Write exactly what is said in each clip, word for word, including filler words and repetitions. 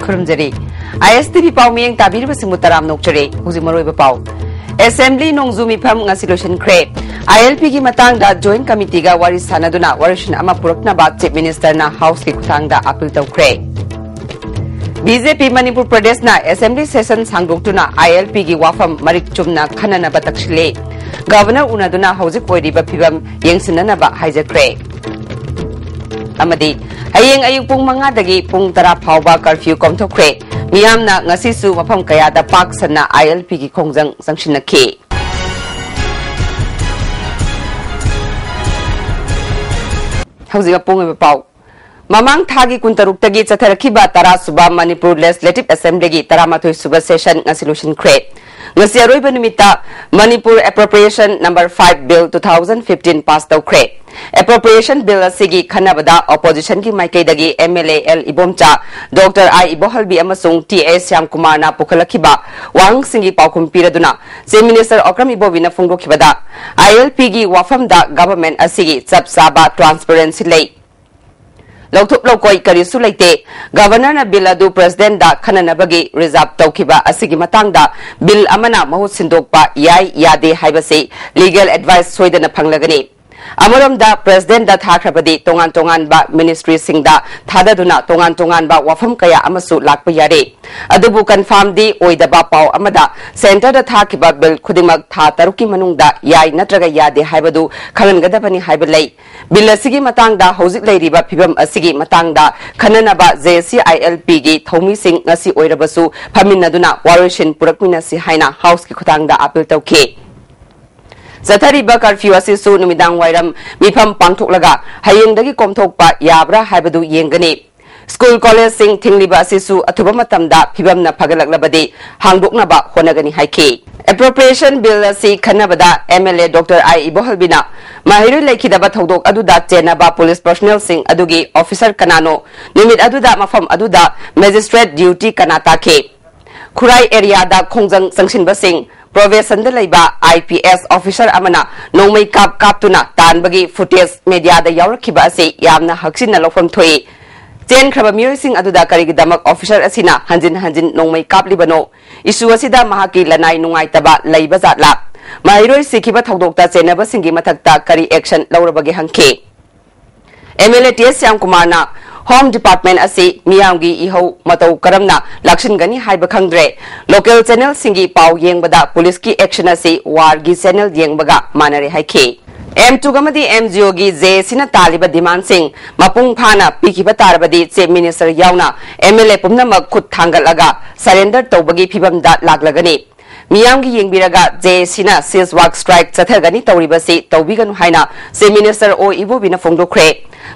ꯈꯨꯔꯨꯝꯖꯔꯤ꯫ ꯑꯥꯏ ꯑꯦꯁ T V ꯄꯥꯎ ꯃꯤꯠꯌꯦꯡ ꯇꯥꯕꯤꯔꯤꯕꯁꯤꯡꯕꯨ ꯇꯔꯥꯝꯅ ꯑꯣꯛꯆꯔꯤ꯫ ꯍꯧꯖꯤꯛ ꯃꯔꯨꯑꯣꯏꯕ ꯄꯥꯎ꯫ ꯑꯦꯁꯦꯝꯕ꯭ꯂꯤ ꯅꯣꯡꯖꯨ ꯃꯤꯐꯝ ꯉꯁꯤ ꯂꯣꯏꯁꯤꯟꯈ꯭ꯔꯦ꯫ ꯑꯥꯏ ꯑꯦꯜ ꯄꯤꯒꯤ ꯃꯇꯥꯡꯗ ꯖꯣꯏꯟꯠ ꯀꯃꯤꯇꯤꯒ ꯋꯥꯔꯤ ꯁꯥꯟꯅꯗꯨꯅ ꯋꯥꯔꯣꯏꯁꯤꯟ ꯑꯃ ꯄꯨꯔꯛꯅꯕ ꯆꯤꯐ ꯃꯤꯅꯤꯁꯇꯔꯅ ꯍꯥꯎꯁꯀꯤ ꯈꯨꯠꯊꯥꯡꯗ ꯑꯥꯄꯤꯜ ꯇꯧꯈ꯭ꯔꯦ꯫ ꯕꯤ ꯖꯦ ꯄꯤ ꯃꯅꯤꯄꯨꯔ ꯄ꯭ꯔꯗꯦꯁꯅ ꯑꯦꯁꯦꯝꯕ꯭ꯂꯤ ꯁꯦꯁꯟ ꯁꯥꯡꯗꯣꯛꯇꯨꯅ ꯑꯥꯏ ꯑꯦꯜ ꯄꯤꯒꯤ ꯋꯥꯐꯝ ꯃꯔꯤꯛ ꯆꯨꯝꯅ ꯈꯟꯅꯅꯕ ꯇꯛꯁꯤꯜꯂꯦ꯫ ꯒꯚꯔꯅꯔ ꯎꯅꯗꯨꯅ ꯍꯧꯖꯤꯛ ꯑꯣꯏꯔꯤꯕ ꯐꯤꯕꯝ ꯌꯦꯡꯁꯤꯟꯅꯅꯕ ꯍꯥꯏꯖꯈ꯭ꯔꯦ꯫ ꯑꯃꯗꯤ ꯍꯌꯦꯡ ꯑꯌꯨꯛ ꯄꯨꯡ ꯃꯉꯥꯗꯒꯤ ꯄꯨꯡ ꯇꯔꯥ ꯐꯥꯎꯕ ꯀꯔꯐ꯭ꯌꯨ ꯀꯣꯝꯊꯣꯛꯈ꯭ꯔꯦ꯫ ꯃꯤꯌꯥꯝꯅ ꯉꯁꯤꯁꯨ ꯃꯐꯝ ꯀꯌꯥꯗ ꯄꯥꯛ ꯁꯟꯅ ꯑꯥꯏ ꯑꯦꯜ ꯄꯤꯒꯤ ꯈꯣꯡꯖꯪ ꯆꯪꯁꯤꯟꯅꯈꯤ꯫ ꯍꯧꯖꯤꯛ ꯑꯄꯨꯡ ꯑꯣꯏꯕ ꯄꯥꯎ꯫ ꯃꯃꯥꯡ ꯊꯥꯒꯤ ꯀꯨꯟꯇꯔꯨꯛꯇꯒꯤ ꯆꯠꯊꯔꯛꯈꯤꯕ ꯇꯔꯥ ꯁꯨꯕ ꯃꯅꯤꯄꯨꯔ ꯂꯦꯖꯤꯁꯂꯦꯇꯤꯚ ꯑꯦꯁꯦꯝꯕ꯭ꯂꯤꯒꯤ ꯇꯔꯥꯃꯥꯊꯣꯏ ꯁꯨꯕ ꯁꯦꯁꯟ ꯉꯁꯤ ꯂꯣꯏꯁꯤꯟꯈ꯭ꯔꯦ꯫ ꯉꯁꯤ ꯑꯔꯣꯏꯕ ꯅꯨꯃꯤꯠꯇ Manipur appropriation number five bill two thousand fifteen pass ꯇꯧꯈ꯭ꯔꯦ꯫ ꯑꯦꯄ꯭ꯔꯣꯄ꯭ꯔꯤꯌꯦꯁꯟ ꯕꯤꯜ ꯑꯁꯤꯒꯤ ꯈꯟꯅꯕꯗ ꯑꯣꯄꯣꯖꯤꯁꯟꯒꯤ ꯃꯥꯏꯀꯩꯗꯒꯤ M L A L Ibomcha, doctor I Ibohalbi ꯑꯃꯁꯨꯡ ꯇꯤ ꯑꯦ ꯁ꯭ꯌꯥꯝꯀꯨꯃꯥꯔꯅ ꯄꯨꯈꯠꯂꯛꯈꯤꯕ ꯋꯥꯍꯪꯁꯤꯡꯒꯤ ꯄꯥꯎꯈꯨꯝ ꯄꯤꯔꯗꯨꯅ ꯆꯤꯐ ꯃꯤꯅꯤꯁꯇꯔ ꯑꯣꯀ꯭ꯔꯝ ꯏꯕꯣꯕꯤꯅ ꯐꯣꯡꯗꯣꯛꯈꯤꯕꯗ, ꯑꯥꯏ ꯑꯦꯜ ꯄꯤꯒꯤ ꯋꯥꯐꯝꯗ ꯒꯚꯔꯟꯃꯦꯟꯠ ꯑꯁꯤꯒꯤ ꯆꯞ ꯆꯥꯕ ꯇ꯭ꯔꯥꯟꯁꯄꯔꯦꯟꯁꯤ ꯂꯩ꯫ ꯂꯧꯊꯣꯛ ꯂꯧꯀꯣꯏ ꯀꯔꯤꯁꯨ ꯂꯩꯇꯦ꯫ ꯒꯚꯔꯅꯔꯅ ꯕꯤꯜ ꯑꯗꯨ ꯄ꯭ꯔꯦꯁꯤꯗꯦꯟꯠꯗ ꯈꯟꯅꯅꯕꯒꯤ ꯔꯤꯖꯥꯔꯚ ꯇꯧꯈꯤꯕ ꯑꯁꯤꯒꯤ ꯃꯇꯥꯡꯗ ꯕꯤꯜ ꯑꯃꯅ ꯃꯍꯨꯠ ꯁꯤꯟꯗꯣꯛꯄ ꯌꯥꯏ ꯌꯥꯗꯦ ꯍꯥꯏꯕꯁꯤ ꯂꯤꯒꯦꯜ ꯑꯦꯗꯚꯥꯏꯁ ꯁꯣꯏꯗꯅ ꯐꯪꯂꯒꯅꯤ꯫ ꯑꯃꯔꯣꯝꯗ ꯄ꯭ꯔꯦꯁꯤꯗꯦꯟꯠꯗ ꯊꯥꯈ꯭ꯔꯕꯗꯤ ꯇꯣꯉꯥꯟ ꯇꯣꯉꯥꯟꯕ ꯃꯤꯅꯤꯁꯇ꯭ꯔꯤꯁꯤꯡꯗ ꯊꯥꯗꯗꯨꯅ ꯇꯣꯉꯥꯟ ꯇꯣꯉꯥꯟꯕ ꯋꯥꯐꯝ ꯀꯌꯥ ꯑꯃꯁꯨ ꯂꯥꯛꯄ ꯌꯥꯔꯦ꯫ ꯑꯗꯨꯕꯨ ꯀꯟꯐꯥꯔꯝꯗꯤ ꯑꯣꯏꯗꯕ ꯄꯥꯎ ꯑꯃꯗ ꯁꯦꯟꯇꯔꯗ ꯊꯥꯈꯤꯕ ꯕꯤꯜ ꯈꯨꯗꯤꯡꯃꯛ ꯊꯥ ꯇꯔꯨꯛꯀꯤ ꯃꯅꯨꯡꯗ ꯌꯥꯏ ꯅꯠꯇ꯭ꯔꯒ ꯌꯥꯗꯦ ꯍꯥꯏꯕꯗꯨ ꯈꯪꯍꯟꯒꯗꯕꯅꯤ ꯍꯥꯏꯕ ꯂꯩ꯫ ꯕꯤꯜ ꯑꯁꯤꯒꯤ ꯃꯇꯥꯡꯗ ꯍꯧꯖꯤꯛ ꯂꯩꯔꯤꯕ ꯐꯤꯕꯝ ꯑꯁꯤꯒꯤ ꯃꯇꯥꯡꯗ ꯈꯟꯅꯅꯕ J S C I L ꯄꯤꯒꯤ ꯊꯧꯃꯤꯁꯤꯡ ꯉꯁꯤ ꯑꯣꯏꯔꯕꯁꯨ ꯐꯝꯃꯤꯟꯅꯗꯨꯅ ꯋꯥꯔꯣꯏꯁꯤꯟ ꯄꯨꯔꯛꯃꯤꯟꯅꯁꯤ ꯍꯥꯏꯅ ꯍꯥꯎꯁꯀꯤ ꯈꯨꯊꯥꯡꯗ ꯑꯥꯄꯤꯜ ꯇꯧꯈꯤ꯫ ꯆꯠꯊꯔꯤꯕ ꯀꯔꯐ꯭ꯌꯨ ꯑꯁꯤꯁꯨ ꯅꯨꯃꯤꯗꯥꯡ ꯋꯥꯏꯔꯝ ꯃꯤꯐꯝ ꯄꯥꯡꯊꯣꯛꯂꯒ ꯍꯌꯦꯡꯗꯒꯤ ꯀꯣꯝꯊꯣꯛꯄ ꯌꯥꯕ꯭ꯔꯥ ꯍꯥꯏꯕꯗꯨ ꯌꯦꯡꯒꯅꯤ꯫ ꯁ꯭ꯀꯨꯜ ꯀꯣꯂꯦꯖꯁꯤꯡ ꯊꯤꯡꯂꯤꯕ ꯑꯁꯤꯁꯨ ꯑꯊꯨꯕ ꯃꯇꯝꯗ ꯐꯤꯕꯝꯅ ꯐꯒꯠꯂꯛꯂꯕꯗꯤ ꯍꯥꯡꯗꯣꯛꯅꯕ ꯍꯣꯠꯅꯒꯅꯤ ꯍꯥꯏꯈꯤ꯫ ꯑꯦꯄ꯭ꯔꯣꯄ꯭ꯔꯤꯌꯦꯁꯟ ꯕꯤꯜ ꯑꯁꯤ ꯈꯟꯅꯕꯗ ꯑꯦꯝ ꯑꯦꯜ ꯑꯦ ꯗꯣꯛꯇꯔ ꯑꯥꯏ ꯏꯕꯣꯍꯜꯕꯤꯅ ꯃꯍꯩꯔꯣꯏ ꯂꯩꯈꯤꯗꯕ ꯊꯧꯗꯣꯛ ꯑꯗꯨꯗ ꯆꯦꯟꯅꯕ ꯄꯨꯂꯤꯁ ꯄꯔꯁꯣꯅꯦꯜꯁꯤꯡ ꯑꯗꯨꯒꯤ ꯑꯣꯐꯤꯁꯔ ꯀꯅꯥꯅꯣ, ꯅꯨꯃꯤꯠ ꯑꯗꯨꯗ ꯃꯐꯝ ꯑꯗꯨꯗ ꯃꯦꯖꯤꯁꯇ꯭ꯔꯦꯠ ꯗ꯭ꯌꯨꯇꯤ ꯀꯅꯥ ꯇꯥꯈꯤ, ꯈꯨꯔꯥꯏ ꯑꯦꯔꯤꯌꯥꯗ ꯈꯣꯡꯖꯪ ꯆꯪꯁꯤꯟꯕꯁꯤꯡ ꯄ꯭ꯔꯣꯕꯦꯁꯟꯗ ꯂꯩꯕ ꯑꯥꯏ ꯄꯤ ꯑꯦꯁ ꯑꯣꯐꯤꯁꯔ ꯑꯃꯅ ꯅꯣꯡꯃꯩ ꯀꯥꯞ ꯀꯥꯞꯇꯨꯅ ꯇꯥꯟꯕꯒꯤ ꯐꯨꯇꯦꯖ ꯃꯦꯗꯤꯌꯥꯗ ꯌꯥꯎꯔꯛꯈꯤꯕ ꯑꯁꯤ ꯌꯥꯝꯅ ꯍꯛꯆꯤꯟꯅ ꯂꯧꯐꯝ ꯊꯣꯛꯏ꯫ ꯆꯦꯟꯈ꯭ꯔꯕ ꯃꯤꯑꯣꯏꯁꯤꯡ ꯑꯗꯨꯗ ꯀꯔꯤꯒꯤꯗꯃꯛ ꯑꯣꯐꯤꯁꯥꯔ ꯑꯁꯤꯅ ꯍꯟꯖꯤꯟ ꯍꯟꯖꯤꯟ ꯅꯣꯡꯃꯩ ꯀꯥꯞꯂꯤꯕꯅꯣ? ꯏꯁꯨ ꯑꯁꯤꯗ ꯃꯍꯥꯛꯀꯤ ꯂꯅꯥꯏ ꯅꯨꯡꯉꯥꯏꯇꯕ ꯂꯩꯕ ꯖꯥꯠꯂꯥ? ꯃꯍꯩꯔꯣꯏ ꯁꯤꯈꯤꯕ ꯊꯧꯗꯣꯛꯇ ꯆꯦꯟꯅꯕꯁꯤꯡꯒꯤ ꯃꯊꯛꯇ ꯀꯔꯤ ꯑꯦꯛꯁꯟ ꯂꯧꯔꯕꯒꯦ ꯍꯪꯈꯤ꯫ M L A T S ꯁ꯭ꯌꯥꯝꯀꯨꯃꯥꯔꯅ ꯍꯣꯝ ꯗꯤꯄꯥꯔꯠꯃꯦꯟ ꯑꯁꯤ ꯃꯤꯌꯥꯝꯒꯤ ꯏꯍꯧ ꯃꯇꯧ ꯀꯔꯝꯅ ꯂꯥꯛꯁꯤꯟꯒꯅꯤ ꯍꯥꯏꯕ ꯈꯪꯗ꯭ꯔꯦ꯫ ꯂꯣꯀꯦꯜ ꯆꯦꯅꯦꯜꯁꯤꯡꯒꯤ ꯄꯥꯎ ꯌꯦꯡꯕꯗ ꯄꯨꯂꯤꯁꯀꯤ ꯑꯦꯛꯁꯟ ꯑꯁꯤ ꯋꯥꯔꯒꯤ ꯆꯦꯅꯦꯜ ꯌꯦꯡꯕꯒ ꯃꯥꯟꯅꯔꯦ ꯍꯥꯏꯈꯤ꯫ ꯑꯦꯝ ꯇꯨ ꯑꯃꯗꯤ ꯑꯦꯝ ꯖꯤ ꯑꯣꯒꯤ ꯖꯦ ꯑꯦ ꯁꯤꯅ ꯇꯥꯜꯂꯤꯕ ꯗꯤꯃꯥꯟꯁꯤꯡ ꯃꯄꯨꯡ ꯐꯥꯅ ꯄꯤꯈꯤꯕ ꯇꯥꯔꯕꯗꯤ ꯆꯤꯐ ꯃꯤꯅꯤꯁꯇꯔ ꯌꯥꯎꯅ ꯑꯦꯝ ꯑꯦꯜ ꯑꯦ ꯄꯨꯝꯅꯃꯛ ꯈꯨꯠ ꯊꯥꯡꯒꯠꯂꯒ ꯁꯔꯦꯟꯗꯔ ꯇꯧꯕꯒꯤ ꯐꯤꯕꯝꯗ ꯂꯥꯛꯂꯒꯅꯤ꯫ ꯃꯤꯌꯥꯝꯒꯤ ꯌꯦꯡꯕꯤꯔꯒ ꯖꯦ ꯑꯦ ꯁꯤꯅ ꯁꯤꯜꯁ ꯋꯥꯛ ꯁ꯭ꯇ꯭ꯔꯥꯏꯛ ꯆꯠꯊꯒꯅꯤ ꯇꯧꯔꯤꯕꯁꯤ ꯇꯧꯕꯤꯒꯅꯨ ꯍꯥꯏꯅ ꯆꯤꯐ ꯃꯤꯅꯤꯁꯇꯔ ꯑꯣ ꯏꯕꯣꯕꯤꯅ ꯐꯣꯡꯗꯣꯛꯈ꯭ꯔꯦ꯫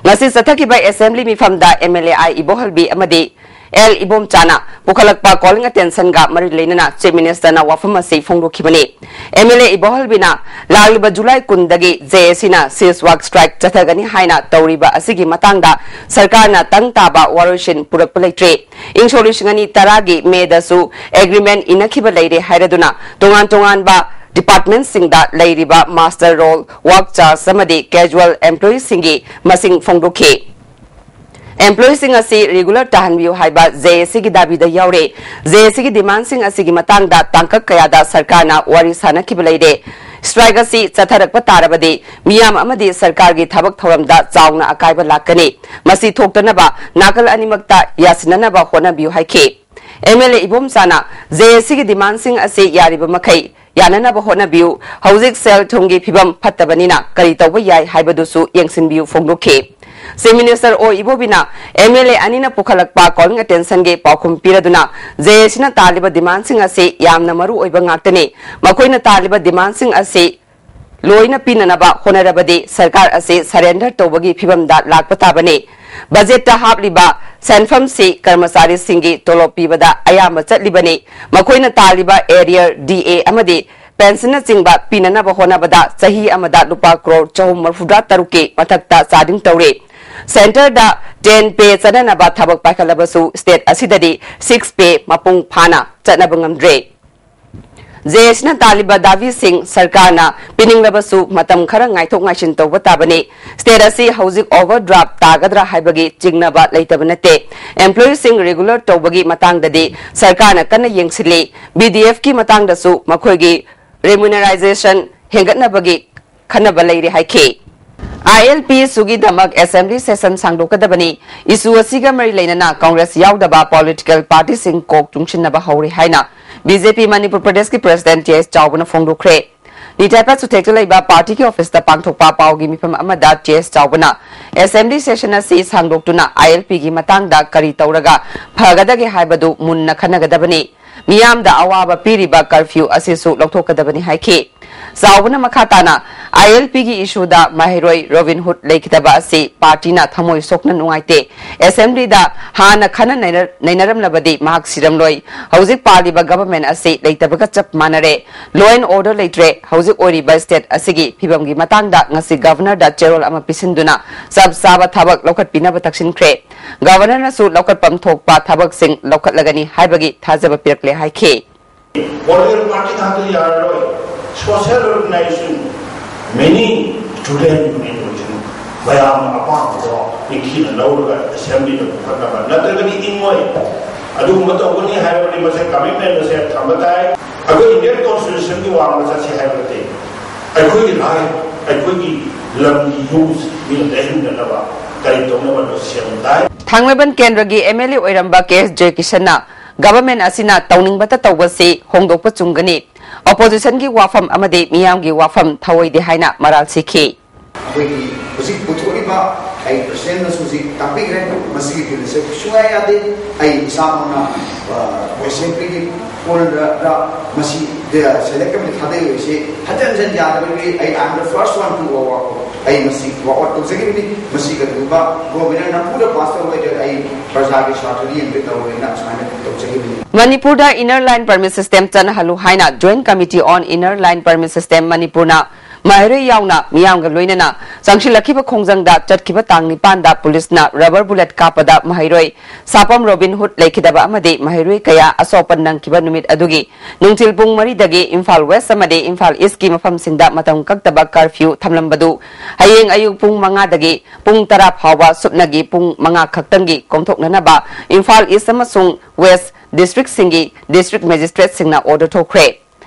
ꯉꯁꯤ ꯆꯠꯊꯈꯤꯕ ꯑꯦꯁꯦꯝꯕ꯭ꯂꯤ ꯃꯤꯐꯝꯗ M L A I Ibohalbi ꯑꯃꯗꯤ ꯑꯦꯜ ꯏꯕꯣꯝꯆꯥꯅ ꯄꯨꯈꯠꯂꯛꯄ ꯀꯣꯂꯤꯡ ꯑꯦꯇꯦꯟꯁꯟꯒ ꯃꯔꯤ ꯂꯩꯅꯅ ꯆꯤꯐ ꯃꯤꯅꯤꯁꯇꯔꯅ ꯋꯥꯐꯝ ꯑꯁꯤ ꯐꯣꯡꯗꯣꯛꯈꯤꯕꯅꯤ꯫ ꯑꯦꯝ ꯑꯦꯜ ꯑꯦ ꯏꯕꯣꯍꯜꯕꯤꯅ ꯂꯥꯛꯂꯤꯕ ꯖꯨꯂꯥꯏ ꯀꯨꯟꯗꯒꯤ ꯖꯦ ꯑꯦ ꯁꯤꯅ ꯁꯤꯜꯁ ꯋꯥꯛ ꯁ꯭ꯇ꯭ꯔꯥꯏꯛ ꯆꯠꯊꯒꯅꯤ ꯍꯥꯏꯅ ꯇꯧꯔꯤꯕ ꯑꯁꯤꯒꯤ ꯃꯇꯥꯡꯗ ꯁꯔꯀꯥꯔꯅ ꯇꯪ ꯇꯥꯕ ꯋꯥꯔꯣꯏꯁꯤꯟ ꯄꯨꯔꯛꯄ ꯂꯩꯇ꯭ꯔꯤ꯫ ꯏꯪ ꯁꯣꯛ ꯂꯤꯁꯤꯡ ꯑꯅꯤ ꯇꯔꯥꯒꯤ ꯃꯦꯗꯁꯨ ꯑꯦꯒ꯭ꯔꯤꯃꯦꯟ ꯏꯟꯅꯈꯤꯕ ꯂꯩꯔꯦ ꯍꯥꯏꯔꯗꯨꯅ ꯇꯣꯉꯥꯟ ꯇꯣꯉꯥꯟꯕ ꯗꯤꯄꯥꯔꯠꯃꯦꯟꯁꯤꯡꯗ ꯂꯩꯔꯤꯕ ꯃꯥꯁꯇꯔ ꯔꯣꯜ, ꯋꯥꯛ ꯆꯥꯔꯖ ꯑꯃꯗꯤ ꯀꯦꯖꯨꯋꯦꯜ ꯑꯦꯝꯄ꯭ꯂꯣꯌꯤꯁꯤꯡꯒꯤ ꯃꯁꯤꯡ ꯐꯣꯡꯗꯣꯛꯈꯤ꯫ ꯑꯦꯝꯄ꯭ꯂꯣꯌꯤꯁꯤꯡ ꯑꯁꯤ ꯔꯤꯒꯨꯂꯔ ꯇꯥꯍꯟꯕꯤꯌꯨ ꯍꯥꯏꯕ ꯖꯦ ꯑꯦ ꯁꯤꯒꯤ ꯗꯥꯕꯤꯗ ꯌꯥꯎꯔꯦ꯫ ꯖꯦ ꯑꯦ ꯁꯤꯒꯤ ꯗꯤꯃꯥꯟꯁꯤꯡ ꯑꯁꯤꯒꯤ ꯃꯇꯥꯡꯗ ꯇꯥꯡꯀꯛ ꯀꯌꯥꯗ ꯁꯔꯀꯥꯔꯅ ꯋꯥꯔꯤ ꯁꯥꯅꯈꯤꯕ ꯂꯩꯔꯦ꯫ ꯁ꯭ꯇ꯭ꯔꯥꯏꯛ ꯑꯁꯤ ꯆꯠꯊꯔꯛꯄ ꯇꯥꯔꯕꯗꯤ ꯃꯤꯌꯥꯝ ꯑꯃꯗꯤ ꯁꯔꯀꯥꯔꯒꯤ ꯊꯕꯛ ꯊꯧꯔꯝꯗ ꯆꯥꯎꯅ ꯑꯀꯥꯏꯕ ꯂꯥꯛꯀꯅꯤ꯫ ꯃꯁꯤ ꯊꯣꯛꯇꯅꯕ ꯅꯥꯀꯜ ꯑꯅꯤꯃꯛꯇ ꯌꯥꯁꯤꯟꯅꯅꯕ ꯍꯣꯠꯅꯕꯤꯌꯨ ꯍꯥꯏꯈꯤ꯫ ꯑꯦꯝ ꯑꯦꯜ ꯑꯦ ꯏꯕꯣꯝꯆꯥꯅ ꯖꯦ ꯑꯦ ꯁꯤꯒꯤ ꯗꯤꯃꯥꯟꯁꯤꯡ ꯑꯁꯤ ꯌꯥꯔꯤꯕ ꯃꯈꯩ ꯌꯥꯅꯅꯕ ꯍꯣꯠꯅꯕꯤꯌꯨ꯫ ꯍꯧꯖꯤꯛ ꯁꯦꯜ ꯊꯨꯝꯒꯤ ꯐꯤꯕꯝ ꯐꯠꯇꯕꯅꯤꯅ ꯀꯔꯤ ꯇꯧꯕ ꯌꯥꯏ ꯍꯥꯏꯕꯗꯨꯁꯨ ꯌꯦꯡꯁꯤꯟꯕꯤꯌꯨ ꯐꯣꯡꯗꯣꯛꯈꯤ꯫ ꯆꯤꯐ ꯃꯤꯅꯤꯁꯇꯔ ꯑꯣ ꯏꯕꯣꯕꯤꯅ ꯑꯦꯝ ꯑꯦꯜ ꯑꯦ ꯑꯅꯤꯅ ꯄꯨꯈꯠꯂꯛꯄ ꯀꯣꯂꯤꯡ ꯑꯦꯇꯦꯟꯁꯟꯒꯤ ꯄꯥꯎꯈꯨꯝ ꯄꯤꯔꯗꯨꯅ ꯖꯦ ꯑꯦ ꯁꯤꯅ ꯇꯥꯜꯂꯤꯕ ꯗꯤꯃꯥꯟꯁꯤꯡ ꯑꯁꯤ ꯌꯥꯝꯅ ꯃꯔꯨ ꯑꯣꯏꯕ ꯉꯥꯛꯇꯅꯤ꯫ ꯃꯈꯣꯏꯅ ꯇꯥꯜꯂꯤꯕ ꯗꯤꯃꯥꯟꯁꯤꯡ ꯑꯁꯤ ꯂꯣꯏꯅ ꯄꯤꯅꯅꯕ ꯍꯣꯠꯅꯔꯕꯗꯤ ꯁꯔꯀꯥꯔ ꯑꯁꯤ ꯁꯔꯦꯟꯗꯔ ꯇꯧꯕꯒꯤ ꯐꯤꯕꯝꯗ ꯂꯥꯛꯄ ꯇꯥꯕꯅꯤ꯫ ꯕꯖꯦꯠꯇ ꯍꯥꯞꯂꯤꯕ ꯁꯦꯟꯐꯝꯁꯤ ꯀꯔꯃꯆꯥꯔꯤꯁꯤꯡꯒꯤ ꯇꯣꯂꯣꯞ ꯄꯤꯕꯗ ꯑꯌꯥꯝꯕ ꯆꯠꯂꯤꯕꯅꯤ꯫ ꯃꯈꯣꯏꯅ ꯇꯥꯜꯂꯤꯕ ꯑꯦꯔꯤꯌꯔ, ꯗꯤ ꯑꯦ ꯑꯃꯗꯤ ꯄꯦꯟꯁꯟꯅꯆꯤꯡꯕ ꯄꯤꯅꯅꯕ ꯍꯣꯠꯅꯕꯗ ꯆꯍꯤ ꯑꯃꯗ ꯂꯨꯄꯥ ꯀ꯭ꯔꯣꯔ ꯆꯍꯨꯝ ꯃꯔꯤꯐꯨꯇꯔꯥ ꯇꯔꯨꯛꯀꯤ ꯃꯊꯛꯇ ꯆꯥꯗꯤꯡ ꯇꯧꯔꯦ꯫ ꯁꯦꯟꯇꯔꯗ ꯇꯦꯟ ꯄꯦ ꯆꯠꯅꯅꯕ ꯊꯕꯛ ꯄꯥꯏꯈꯠꯂꯕꯁꯨ ꯁ꯭ꯇꯦꯠ ꯑꯁꯤꯗꯗꯤ ꯁꯤꯛꯁ ꯄꯦ ꯃꯄꯨꯡ ꯐꯥꯅ ꯆꯠꯅꯕ ꯉꯝꯗ꯭ꯔꯦ꯫ ꯖꯦ ꯑꯦꯁꯅ ꯇꯥꯜꯂꯤꯕ ꯗꯥꯕꯤꯁꯤꯡ ꯁꯔꯀꯥꯔꯅ ꯄꯤꯅꯤꯡꯂꯕꯁꯨ ꯃꯇꯝ ꯈꯔ ꯉꯥꯏꯊꯣꯛ ꯉꯥꯏꯁꯤꯟ ꯇꯧꯕ ꯇꯥꯕꯅꯤ꯫ ꯁ꯭ꯇꯦꯠ ꯑꯁꯤ ꯍꯧꯖꯤꯛ ꯑꯣꯚꯔ ꯗ꯭ꯔꯥꯐ ꯇꯥꯒꯗ꯭ꯔꯥ ꯍꯥꯏꯕꯒꯤ ꯆꯤꯡꯅꯕ ꯂꯩꯇꯕ ꯅꯠꯇꯦ꯫ ꯑꯦꯝꯄ꯭ꯂꯣꯌꯤꯁꯤꯡ ꯔꯤꯒꯨꯂꯔ ꯇꯧꯕꯒꯤ ꯃꯇꯥꯡꯗꯗꯤ ꯁꯔꯀꯥꯔꯅ ꯀꯟꯅ ꯌꯦꯡꯁꯤꯜꯂꯤ꯫ ꯕꯤ ꯗꯤ ꯑꯦꯐꯀꯤ ꯃꯇꯥꯡꯗꯁꯨ ꯃꯈꯣꯏꯒꯤ ꯔꯤꯃ꯭ꯌꯨꯅꯔꯥꯏꯖꯦꯁꯟ ꯍꯦꯟꯒꯠꯅꯕꯒꯤ ꯈꯟꯅꯕ ꯂꯩꯔꯤ ꯍꯥꯏꯈꯤ꯫ ꯑꯥꯏ ꯑꯦꯜ ꯄꯤ ꯏꯁꯨꯒꯤꯗꯃꯛ ꯑꯦꯁꯦꯝꯕ꯭ꯂꯤ ꯁꯦꯁꯟ ꯁꯥꯡꯗꯣꯛꯀꯗꯕꯅꯤ꯫ ꯏꯁꯨ ꯑꯁꯤꯒ ꯃꯔꯤ ꯂꯩꯅꯅ ꯀꯪꯒ꯭ꯔꯦꯁ ꯌꯥꯎꯗꯕ ꯄꯣꯂꯤꯇꯤꯀꯦꯜ ꯄꯥꯔꯇꯤꯁꯤꯡ ꯀꯣꯛ ꯆꯨꯡꯁꯤꯟꯅꯕ ꯍꯧꯔꯦ ꯍꯥꯏꯅ ꯕꯤ ꯖꯦ ꯄꯤ ꯃꯅꯤꯄꯨꯔ ꯄ꯭ꯔꯗꯦꯁꯀꯤ ꯄ꯭ꯔꯁꯤꯗꯦꯟꯠ ꯇꯤ ꯑꯦꯁ ꯆꯥꯎꯕꯅ ꯐꯣꯡꯗꯣꯛꯈ꯭ꯔꯦ꯫ ꯂꯤꯇꯥꯏꯄꯥꯠ ꯆꯨꯊꯦꯛꯇ ꯂꯩꯕ ꯄꯥꯔꯇꯤꯒꯤ ꯑꯣꯐꯤꯁꯇ ꯄꯥꯡꯊꯣꯛꯄ ꯄꯥꯎꯒꯤ ꯃꯤꯐꯝ ꯑꯃꯗ ꯇꯤ ꯑꯦꯁ ꯆꯥꯎꯕꯅ ꯑꯦꯁꯦꯝꯕ꯭ꯂꯤ ꯁꯦꯁꯟ ꯑꯁꯤ ꯁꯥꯡꯗꯣꯛꯇꯨꯅ ꯑꯥꯏ ꯑꯦꯜ ꯄꯤꯒꯤ ꯃꯇꯥꯡꯗ ꯀꯔꯤ ꯇꯧꯔꯒ ꯐꯒꯗꯒꯦ ꯍꯥꯏꯕꯗꯨ ꯃꯨꯟꯅ ꯈꯟꯅꯒꯗꯕꯅꯤ꯫ ꯃꯤꯌꯥꯝꯗ ꯑꯋꯥꯕ ꯄꯤꯔꯤꯕ ꯀꯔꯐ꯭ꯌꯨ ꯑꯁꯤꯁꯨ ꯂꯧꯊꯣꯛꯀꯗꯕꯅꯤ ꯍꯥꯏꯈꯤ꯫ ꯆꯥꯎꯕꯅ ꯃꯈꯥ ꯇꯥꯅ ꯑꯥꯏ ꯑꯦꯜ ꯄꯤꯒꯤ ꯏꯁꯨꯗ ꯃꯍꯩꯔꯣꯏ ꯔꯣꯕꯤꯟ ꯍꯨꯗ ꯂꯩꯈꯤꯗꯕ ꯑꯁꯤ ꯄꯥꯔꯇꯤꯅ ꯊꯃꯣꯏ ꯁꯣꯛꯅ ꯅꯨꯡꯉꯥꯏꯇꯦ꯫ ꯑꯦꯁꯦꯝꯕ꯭ꯂꯤꯗ ꯍꯥꯟꯅ ꯈꯟꯅ ꯅꯩꯅ-, ꯅꯩꯅꯔꯝꯂꯕꯗꯤ ꯃꯍꯥꯛ ꯁꯤꯔꯝꯂꯣꯏ꯫ ꯍꯧꯖꯤꯛ ꯄꯥꯜꯂꯤꯕ ꯒꯚꯔꯟꯃꯦꯟꯠ ꯑꯁꯤ ꯂꯩꯇꯕꯒ ꯆꯞ ꯃꯥꯟꯅꯔꯦ꯫ ꯂꯣ ꯑꯦꯟ ꯑꯣꯔꯗꯔ ꯂꯩꯇ꯭ꯔꯦ꯫ ꯍꯧꯖꯤꯛ ꯑꯣꯏꯔꯤꯕ ꯁ꯭ꯇꯦꯠ ꯑꯁꯤꯒꯤ ꯐꯤꯕꯝꯒꯤ ꯃꯇꯥꯡꯗ ꯉꯁꯤ ꯒꯚꯔꯅꯔꯗ ꯆꯦꯔꯣꯜ ꯑꯃ ꯄꯤꯁꯤꯟꯗꯨꯅ ꯆꯞ ꯆꯥꯕ ꯊꯕꯛ ꯂꯧꯈꯠꯄꯤꯅꯕ ꯇꯛꯁꯤꯟꯈ꯭ꯔꯦ꯫ ꯒꯚꯔꯅꯔꯅꯁꯨ ꯂꯧꯈꯠꯐꯝ ꯊꯣꯛꯄ ꯊꯕꯛꯁꯤꯡ ꯂꯧꯈꯠꯂꯒꯅꯤ ꯍꯥꯏꯕꯒꯤ ꯊꯥꯖꯕ ꯄꯤꯔꯛꯂꯦ ꯍꯥꯏꯈꯤ꯫ ꯄꯣꯂꯤꯇꯤꯀꯦꯜ ꯄꯥꯔꯇꯤ ꯈꯛꯇ ꯌꯥꯔꯔꯣꯏ, social organisation, many student union ꯑꯣꯏꯁꯅꯨ, ꯃꯌꯥꯝꯅ ꯑꯄꯥꯝꯕꯗꯣ ꯅꯤꯡꯊꯤꯅ ꯂꯧꯔꯒ ꯑꯦꯁꯦꯝꯕ꯭ꯂꯤꯗ ꯄꯨꯈꯠꯅꯕ, ꯅꯠꯇ꯭ꯔꯒꯗꯤ ꯏꯪꯉꯣꯏ꯫ ꯑꯗꯨꯒꯨꯝꯕ ꯇꯧꯒꯅꯤ ꯍꯥꯏꯔꯕꯗꯤ ꯃꯁꯦ ꯀꯃꯤꯠꯃꯦꯟ ꯑꯁꯦ ꯊꯝꯕ ꯇꯥꯏ꯫ ꯑꯩꯈꯣꯏ ꯏꯟꯗꯤꯌꯟ ꯀꯣꯟꯁꯇꯤꯇ꯭ꯌꯨꯁꯟꯒꯤ ꯋꯥꯡꯃ ꯆꯠꯁꯤ ꯍꯥꯏꯕ ꯅꯠꯇꯦ, ꯑꯩꯈꯣꯏꯒꯤ ꯔꯥꯏꯠ, ꯑꯩꯈꯣꯏꯒꯤ ꯂꯝꯒꯤ ꯌꯨꯁ ꯃꯤꯅ ꯂꯩꯍꯟꯗꯅꯕ ꯀꯔꯤ ꯇꯧꯅꯕ ꯁꯦꯝ ꯇꯥꯏ꯫ ꯊꯥꯡꯃꯩꯕꯟ ꯀꯦꯟꯗ꯭ꯔꯒꯤ ꯑꯦꯝ ꯑꯦꯜ ꯑꯦ ꯑꯣꯏꯔꯝꯕ ꯀꯦ ꯑꯦꯁ ꯖꯣꯏꯀꯤꯁꯟꯅ ꯒꯚꯔꯟꯃꯦꯟꯠ ꯑꯁꯤꯅ ꯇꯧꯅꯤꯡꯕꯇ ꯇꯧꯕꯁꯤ ꯍꯣꯡꯗꯣꯛꯄ ꯆꯨꯝꯒꯅꯤ, ꯑꯣꯄꯣꯖꯤꯁꯟꯒꯤ ꯋꯥꯐꯝ ꯑꯃꯗꯤ ꯃꯤꯌꯥꯝꯒꯤ ꯋꯥꯐꯝ ꯊꯧꯑꯣꯏꯗꯦ ꯍꯥꯏꯅ ꯃꯔꯥꯜ ꯁꯤꯈꯤ꯫ ꯑꯩꯈꯣꯏꯒꯤ ꯍꯧꯖꯤꯛ ꯄꯨꯊꯣꯛꯂꯤꯕ, ꯑꯩ ꯄ꯭ꯔꯁꯤꯗꯦꯟꯠꯅꯁꯨ ꯍꯧꯖꯤꯛ ꯇꯥꯛꯄꯤꯈ꯭ꯔꯦ, ꯃꯁꯤꯒꯤ ꯕꯤꯜ ꯑꯁꯦ ꯁꯨꯡꯌꯥ ꯌꯥꯗꯦ꯫ ꯑꯩ ꯏꯁꯥꯃꯛꯅ, ꯑ, ꯑꯩꯈꯣꯏ ꯑꯦꯁꯦꯝꯕ꯭ꯂꯤꯒꯤ ꯍꯣꯜꯗ ꯃꯁꯤ, ꯑ, ꯁꯦꯂꯦꯛ ꯀꯃꯤꯇꯤ ꯊꯥꯗꯔꯤꯕꯁꯤ ꯍꯟꯖꯟ ꯍꯟꯖꯟ ꯌꯥꯗꯕꯒꯤ ꯑꯩ, I am the first one to walk out꯫ ꯑꯩ ꯃꯁꯤ walk out ꯇꯧꯖꯈꯤꯕꯅꯤ꯫ ꯃꯁꯤ ꯀꯔꯤꯒꯨꯝꯕ ꯒꯣꯚꯔꯅꯔ ꯅꯝꯐꯨꯗ ꯄꯥꯁ ꯇꯧꯔꯣꯏꯗ꯭ꯔꯦ, ꯑꯩ ꯄ꯭ꯔꯖꯥꯒꯤ ꯁ꯭ꯋꯥꯔꯊꯗꯤ ꯌꯦꯡꯕ ꯇꯧꯔꯣꯏꯅ ꯑꯁꯨꯃꯥꯏꯅ ꯇꯧꯖꯈꯤꯕꯅꯤ꯫ ꯃꯅꯤꯄꯨꯔꯗ Inner Line Permit System ꯆꯠꯅꯍꯜꯂꯨ ꯍꯥꯏꯅ Joint Committee on Inner Line Permit System ꯃꯅꯤꯄꯨꯔꯅ ꯃꯍꯩꯔꯣꯏ ꯌꯥꯎꯅ ꯃꯤꯌꯥꯝꯒ ꯂꯣꯏꯅꯅ ꯆꯪꯁꯤꯜꯂꯛꯈꯤꯕ ꯈꯣꯡꯖꯪꯗ ꯆꯠꯈꯤꯕ ꯇꯥꯡ ꯅꯤꯄꯥꯟꯗ ꯄꯨꯂꯤꯁꯅ rubber bullet ꯀꯥꯞꯄꯗ ꯃꯍꯩꯔꯣꯏ ꯁꯥꯄꯝ ꯔꯣꯕꯤꯟ ꯍꯨꯗ ꯂꯩꯈꯤꯗꯕ ꯑꯃꯗꯤ ꯃꯍꯩꯔꯣꯏ ꯀꯌꯥ ꯑꯁꯣꯛꯄ ꯅꯪꯈꯤꯕ ꯅꯨꯃꯤꯠ ꯑꯗꯨꯒꯤ ꯅꯨꯡꯊꯤꯜ ꯄꯨꯡ ꯃꯔꯤꯗꯒꯤ ꯏꯝꯐꯥꯜ ꯋꯦꯁ ꯑꯃꯗꯤ ꯏꯝꯐꯥꯜ ꯏꯁꯀꯤ ꯃꯐꯝꯁꯤꯡꯗ ꯃꯇꯝ ꯀꯛꯇꯕ ꯀꯔꯐ꯭ꯌꯨ ꯊꯝꯂꯝꯕꯗꯨ ꯍꯌꯦꯡ ꯑꯌꯨꯛ ꯄꯨꯡ ꯃꯉꯥꯗꯒꯤ ꯄꯨꯡ ꯇꯔꯥ ꯐꯥꯎꯕ ꯁꯨꯞꯅꯒꯤ ꯄꯨꯡ ꯃꯉꯥ ꯈꯛꯇꯪꯒꯤ ꯀꯣꯝꯊꯣꯛꯅꯅꯕ ꯏꯝꯐꯥꯜ ꯏꯁ ꯑꯃꯁꯨꯡ ꯋꯦꯁ ꯗꯤꯁꯇ꯭ꯔꯤꯛꯁꯤꯡꯒꯤ ꯗꯤꯁꯇ꯭ꯔꯤꯛ ꯃꯦꯖꯤꯁꯇ꯭ꯔꯦꯠꯁꯤꯡꯅ ꯑꯣꯔꯗꯔ ꯊꯣꯛꯈ꯭ꯔꯦ꯫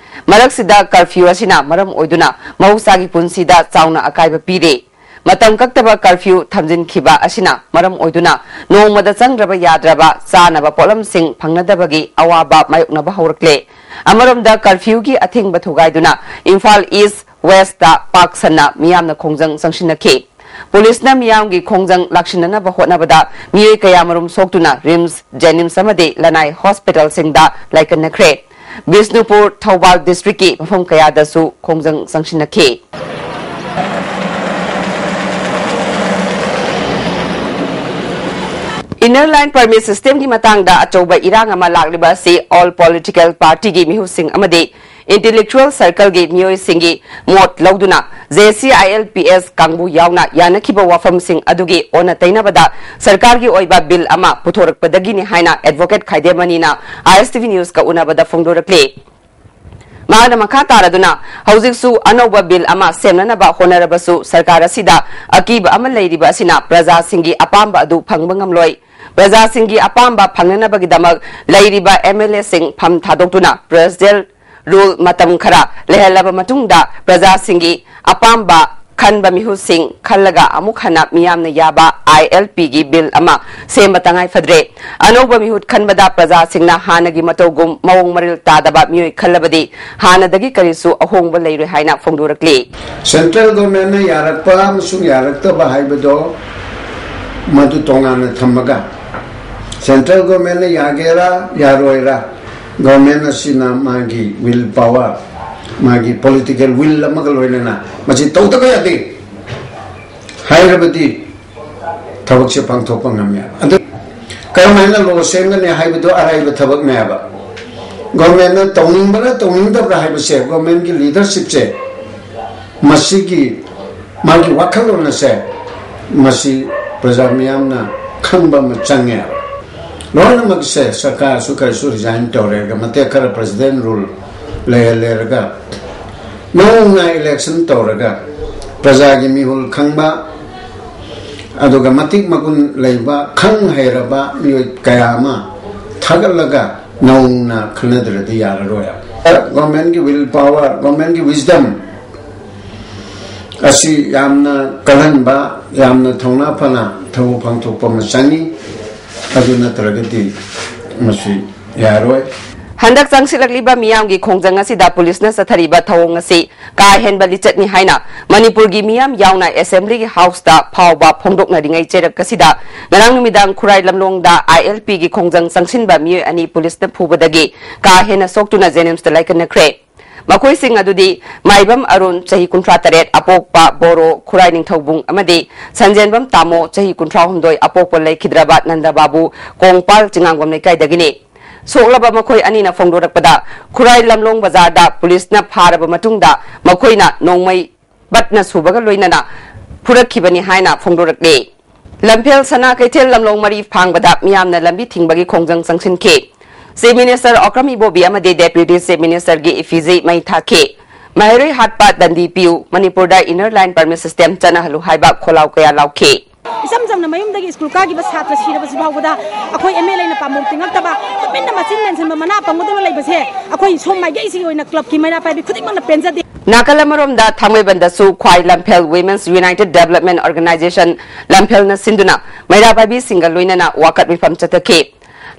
ꯃꯔꯛꯁꯤꯗ ꯀꯔꯐ꯭ꯌꯨ ꯑꯁꯤꯅ ꯃꯔꯝ ꯑꯣꯏꯗꯨꯅ ꯃꯍꯧꯁꯥꯒꯤ ꯄꯨꯟꯁꯤꯗ ꯆꯥꯎꯅ ꯑꯀꯥꯏꯕ ꯄꯤꯔꯦ꯫ ꯃꯇꯝ ꯀꯛꯇꯕ ꯀꯔꯐ꯭ꯌꯨ ꯊꯝꯖꯤꯟꯈꯤꯕ ꯑꯁꯤꯅ ꯃꯔꯝ ꯑꯣꯏꯗꯨꯅ ꯅꯣꯡꯃꯗ ꯆꯪꯗ꯭ꯔꯕ ꯌꯥꯗ꯭ꯔꯕ ꯆꯥꯅꯕ ꯄꯣꯠꯂꯝꯁꯤꯡ ꯐꯪꯅꯗꯕꯒꯤ ꯑꯋꯥꯕ ꯃꯥꯌꯣꯛꯅꯕ ꯍꯧꯔꯛꯂꯦ꯫ ꯑꯃꯔꯣꯝꯗ ꯀꯔꯐ꯭ꯌꯨꯒꯤ ꯑꯊꯤꯡꯕ ꯊꯨꯒꯥꯏꯗꯨꯅ ꯏꯝꯐꯥꯜ ꯏꯁ ꯋꯦꯁꯇ ꯄꯥꯛ ꯁꯟꯅ ꯃꯤꯌꯥꯝꯅ ꯈꯣꯡꯖꯪ ꯆꯪꯁꯤꯟꯅꯈꯤ꯫ ꯄꯨꯂꯤꯁꯅ ꯃꯤꯌꯥꯝꯒꯤ ꯈꯣꯡꯖꯪ ꯂꯥꯛꯁꯤꯟꯅꯅꯕ ꯍꯣꯠꯅꯕꯗ ꯃꯤꯑꯣꯏ ꯀꯌꯥꯃꯔꯨꯝ ꯁꯣꯛꯇꯨꯅ ꯔꯤꯝꯁ, ꯖꯦꯅꯤꯝꯁ ꯑꯃꯗꯤ ꯂꯅꯥꯏ ꯍꯣꯁꯄꯤꯇꯥꯜꯁꯤꯡꯗ ꯂꯥꯏꯀꯠꯅꯈ꯭ꯔꯦ꯫ ꯕꯤꯁꯅꯨꯄꯨꯔ, ꯊꯧꯕꯥꯜ ꯗꯤꯁꯇ꯭ꯔꯤꯛꯀꯤ ꯃꯐꯝ ꯀꯌꯥꯗꯁꯨ ꯈꯣꯡꯖꯪ ꯆꯪꯁꯤꯟꯅꯈꯤ꯫ Inner Line Permit Systemꯒꯤ ꯃꯇꯥꯡꯗ ꯑꯆꯧꯕ ꯏꯔꯥꯡ ꯑꯃ ꯂꯥꯛꯂꯤꯕ ꯑꯁꯤ all political partyꯒꯤ ꯃꯤꯍꯨꯠꯁꯤꯡ ꯑꯃꯗꯤ intellectual circleꯒꯤ ꯃꯤꯑꯣꯏꯁꯤꯡꯒꯤ ꯃꯣꯠ ꯂꯧꯗꯨꯅ J C I L P S ꯀꯥꯡꯕꯨ ꯌꯥꯎꯅ ꯌꯥꯅꯈꯤꯕ ꯋꯥꯐꯝꯁꯤꯡ ꯑꯗꯨꯒꯤ ꯑꯣꯟꯅ ꯇꯩꯅꯕꯗ ꯁꯔꯀꯥꯔꯒꯤ ꯑꯣꯏꯕ ꯕꯤꯜ ꯑꯃ ꯄꯨꯊꯣꯔꯛꯄꯗꯒꯤꯅꯤ ꯍꯥꯏꯅ ꯑꯦꯗꯚꯣꯀꯦꯠ ꯈꯥꯏꯗꯦꯃꯅꯤꯅ I S T V Newsꯀ ꯎꯅꯕꯗ ꯐꯣꯡꯗꯣꯔꯛꯂꯤ꯫ ꯃꯍꯥꯛꯅ ꯃꯈꯥ ꯇꯥꯔꯗꯨꯅ ꯍꯧꯖꯤꯛꯁꯨ ꯑꯅꯧꯕ ꯕꯤꯜ ꯑꯃ ꯁꯦꯝꯅꯅꯕ ꯍꯣꯠꯅꯔꯕꯁꯨ ꯁꯔꯀꯥꯔ ꯑꯁꯤꯗ ꯑꯀꯤꯕ ꯑꯃ ꯂꯩꯔꯤꯕ ꯑꯁꯤꯅ ꯄ꯭ꯔꯖꯥꯁꯤꯡꯒꯤ ꯑꯄꯥꯝꯕ ꯑꯗꯨ ꯐꯪꯕ ꯉꯝꯂꯣꯏ꯫ ꯄ꯭ꯔꯖꯥꯁꯤꯡꯒꯤ ꯑꯄꯥꯝꯕ ꯐꯪꯅꯅꯕꯒꯤꯗꯃꯛ ꯂꯩꯔꯤꯕ M L Aꯁꯤꯡ ꯐꯝ ꯊꯥꯗꯣꯛꯇꯨꯅ ꯄ꯭ꯔꯖꯦꯟ ꯔꯨꯜ ꯃꯇꯝ ꯈꯔ ꯂꯩꯍꯜꯂꯕ ꯃꯇꯨꯡꯗ ꯄ꯭ꯔꯖꯥꯁꯤꯡꯒꯤ ꯑꯄꯥꯝꯕ ꯈꯟꯕ ꯃꯤꯍꯨꯠꯁꯤꯡ ꯈꯜꯂꯒ ꯑꯃꯨꯛ ꯍꯟꯅ ꯃꯤꯌꯥꯝꯅ ꯌꯥꯕ I L Pꯒꯤ ꯕꯤꯜ ꯑꯃ ꯁꯦꯝꯕ ꯇꯉꯥꯏ ꯐꯗ꯭ꯔꯦ꯫ ꯑꯅꯧꯕ ꯃꯤꯍꯨꯠ ꯈꯟꯕꯗ ꯄ꯭ꯔꯖꯥꯁꯤꯡꯅ ꯍꯥꯟꯅꯒꯤ ꯃꯇꯧꯒꯨꯝ ꯃꯑꯣꯡ ꯃꯔꯤꯜ ꯇꯥꯗꯕ ꯃꯤꯑꯣꯏ ꯈꯜꯂꯕꯗꯤ ꯍꯥꯟꯅꯗꯒꯤ ꯀꯔꯤꯁꯨ ꯑꯍꯣꯡꯕ ꯂꯩꯔꯣꯏ ꯍꯥꯏꯅ ꯐꯣꯡꯗꯣꯔꯛꯂꯤ꯫ Central Governmentꯅ ꯌꯥꯔꯛꯄ ꯑꯃꯁꯨꯡ ꯌꯥꯔꯛꯇꯕ ꯍꯥꯏꯕꯗꯣ ꯃꯗꯨ ꯇꯣꯉꯥꯟꯅ ꯊꯝꯃꯒ, Central Governmentꯅ ꯌꯥꯒꯦꯔꯥ ꯌꯥꯔꯣꯏꯔꯥ, Government ꯑꯁꯤꯅ ꯃꯥꯒꯤ will power, ꯃꯥꯒꯤ political will ꯑꯃꯒ ꯂꯣꯏꯅꯅ ꯃꯁꯤ ꯇꯧꯗꯕ ꯌꯥꯗꯦ ꯍꯥꯏꯔꯕꯗꯤ ꯊꯕꯛꯁꯦ ꯄꯥꯡꯊꯣꯛꯄ ꯉꯝꯃꯦ꯫ ꯑꯗꯨ ꯀꯔꯝꯍꯥꯏꯅ law ꯁꯦꯝꯒꯅꯤ ꯍꯥꯏꯕꯗꯣ ꯑꯔꯥꯏꯕ ꯊꯕꯛꯅꯦꯕ꯫ Governmentꯅ ꯇꯧꯅꯤꯡꯕ꯭ꯔꯥ ꯇꯧꯅꯤꯡꯗꯕ꯭ꯔꯥ ꯍꯥꯏꯕꯁꯦ, governmentꯀꯤ leadershipꯁꯦ ꯃꯁꯤꯒꯤ ꯃꯥꯒꯤ ꯋꯥꯈꯜꯂꯣꯟ ꯑꯁꯦ ꯃꯁꯤ ꯄ꯭ꯔꯖꯥ ꯃꯤꯌꯥꯝꯅ ꯈꯪꯕ ꯑꯃ ꯆꯪꯉꯦ꯫ ꯂꯣꯏꯅꯃꯛꯁꯦ ꯁꯔꯀꯥꯔꯁꯨ ꯀꯔꯤꯁꯨ ꯔꯤꯖꯥꯏꯟ ꯇꯧꯔꯦꯒ ꯃꯇꯦꯛ ꯈꯔ ꯄ꯭ꯔꯁꯤꯗꯦꯟ ꯔꯨꯜ ꯂꯩꯍꯜꯂꯦꯔꯒ ꯅꯧꯅ ꯏꯂꯦꯛꯁꯟ ꯇꯧꯔꯒ ꯄ꯭ꯔꯖꯥꯒꯤ ꯃꯤꯍꯨꯜ ꯈꯪꯕ ꯑꯗꯨꯒ ꯃꯇꯤꯛ ꯃꯒꯨꯟ ꯂꯩꯕ ꯈꯪ ꯍꯩꯔꯕ ꯃꯤꯑꯣꯏ ꯀꯌꯥ ꯑꯃ ꯊꯥꯒꯠꯂꯒ ꯅꯧꯅ ꯈꯟꯅꯗ꯭ꯔꯗꯤ ꯌꯥꯔꯔꯣꯏ꯫ ꯒꯣꯔꯃꯦꯟꯒꯤ ꯋꯤꯜ ꯄꯥꯋꯔ, ꯒꯣꯔꯃꯦꯟꯒꯤ ꯋꯤꯁꯗꯝ ꯑꯁꯤ ꯌꯥꯝꯅ ꯀꯜꯍꯟꯕ, ꯌꯥꯝꯅ ꯊꯧꯅꯥ ꯐꯅ ꯊꯕꯛ ꯄꯥꯡꯊꯣꯛꯄ ꯑꯃ ꯆꯪꯏ꯫ ꯑꯗꯨ ꯅꯠꯇ꯭ꯔꯒꯗꯤ ꯃꯁꯤ ꯌꯥꯔꯣꯏ꯫ ꯍꯟꯗꯛ ꯆꯪꯁꯤꯜꯂꯛꯂꯤꯕ ꯃꯤꯌꯥꯝꯒꯤ ꯈꯣꯡꯖꯪ ꯑꯁꯤꯗ ꯄꯨꯂꯤꯁꯅ ꯆꯠꯊꯔꯤꯕ ꯊꯧꯑꯣꯡ ꯑꯁꯤ ꯀꯥ ꯍꯦꯟꯕ ꯂꯤꯆꯠꯅꯤ ꯍꯥꯏꯅ ꯃꯅꯤꯄꯨꯔꯒꯤ ꯃꯤꯌꯥꯝ ꯌꯥꯎꯅ ꯑꯦꯁꯦꯝꯕ꯭ꯂꯤꯒꯤ ꯍꯥꯎꯁꯇ ꯐꯥꯎꯕ ꯐꯣꯡꯗꯣꯛꯅꯔꯤꯉꯩ ꯆꯩꯔꯛ ꯑꯁꯤꯗ ꯉꯔꯥꯡ ꯅꯨꯃꯤꯗꯥꯡ ꯈꯨꯔꯥꯏ ꯂꯝꯂꯣꯡꯗ ꯑꯥꯏ ꯑꯦꯜ ꯄꯤꯒꯤ ꯈꯣꯡꯖꯪ ꯆꯪꯁꯤꯟꯕ ꯃꯤꯑꯣꯏ ꯑꯅꯤ ꯄꯨꯂꯤꯁꯅ ꯐꯨꯕꯗꯒꯤ ꯀꯥ ꯍꯦꯟꯅ ꯁꯣꯛꯇꯨꯅ ꯖꯦꯅꯤꯝꯁꯇ ꯂꯥꯏꯀꯠꯅꯈ꯭ꯔꯦ꯫ ꯃꯈꯣꯏꯁꯤꯡ ꯑꯗꯨꯗꯤ ꯃꯥꯏꯕꯝ ꯑꯔꯨꯟ, ꯆꯍꯤ ꯀꯨꯟꯊ꯭ꯔꯥ ꯇꯔꯦꯠ, ꯑꯄꯣꯛꯄ ꯕꯣꯔꯣ ꯈꯨꯔꯥꯏ ꯅꯤꯡꯊꯧꯕꯨꯡ ꯑꯃꯗꯤ ꯁꯟꯖꯦꯟꯕꯝ ꯇꯥꯃꯣ, ꯆꯍꯤ ꯀꯨꯟꯊ꯭ꯔꯥ ꯍꯨꯝꯗꯣꯏ, ꯑꯄꯣꯛꯄ ꯂꯩꯈꯤꯗ꯭ꯔꯕ ꯅꯟꯗ ꯕꯥꯕꯨ, ꯀꯣꯡꯄꯥꯜ ꯆꯤꯉꯥꯡꯕꯝ ꯂꯩꯀꯥꯏꯗꯒꯤꯅꯤ꯫ ꯁꯣꯛꯂꯕ ꯃꯈꯣꯏ ꯑꯅꯤꯅ ꯐꯣꯡꯗꯣꯔꯛꯄꯗ, ꯈꯨꯔꯥꯏ ꯂꯝꯂꯣꯡ ꯕꯖꯥꯔꯗ ꯄꯨꯂꯤꯁꯅ ꯐꯥꯔꯕ ꯃꯇꯨꯡꯗ ꯃꯈꯣꯏꯅ ꯅꯣꯡꯃꯩ ꯕꯠꯅ ꯁꯨꯕꯒ ꯂꯣꯏꯅꯅ ꯐꯨꯔꯛꯈꯤꯕꯅꯤ ꯍꯥꯏꯅ ꯐꯣꯡꯗꯣꯔꯛꯂꯤ꯫ ꯂꯝꯐꯦꯜ ꯁꯅꯥ ꯀꯩꯊꯦꯜ ꯂꯝꯂꯣꯡ ꯃꯔꯤ ꯐꯥꯡꯕꯗ ꯃꯤꯌꯥꯝꯅ ꯂꯝꯕꯤ ꯊꯤꯡꯕꯒꯤ ꯈꯣꯡꯖꯪ ꯆꯪꯁꯤꯟꯈꯤ꯫ ꯆꯤꯐ ꯃꯤꯅꯤꯁꯇꯔ ꯑꯣꯀ꯭ꯔꯝ ꯏꯕꯣꯕꯤ ꯑꯃꯗꯤ ꯗꯦꯄ꯭ꯌꯨꯇꯤ ꯆꯤꯐ ꯃꯤꯅꯤꯁꯇꯔꯒꯤ ꯏꯐꯤꯖꯤ ꯃꯩ ꯊꯥꯈꯤ꯫ ꯃꯍꯩꯔꯣꯏ ꯍꯥꯠꯄ ꯗꯟꯗꯤ ꯄꯤꯌꯨ, ꯃꯅꯤꯄꯨꯔꯗ ꯏꯟꯅꯔ ꯂꯥꯏꯟ ꯄꯔꯃꯤꯠ ꯁꯤꯁꯇꯦꯝ ꯆꯠꯅꯍꯜꯂꯨ ꯍꯥꯏꯕ ꯈꯣꯜꯂꯥꯎ ꯀꯌꯥ ꯂꯥꯎꯈꯤ꯫ ꯏꯆꯝ ꯆꯝꯅ ꯃꯌꯨꯝꯗꯒꯤ ꯁ꯭ꯀꯨꯜ ꯀꯥꯈꯤꯕ ꯁꯥꯇ꯭ꯔ ꯁꯤꯔꯕꯁꯤ ꯐꯥꯎꯕꯗ ꯑꯩꯈꯣꯏ ꯑꯦꯝ ꯑꯦꯜ ꯑꯦꯅ ꯄꯥꯝꯕꯣꯝ ꯇꯤꯡꯉꯛꯇꯕ, ꯇꯨꯃꯤꯟꯅ ꯃꯆꯤꯟ ꯃꯦꯟꯁꯤꯟꯕ ꯃꯅꯥ ꯄꯪꯕꯗꯧꯅ ꯂꯩꯕꯁꯦ ꯑꯩꯈꯣꯏ ꯁꯣꯝ ꯃꯥꯏꯀꯩꯁꯤꯒꯤ ꯑꯣꯏꯅ ꯀ꯭ꯂꯕꯀꯤ ꯃꯩꯔꯥ ꯄꯥꯏꯕꯤ ꯈꯨꯗꯤꯡꯃꯛꯅ ꯄꯦꯟꯖꯗꯦ꯫ ꯅꯥꯀꯜ ꯑꯃꯔꯣꯝꯗ ꯊꯥꯡꯃꯩꯕꯟꯗꯁꯨ ꯈ꯭ꯋꯥꯏ ꯂꯝꯐꯦꯜ Women's United Development Organization ꯂꯝꯐꯦꯜꯅ ꯁꯤꯟꯗꯨꯅ ꯃꯩꯔꯥ ꯄꯥꯏꯕꯤꯁꯤꯡꯒ ꯂꯣꯏꯅꯅ ꯋꯥꯀꯠ ꯃꯤꯐꯝ ꯆꯠꯊꯈꯤ꯫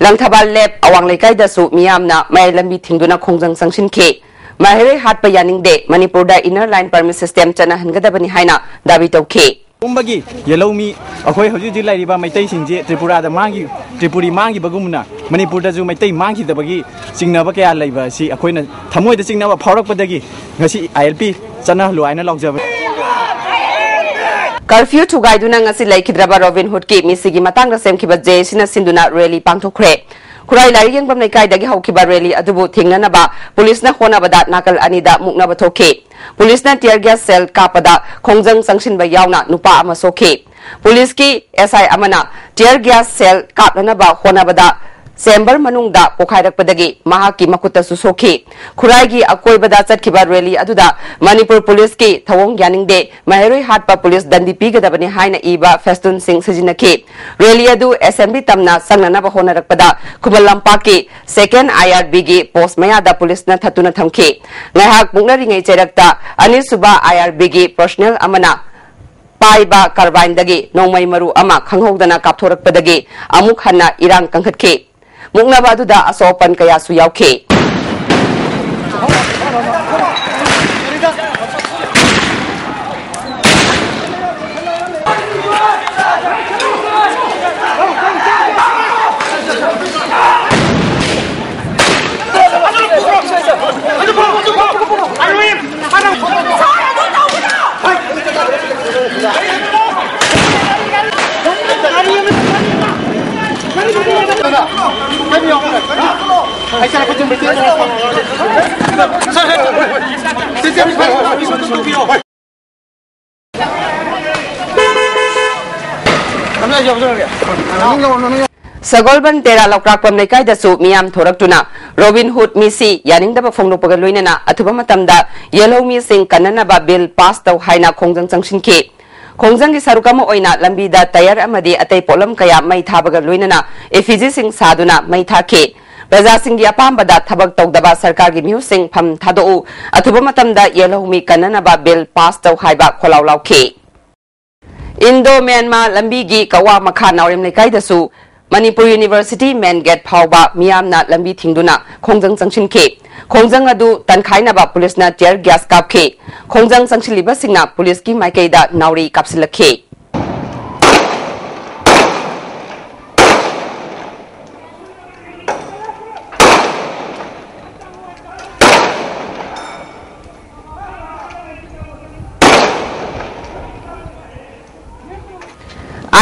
ꯂꯪꯊꯕꯥꯜ ꯂꯦꯞ ꯑꯋꯥꯡ ꯂꯩꯀꯥꯏꯗꯁꯨ ꯃꯤꯌꯥꯝꯅ ꯃꯌꯥꯏ ꯂꯝꯕꯤ ꯊꯤꯡꯗꯨꯅ ꯈꯣꯡꯖꯪ ꯆꯪꯁꯤꯟꯈꯤ꯫ ꯃꯍꯩꯔꯣꯏ ꯍꯥꯠꯄ ꯌꯥꯅꯤꯡꯗꯦ, ꯃꯅꯤꯄꯨꯔꯗ ꯏꯟꯅꯔ ꯂꯥꯏꯟ ꯄꯔꯃꯤꯠ ꯁꯤꯁꯇꯦꯝ ꯆꯠꯅꯍꯟꯒꯗꯕꯅꯤ ꯍꯥꯏꯅ ꯗꯥꯕꯤ ꯇꯧꯈꯤ꯫ ꯄꯨꯝꯕꯒꯤ ꯌꯦꯜꯍꯧꯃꯤ ꯑꯩꯈꯣꯏ ꯍꯧꯖꯤꯛ ꯍꯧꯖꯤꯛ ꯂꯩꯔꯤꯕ ꯃꯩꯇꯩꯁꯤꯡꯁꯤ ꯇ꯭ꯔꯤꯄꯨꯔꯥꯗ ꯃꯥꯡꯈꯤ, ꯇ꯭ꯔꯤꯄꯨꯔꯤ ꯃꯥꯡꯈꯤꯕꯒꯨꯝꯅ ꯃꯅꯤꯄꯨꯔꯗꯁꯨ ꯃꯩꯇꯩ ꯃꯥꯡꯈꯤꯗꯕꯒꯤ ꯆꯤꯡꯅꯕ ꯀꯌꯥ ꯂꯩꯕ ꯑꯁꯤ ꯑꯩꯈꯣꯏꯅ ꯊꯃꯣꯏꯗ ꯆꯤꯡꯅꯕ ꯐꯥꯎꯔꯛꯄꯗꯒꯤ ꯉꯁꯤ ꯑꯥꯏ ꯑꯦꯜ ꯄꯤ ꯆꯠꯅꯍꯜꯂꯨ ꯍꯥꯏꯅ ꯂꯥꯎꯖꯕꯅꯤ꯫ ꯀꯔꯐ꯭ꯌꯨ ꯊꯨꯒꯥꯏꯗꯨꯅ ꯉꯁꯤ ꯂꯩꯈꯤꯗ꯭ꯔꯕ ꯔꯣꯕꯤꯟ ꯍꯨꯗꯀꯤ ꯃꯤꯁꯤꯒꯤ ꯃꯇꯥꯡꯗ ꯁꯦꯝꯈꯤꯕ ꯖꯦ ꯑꯦ ꯁꯤꯅ ꯁꯤꯟꯗꯨꯅ ꯔꯦꯂꯤ ꯄꯥꯡꯊꯣꯛꯈ꯭ꯔꯦ꯫ ꯈꯨꯔꯥꯏ ꯂꯥꯏꯔꯤꯛ ꯌꯦꯡꯐꯝ ꯂꯩꯀꯥꯏꯗꯒꯤ ꯍꯧꯈꯤꯕ ꯔꯦꯂꯤ ꯑꯗꯨꯕꯨ ꯊꯤꯡꯅꯅꯕ ꯄꯨꯂꯤꯁꯅ ꯍꯣꯠꯅꯕꯗ ꯅꯥꯀꯜ ꯑꯅꯤꯗ ꯃꯨꯛꯅꯕ ꯊꯣꯛꯈꯤ꯫ ꯄꯨꯂꯤꯁꯅ tear gas shell ꯀꯥꯞꯄꯗ ꯈꯣꯡꯖꯪ ꯆꯪꯁꯤꯟꯕ ꯌꯥꯎꯅ ꯅꯨꯄꯥ ꯑꯃ ꯁꯣꯛꯈꯤ꯫ ꯄꯨꯂꯤꯁꯀꯤ S I ꯑꯃꯅ tear gas shell ꯀꯥꯞꯅꯅꯕ ꯍꯣꯠꯅꯕꯗ chamber ꯃꯅꯨꯡꯗ ꯄꯣꯈꯥꯏꯔꯛꯄꯗꯒꯤ ꯃꯍꯥꯛꯀꯤ ꯃꯈꯨꯠꯇꯁꯨ ꯁꯣꯛꯈꯤ꯫ ꯈꯨꯔꯥꯏꯒꯤ ꯑꯀꯣꯏꯕꯗ ꯆꯠꯈꯤꯕ ꯔꯦꯂꯤ ꯑꯗꯨꯗ ꯃꯅꯤꯄꯨꯔ ꯄꯨꯂꯤꯁꯀꯤ ꯊꯧꯑꯣꯡ ꯌꯥꯅꯤꯡꯗꯦ, ꯃꯍꯩꯔꯣꯏ ꯍꯥꯠꯄ ꯄꯨꯂꯤꯁ ꯗꯟꯗꯤ ꯄꯤꯒꯗꯕꯅꯤ ꯍꯥꯏꯅ ꯏꯕ ꯐꯦꯁꯇꯨꯟꯁꯤꯡ ꯁꯤꯖꯤꯟꯅꯈꯤ꯫ ꯔꯦꯂꯤ ꯑꯗꯨ assembly ꯇꯝꯅ ꯆꯪꯅꯅꯕ ꯍꯣꯠꯅꯔꯛꯄꯗ ꯈꯨꯃꯟ ꯂꯝꯄꯥꯛꯀꯤ second I R B ꯒꯤ post ꯃꯌꯥꯗ ꯄꯨꯂꯤꯁꯅ ꯊꯠꯇꯨꯅ ꯊꯝꯈꯤ꯫ ꯉꯥꯏꯍꯥꯛ ꯃꯨꯛꯅꯔꯤꯉꯩ ꯆꯩꯔꯛꯇ ꯑꯅꯤꯁꯨꯕ I R B ꯒꯤ personnel ꯑꯃꯅ ꯄꯥꯏꯕ carbineꯗꯒꯤ ꯅꯣꯡꯃꯩ ꯃꯔꯨ ꯑꯃ ꯈꯪꯍꯧꯗꯅ ꯀꯥꯞꯊꯣꯔꯛꯄꯗꯒꯤ ꯑꯃꯨꯛ ꯍꯟꯅ ꯏꯔꯥꯡ ꯀꯟꯈꯠꯈꯤ꯫ ꯃꯨꯛꯅꯕ ꯑꯗꯨꯗ ꯑꯁꯣꯛ ꯑꯄꯟ ꯀꯌꯥꯁꯨ ꯌꯥꯎꯈꯤ꯫ ꯁꯒꯣꯜꯕꯟ ꯇꯦꯔꯥ ꯂꯧꯀ꯭ꯔꯥꯛꯄꯝ ꯂꯩꯀꯥꯏꯗꯁꯨ ꯃꯤꯌꯥꯝ ꯊꯣꯔꯛꯇꯨꯅ ꯔꯣꯕꯤꯟ ꯍꯨꯗ ꯃꯤꯁꯤ ꯌꯥꯅꯤꯡꯗꯕ ꯐꯣꯡꯗꯣꯛꯄꯒ ꯂꯣꯏꯅꯅ ꯑꯊꯨꯕ ꯃꯇꯝꯗ ꯌꯦꯜꯍꯧ ꯃꯤꯁꯤꯡ ꯀꯟꯅꯅꯕ ꯕꯤꯜ ꯄꯥꯁ ꯇꯧ ꯍꯥꯏꯅ ꯈꯣꯡꯖꯪ ꯆꯪꯁꯤꯟꯈꯤ꯫ ꯈꯣꯡꯖꯪꯒꯤ ꯁꯔꯨꯛ ꯑꯃ ꯑꯣꯏꯅ ꯂꯝꯕꯤꯗ ꯇꯌꯔ ꯑꯃꯗꯤ ꯑꯇꯩ ꯄꯣꯠꯂꯝ ꯀꯌꯥ ꯃꯩ ꯊꯥꯕꯒ ꯂꯣꯏꯅꯅ ꯏꯐꯤꯖꯤꯁꯤꯡ ꯁꯥꯗꯨꯅ ꯃꯩ ꯊꯥꯈꯤ꯫ ꯄ꯭ꯔꯖꯥꯁꯤꯡꯒꯤ ꯑꯄꯥꯝꯕꯗ ꯊꯕꯛ ꯇꯧꯗꯕ ꯁꯔꯀꯥꯔꯒꯤ ꯃꯤꯍꯨꯠꯁꯤꯡ ꯐꯝ ꯊꯥꯗꯣꯛꯎ, ꯑꯊꯨꯕ ꯃꯇꯝꯗ ꯌꯦꯜꯍꯧꯃꯤ ꯀꯟꯅꯅꯕ ꯕꯤꯜ ꯄꯥꯁ ꯇꯧ ꯍꯥꯏꯕ ꯈꯣꯜꯂꯥꯎ ꯂꯥꯎꯈꯤ꯫ ꯏꯟꯗꯣ ꯃ꯭ꯌꯥꯟꯃꯥꯔ ꯂꯝꯕꯤꯒꯤ ꯀꯋꯥ ꯃꯈꯥ ꯅꯥꯎꯔꯦꯝ ꯂꯩꯀꯥꯏꯗꯁꯨ ꯃꯅꯤꯄꯨꯔ ꯌꯨꯅꯤꯚꯔꯁꯤꯇꯤ main gate ꯐꯥꯎꯕ ꯃꯤꯌꯥꯝꯅ ꯂꯝꯕꯤ ꯊꯤꯡꯗꯨꯅ ꯈꯣꯡꯖꯪ ꯆꯪꯁꯤꯟꯈꯤ꯫ ꯈꯣꯡꯖꯪ ꯑꯗꯨ ꯇꯟꯈꯥꯏꯅꯕ ꯄꯨꯂꯤꯁꯅ tear gas ꯀꯥꯞꯈꯤ꯫ ꯈꯣꯡꯖꯪ ꯆꯪꯁꯤꯜꯂꯤꯕꯁꯤꯡꯅ ꯄꯨꯂꯤꯁꯀꯤ ꯃꯥꯏꯀꯩꯗ ꯅꯥꯎꯔꯤ ꯀꯥꯞꯁꯤꯜꯂꯛꯈꯤ꯫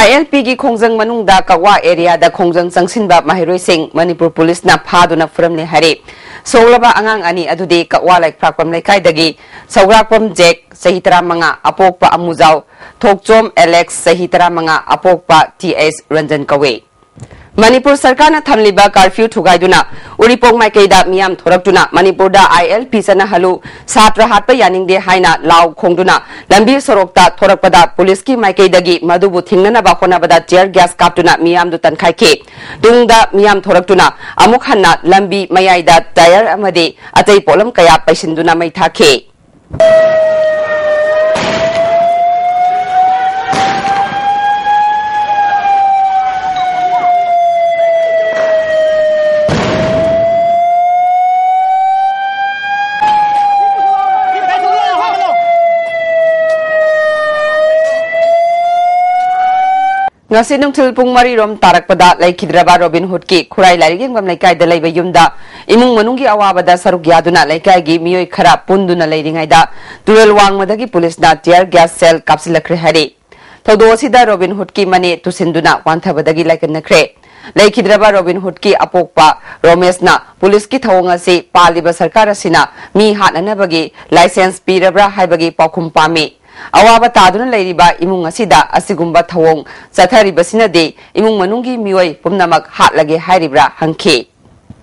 ꯑꯥꯏ ꯑꯦꯜ ꯄꯤꯒꯤ ꯈꯣꯡꯖꯪ ꯃꯅꯨꯡꯗ ꯀꯛꯋꯥ ꯑꯦꯔꯤꯌꯥꯗ ꯈꯣꯡꯖꯪ ꯆꯪꯁꯤꯟꯕ ꯃꯍꯩꯔꯣꯏꯁꯤꯡ ꯃꯅꯤꯄꯨꯔ ꯄꯨꯂꯤꯁꯅ ꯐꯥꯗꯨꯅ ꯐꯨꯔꯝꯂꯦ ꯍꯥꯏꯔꯤ꯫ ꯁꯣꯛꯂꯕ ꯑꯉꯥꯡ ꯑꯅꯤ ꯑꯗꯨꯗꯤ ꯀꯛꯋꯥ ꯂꯩꯈ꯭ꯔꯥꯛꯄꯝ ꯂꯩꯀꯥꯏꯗꯒꯤ ꯁꯧꯒ꯭ꯔꯥꯛꯄꯝ ꯖꯦꯛ, ꯆꯍꯤ ꯇꯔꯥꯃꯉꯥ, ꯑꯄꯣꯛꯄ ꯑꯃꯨꯖꯥꯎ ꯊꯣꯛꯆꯣꯝ ꯑꯦꯂꯦꯛꯁ, ꯆꯍꯤ ꯇꯔꯥꯃꯉꯥ, ꯑꯄꯣꯛꯄ ꯇꯤ ꯑꯩꯆ ꯔꯟꯖꯟ ꯀꯧꯏ꯫ ꯃꯅꯤꯄꯨꯔ ꯁꯔꯀꯥꯔꯅ ꯊꯝꯂꯤꯕ ꯀꯥꯔꯐ꯭ꯌꯨ ꯊꯨꯒꯥꯏꯗꯨꯅ ꯎꯔꯤꯄꯣꯛ ꯃꯥꯏꯀꯩꯗ ꯃꯤꯌꯥꯝ ꯊꯣꯔꯛꯇꯨꯅ ꯃꯅꯤꯄꯨꯔꯗ ꯑꯥꯏ ꯑꯦꯜ ꯄꯤ ꯆꯠꯅꯍꯜꯂꯨ, ꯁꯥꯇ꯭ꯔ ꯍꯥꯠꯄ ꯌꯥꯅꯤꯡꯗꯦ ꯍꯥꯏꯅ ꯂꯥꯎ ꯈꯣꯡꯗꯨꯅ ꯂꯝꯕꯤ ꯁꯣꯔꯣꯛꯇ ꯊꯣꯔꯛꯄꯗ ꯄꯨꯂꯤꯁꯀꯤ ꯃꯥꯏꯀꯩꯗꯒꯤ ꯃꯗꯨꯕꯨ ꯊꯤꯡꯅꯅꯕ ꯍꯣꯠꯅꯕꯗ ꯇꯤꯌꯔ ꯒ꯭ꯌꯥꯁ ꯀꯥꯞꯇꯨꯅ ꯃꯤꯌꯥꯝꯗꯨ ꯇꯟꯈꯥꯏꯈꯤ꯫ ꯇꯨꯡꯗ ꯃꯤꯌꯥꯝ ꯊꯣꯔꯛꯇꯨꯅ ꯑꯃꯨꯛ ꯍꯟꯅ ꯂꯝꯕꯤ ꯃꯌꯥꯏꯗ ꯇꯥꯌꯔ ꯑꯃꯗꯤ ꯑꯇꯩ ꯄꯣꯠꯂꯝ ꯀꯌꯥ ꯄꯩꯁꯤꯟꯗꯨꯅ ꯃꯩ ꯊꯥꯈꯤ꯫ ꯉꯁꯤ ꯅꯨꯡꯊꯤꯜ ꯄꯨꯡ ꯃꯔꯤ ꯔꯣꯝ ꯇꯥꯔꯛꯄꯗ ꯂꯩꯈꯤꯗ꯭ꯔꯕ ꯔꯣꯕꯤꯟ ꯍꯨꯗꯀꯤ ꯈꯨꯔꯥꯏ ꯂꯥꯏꯔꯤꯛ ꯌꯦꯡꯐꯝ ꯂꯩꯀꯥꯏꯗ ꯂꯩꯕ ꯌꯨꯝꯗ ꯏꯃꯨꯡ ꯃꯅꯨꯡꯒꯤ ꯑꯋꯥꯕꯗ ꯁꯔꯨꯛ ꯌꯥꯗꯨꯅ ꯂꯩꯀꯥꯏꯒꯤ ꯃꯤꯑꯣꯏ ꯈꯔ ꯄꯨꯟꯗꯨꯅ ꯂꯩꯔꯤꯉꯩꯗ ꯇꯨꯔꯦꯜ ꯋꯥꯡꯃꯗꯒꯤ ꯄꯨꯂꯤꯁꯅ ꯇꯤꯌꯔ ꯒ꯭ꯌꯥꯁ ꯁꯦꯜ ꯀꯥꯞꯁꯤꯜꯂꯛꯈ꯭ꯔꯦ ꯍꯥꯏꯔꯤ꯫ ꯊꯧꯗꯣꯛ ꯑꯁꯤꯗ ꯔꯣꯕꯤꯟ ꯍꯨꯗꯀꯤ ꯃꯅꯦ ꯇꯨꯁꯤꯟꯗꯨꯅ ꯋꯥꯟꯊꯕꯗꯒꯤ ꯂꯥꯏꯀꯠꯅꯈ꯭ꯔꯦ꯫ ꯂꯩꯈꯤꯗ꯭ꯔꯕ ꯔꯣꯕꯤꯟ ꯍꯨꯗꯀꯤ ꯑꯄꯣꯛꯄ ꯔꯣꯃꯦꯁꯅ ꯄꯨꯂꯤꯁꯀꯤ ꯊꯧꯑꯣꯡ ꯑꯁꯤ ꯄꯥꯜꯂꯤꯕ ꯁꯔꯀꯥꯔ ꯑꯁꯤꯅ ꯃꯤ ꯍꯥꯠꯅꯅꯕꯒꯤ ꯂꯥꯏꯁꯦꯟꯁ ꯄꯤꯔꯕ꯭ꯔꯥ ꯍꯥꯏꯕꯒꯤ ꯄꯥꯎꯈꯨꯝ ꯄꯥꯝꯃꯤ꯫ ꯑꯋꯥꯕ ꯇꯥꯗꯨꯅ ꯂꯩꯔꯤꯕ ꯏꯃꯨꯡ ꯑꯁꯤꯗ ꯑꯁꯤꯒꯨꯝꯕ ꯊꯧꯑꯣꯡ ꯆꯠꯊꯔꯤꯕꯁꯤꯅꯗꯤ ꯏꯃꯨꯡ ꯃꯅꯨꯡꯒꯤ ꯃꯤꯑꯣꯏ ꯄꯨꯝꯅꯃꯛ ꯍꯥꯠꯂꯒꯦ ꯍꯥꯏꯔꯤꯕ꯭ꯔꯥ ꯍꯪꯈꯤ꯫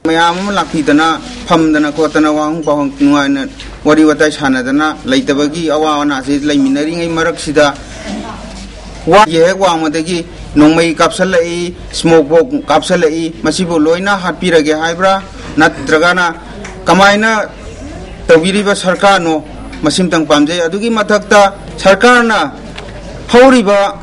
ꯃꯌꯥꯝ ꯑꯃ ꯂꯥꯛꯄꯤꯗꯅ ꯐꯝꯗꯅ ꯈꯣꯠꯇꯅ ꯋꯥꯍꯪ ꯄꯥꯎꯍꯪ ꯅꯨꯡꯉꯥꯏꯅ ꯋꯥꯔꯤ ꯋꯥꯇꯥꯏ ꯁꯥꯟꯅꯗꯅ ꯂꯩꯇꯕꯒꯤ ꯑꯋꯥ ꯑꯅꯥꯁꯤ ꯂꯩꯃꯤꯟꯅꯔꯤꯉꯩ ꯃꯔꯛꯁꯤꯗ ꯋꯥꯒꯤ ꯍꯦꯛ ꯋꯥꯡꯃꯗꯒꯤ ꯅꯣꯡꯃꯩ ꯀꯥꯞꯁꯜꯂꯛꯏ, ꯁ꯭ꯃꯣꯛ ꯕꯣꯝ ꯀꯥꯞꯁꯜꯂꯛꯏ, ꯃꯁꯤꯕꯨ ꯂꯣꯏꯅ ꯍꯥꯠꯄꯤꯔꯒꯦ ꯍꯥꯏꯕ꯭ꯔꯥ? ꯅꯠꯇ꯭ꯔꯒꯅ ꯀꯃꯥꯏꯅ ꯇꯧꯕꯤꯔꯤꯕ ꯁꯔꯀꯥꯔꯅꯣ? ꯃꯁꯤꯃꯇꯪ ꯄꯥꯝꯖꯩ꯫ ꯑꯗꯨꯒꯤ ꯃꯊꯛꯇ ꯁꯔꯀꯥꯔꯅ ꯍꯧꯔꯤꯕ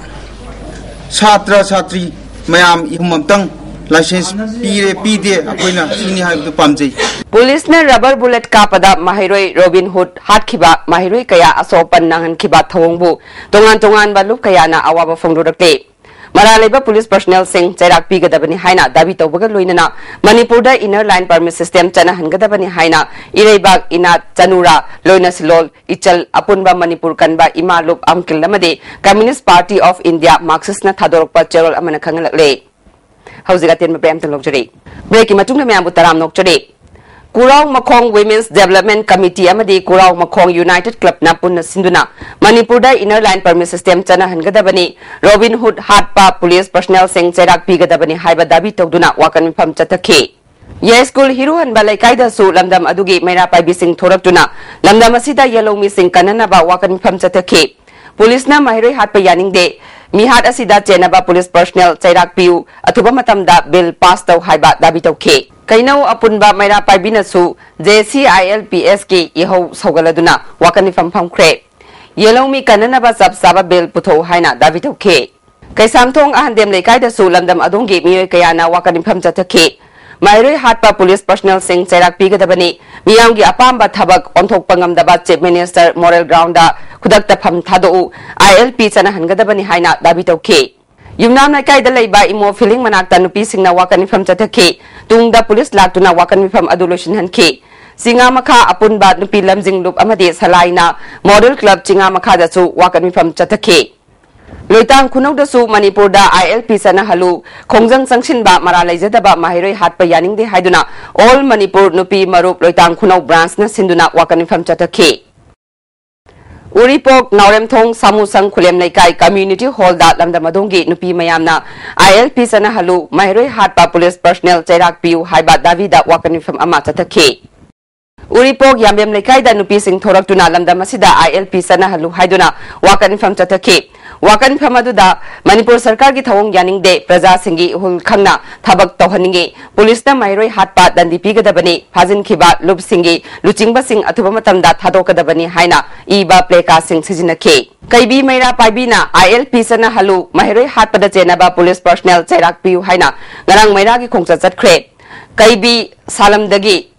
ꯁꯥꯇ꯭ꯔ ꯁꯥꯇ꯭ꯔꯤ ꯃꯌꯥꯝ ꯏꯍꯨꯝ ꯑꯝꯇꯪ ꯂꯥꯏꯁꯦꯟꯁ ꯄꯤꯔꯦ ꯄꯤꯗꯦ ꯑꯩꯈꯣꯏꯅ ꯁꯤꯅꯤ ꯍꯥꯏꯕꯗꯨ ꯄꯥꯝꯖꯩ꯫ ꯄꯨꯂꯤꯁꯅ ꯔꯕꯔ ꯕꯨꯂꯦꯠ ꯀꯥꯞꯄꯗ ꯃꯍꯩꯔꯣꯏ ꯔꯣꯕꯤꯟ ꯍꯨꯗ ꯍꯥꯠꯈꯤꯕ ꯃꯍꯩꯔꯣꯏ ꯀꯌꯥ ꯑꯁꯣꯛ ꯑꯄꯟ ꯅꯪꯍꯟꯈꯤꯕ ꯊꯧꯑꯣꯡꯕꯨ ꯇꯣꯉꯥꯟ ꯇꯣꯉꯥꯟꯕ ꯂꯨꯞ ꯀꯌꯥꯅ ꯑꯋꯥꯕ ꯐꯣꯡꯗꯣꯔꯛꯂꯤ꯫ ꯃꯔꯥꯜ ꯂꯩꯕ ꯄꯨꯂꯤꯁ ꯄꯔꯁꯅꯦꯜꯁꯤꯡ ꯆꯩꯔꯥꯛ ꯄꯤꯒꯗꯕꯅꯤ ꯍꯥꯏꯅ ꯗꯥꯕꯤ ꯇꯧꯕꯒ ꯂꯣꯏꯅꯅ ꯃꯅꯤꯄꯨꯔꯗ ꯏꯅꯔ ꯂꯥꯏꯟ ꯄꯔꯃꯤꯠ ꯁꯤꯁꯇꯦꯝ ꯆꯠꯅꯍꯟꯒꯗꯕꯅꯤ ꯍꯥꯏꯅ ꯏꯔꯩꯕꯥꯛ ꯏꯅꯥꯠ ꯆꯅꯨꯔꯥ ꯂꯣꯏꯅꯁꯤꯂꯣꯜ ꯏꯆꯜ ꯑꯄꯨꯟꯕ ꯃꯅꯤꯄꯨꯔ ꯀꯟꯕ ꯏꯃꯥ ꯂꯨꯞ ꯑꯪꯀꯤꯜ ꯑꯃꯗꯤ Communist Party of India ꯃꯥꯔꯛꯁꯤꯁꯅ ꯊꯥꯗꯣꯔꯛꯄ ꯆꯦꯔꯣꯜ ꯑꯃꯅ ꯈꯪꯍꯜꯂꯛꯂꯦ꯫ ꯍꯧꯖꯤꯛ ꯑꯇꯦꯟꯕ ꯄꯌꯥꯝꯇ ꯂꯧꯖꯔꯤ꯫ ꯕ꯭ꯔꯦꯛꯀꯤ ꯃꯇꯨꯡꯗ ꯃꯌꯥꯝꯕꯨ ꯇꯔꯥꯝ ꯅꯣꯛꯆꯔꯤ꯫ ꯀꯨꯔꯥꯎ ꯃꯈꯣꯡ Women's Development Committee ꯑꯃꯗꯤ ꯀꯨꯔꯥꯎ ꯃꯈꯣꯡ United Clubꯅ ꯄꯨꯟꯅ ꯁꯤꯟꯗꯨꯅ ꯃꯅꯤꯄꯨꯔꯗ ꯏꯅꯔ ꯂꯥꯏꯟ ꯄꯔꯃꯤꯠ ꯁꯤꯁꯇꯦꯝ ꯆꯠꯅꯍꯟꯒꯗꯕꯅꯤ, ꯔꯣꯕꯤꯟ ꯍꯨꯗ ꯍꯥꯠꯄ ꯄꯨꯂꯤꯁ ꯄꯔꯁꯅꯦꯜꯁꯤꯡ ꯆꯩꯔꯥꯛ ꯄꯤꯒꯗꯕꯅꯤ ꯍꯥꯏꯕ ꯗꯥꯕꯤ ꯇꯧꯗꯨꯅ ꯋꯥꯀꯠ ꯃꯤꯐꯝ ꯆꯠꯊꯈꯤ꯫ ꯌꯥꯏꯁ꯭ꯀꯨꯜ ꯍꯤꯔꯨꯍꯟꯕ ꯂꯩꯀꯥꯏꯗꯁꯨ ꯂꯝꯗꯝ ꯑꯗꯨꯒꯤ ꯃꯩꯔꯥ ꯄꯥꯏꯕꯤꯁꯤꯡ ꯊꯣꯔꯛꯇꯨꯅ ꯂꯝꯗꯝ ꯑꯁꯤꯗ ꯌꯦꯜꯍꯧꯃꯤꯁꯤꯡ ꯀꯟꯅꯅꯕ ꯋꯥꯀꯠ ꯃꯤꯐꯝ ꯆꯠꯊꯈꯤ꯫ ꯄꯨꯂꯤꯁꯅ ꯃꯍꯩꯔꯣꯏ ꯍꯥꯠꯄ ꯌꯥꯅꯤꯡꯗꯦ, ꯃꯤꯍꯥꯠ ꯑꯁꯤꯗ ꯆꯦꯟꯅꯕ ꯄꯨꯂꯤꯁ ꯄꯔꯁꯅꯦꯜ ꯆꯩꯔꯥꯛ ꯄꯤꯌꯨ, ꯑꯊꯨꯕ ꯃꯇꯝꯗ ꯕꯤꯜ ꯄꯥꯁ ꯇꯧ ꯍꯥꯏꯕ ꯗꯥꯕꯤ ꯇꯧꯈꯤ꯫ ꯀꯩꯅꯧ ꯑꯄꯨꯟꯕ ꯃꯩꯔꯥ ꯄꯥꯏꯕꯤꯅꯁꯨ JCILPSꯀꯤ ꯏꯍꯧ ꯁꯧꯒꯠꯂꯗꯨꯅ ꯋꯥꯀꯠ ꯃꯤꯐꯝ ꯐꯝꯈ꯭ꯔꯦ꯫ ꯌꯦꯜꯍꯧꯃꯤ ꯀꯟꯅꯅꯕ ꯆꯞ ꯆꯥꯕ ꯕꯤꯜ ꯄꯨꯊꯣꯛꯎ ꯍꯥꯏꯅ ꯗꯥꯕꯤ ꯇꯧꯈꯤ꯫ ꯀꯩꯁꯥꯝꯊꯣꯡ ꯑꯍꯟꯗꯦꯝ ꯂꯩꯀꯥꯏꯗꯁꯨ ꯂꯝꯗꯝ ꯑꯗꯣꯝꯒꯤ ꯃꯤꯑꯣꯏ ꯀꯌꯥꯅ ꯋꯥꯀꯠ ꯃꯤꯐꯝ ꯆꯠꯊꯈꯤ꯫ ꯃꯍꯩꯔꯣꯏ ꯍꯥꯠꯄ ꯄꯨꯂꯤꯁ ꯄꯔꯁꯅꯦꯜꯁꯤꯡ ꯆꯩꯔꯥꯛ ꯄꯤꯒꯗꯕꯅꯤ, ꯃꯤꯌꯥꯝꯒꯤ ꯑꯄꯥꯝꯕ ꯊꯕꯛ ꯑꯣꯟꯊꯣꯛꯄ ꯉꯝꯗꯕ ꯆꯤꯐ ꯃꯤꯅꯤꯁꯇꯔ ꯃꯣꯔꯦꯜ ꯒ꯭ꯔꯥꯎꯟꯗ ꯈꯨꯗꯛꯇ ꯐꯝ ꯊꯥꯗꯣꯛꯎ, ILP ꯆꯠꯅꯍꯟꯒꯗꯕꯅꯤ ꯍꯥꯏꯅ ꯗꯥꯕꯤ ꯇꯧꯈꯤ꯫ ꯌꯨꯝꯅꯥꯝ ꯂꯩꯀꯥꯏꯗ ꯂꯩꯕ ꯏꯃꯣ ꯐꯤꯂꯤꯡ ꯃꯅꯥꯛꯇ ꯅꯨꯄꯤꯁꯤꯡꯅ ꯋꯥꯀꯠ ꯃꯤꯐꯝ ꯆꯠꯊꯈꯤ꯫ ꯇꯨꯡꯗ ꯄꯨꯂꯤꯁ ꯂꯥꯛꯇꯨꯅ ꯋꯥꯀꯠ ꯃꯤꯐꯝ ꯑꯗꯨ ꯂꯣꯏꯁꯤꯟꯍꯟꯈꯤ꯫ ꯆꯤꯉꯥ ꯃꯈꯥ ꯑꯄꯨꯟꯕ ꯅꯨꯄꯤ ꯂꯝꯖꯤꯡ ꯂꯨꯞ ꯑꯃꯗꯤ ꯁꯂꯥꯏꯅ ꯃꯣꯗꯦꯜ ꯀ꯭ꯂꯕ ꯆꯤꯉꯥ ꯃꯈꯥꯗꯁꯨ ꯋꯥꯀꯠ ꯃꯤꯐꯝ ꯆꯠꯊꯈꯤ꯫ ꯂꯣꯏꯇꯥꯡ ꯈꯨꯅꯧꯗꯁꯨ ꯃꯅꯤꯄꯨꯔꯗ ILP ꯆꯠꯅꯍꯜꯂꯨ, ꯈꯣꯡꯖꯪ ꯆꯪꯁꯤꯟꯕ ꯃꯔꯥꯜ ꯂꯩꯖꯗꯕ ꯃꯍꯩꯔꯣꯏ ꯍꯥꯠꯄ ꯌꯥꯅꯤꯡꯗꯦ ꯍꯥꯏꯗꯨꯅ All Manipur ꯅꯨꯄꯤ ꯃꯔꯨꯞ ꯂꯣꯏꯇꯥꯡ ꯈꯨꯅꯧ ꯕ꯭ꯔꯥꯟꯁꯅ ꯁꯤꯟꯗꯨꯅ ꯋꯥꯀꯠ ꯃꯤꯐꯝ ꯆꯠꯊꯈꯤ꯫ ꯎꯔꯤꯄꯣꯛ ꯅꯥꯎꯔꯦꯝꯊꯣꯡ ꯁꯥꯃꯨꯁꯪ ꯈꯨꯂꯦꯝ ꯂꯩꯀꯥꯏ ꯀꯝꯃ꯭ꯌꯨꯅꯤꯇꯤ ꯍꯣꯜꯗ ꯂꯝꯗꯝ ꯑꯗꯣꯝꯒꯤ ꯅꯨꯄꯤ ꯃꯌꯥꯝꯅ ILP ꯆꯠꯅꯍꯜꯂꯨ, ꯃꯍꯩꯔꯣꯏ ꯍꯥꯠꯄ ꯄꯨꯂꯤꯁ ꯄꯔꯁꯅꯦꯜ ꯆꯩꯔꯥꯛ ꯄꯤꯌꯨ ꯍꯥꯏꯕ ꯗꯥꯕꯤꯗ ꯋꯥꯀꯠ ꯃꯤꯐꯝ ꯑꯃ ꯆꯠꯊꯈꯤ꯫ ꯎꯔꯤꯄꯣꯛ ꯌꯥꯝꯕꯦꯝ ꯂꯩꯀꯥꯏꯗ ꯅꯨꯄꯤꯁꯤꯡ ꯊꯣꯔꯛꯇꯨꯅ ꯂꯝꯗꯝ ꯑꯁꯤꯗ ILP ꯆꯠꯅꯍꯜꯂꯨ ꯍꯥꯏꯗꯨꯅ ꯋꯥꯀꯠ ꯃꯤꯐꯝ ꯆꯠꯊꯈꯤ꯫ ꯋꯥꯀꯠ ꯃꯤꯐꯝ ꯑꯗꯨꯗ ꯃꯅꯤꯄꯨꯔ ꯁꯔꯀꯥꯔꯒꯤ ꯊꯧꯑꯣꯡ ꯌꯥꯅꯤꯡꯗꯦ, ꯄ꯭ꯔꯖꯥꯁꯤꯡꯒꯤ ꯏꯍꯨꯜ ꯈꯪꯅ ꯊꯕꯛ ꯇꯧꯍꯟꯅꯤꯡꯏ, ꯄꯨꯂꯤꯁꯅ ꯃꯍꯩꯔꯣꯏ ꯍꯥꯠꯄ ꯗꯟꯗꯤ ꯄꯤꯒꯗꯕꯅꯤ, ꯐꯥꯖꯤꯟꯈꯤꯕ ꯂꯨꯞꯁꯤꯡꯒꯤ ꯂꯨꯆꯤꯡꯕꯁꯤꯡ ꯑꯊꯨꯕ ꯃꯇꯝꯗ ꯊꯥꯗꯣꯛꯀꯗꯕꯅꯤ ꯍꯥꯏꯅ ꯏꯕ ꯄ꯭ꯂꯦꯀꯥꯔꯗꯁꯤꯡ ꯁꯤꯖꯤꯟꯅꯈꯤ꯫ ꯀꯩꯕꯤ ꯃꯩꯔꯥ ꯄꯥꯏꯕꯤꯅ ILP ꯆꯠꯅꯍꯜꯂꯨ, ꯃꯍꯩꯔꯣꯏ ꯍꯥꯠꯄꯗ ꯆꯦꯟꯅꯕ ꯄꯨꯂꯤꯁ ꯄꯔꯁꯅꯦꯜ ꯆꯩꯔꯥꯛ ꯄꯤꯌꯨ ꯍꯥꯏꯅ ꯉꯔꯥꯡ ꯃꯩꯔꯥꯒꯤ ꯈꯣꯡꯆꯠ ꯆꯠꯈ꯭ꯔꯦ꯫ ꯀꯩꯕꯤ ꯁꯥꯂꯝꯗꯒꯤ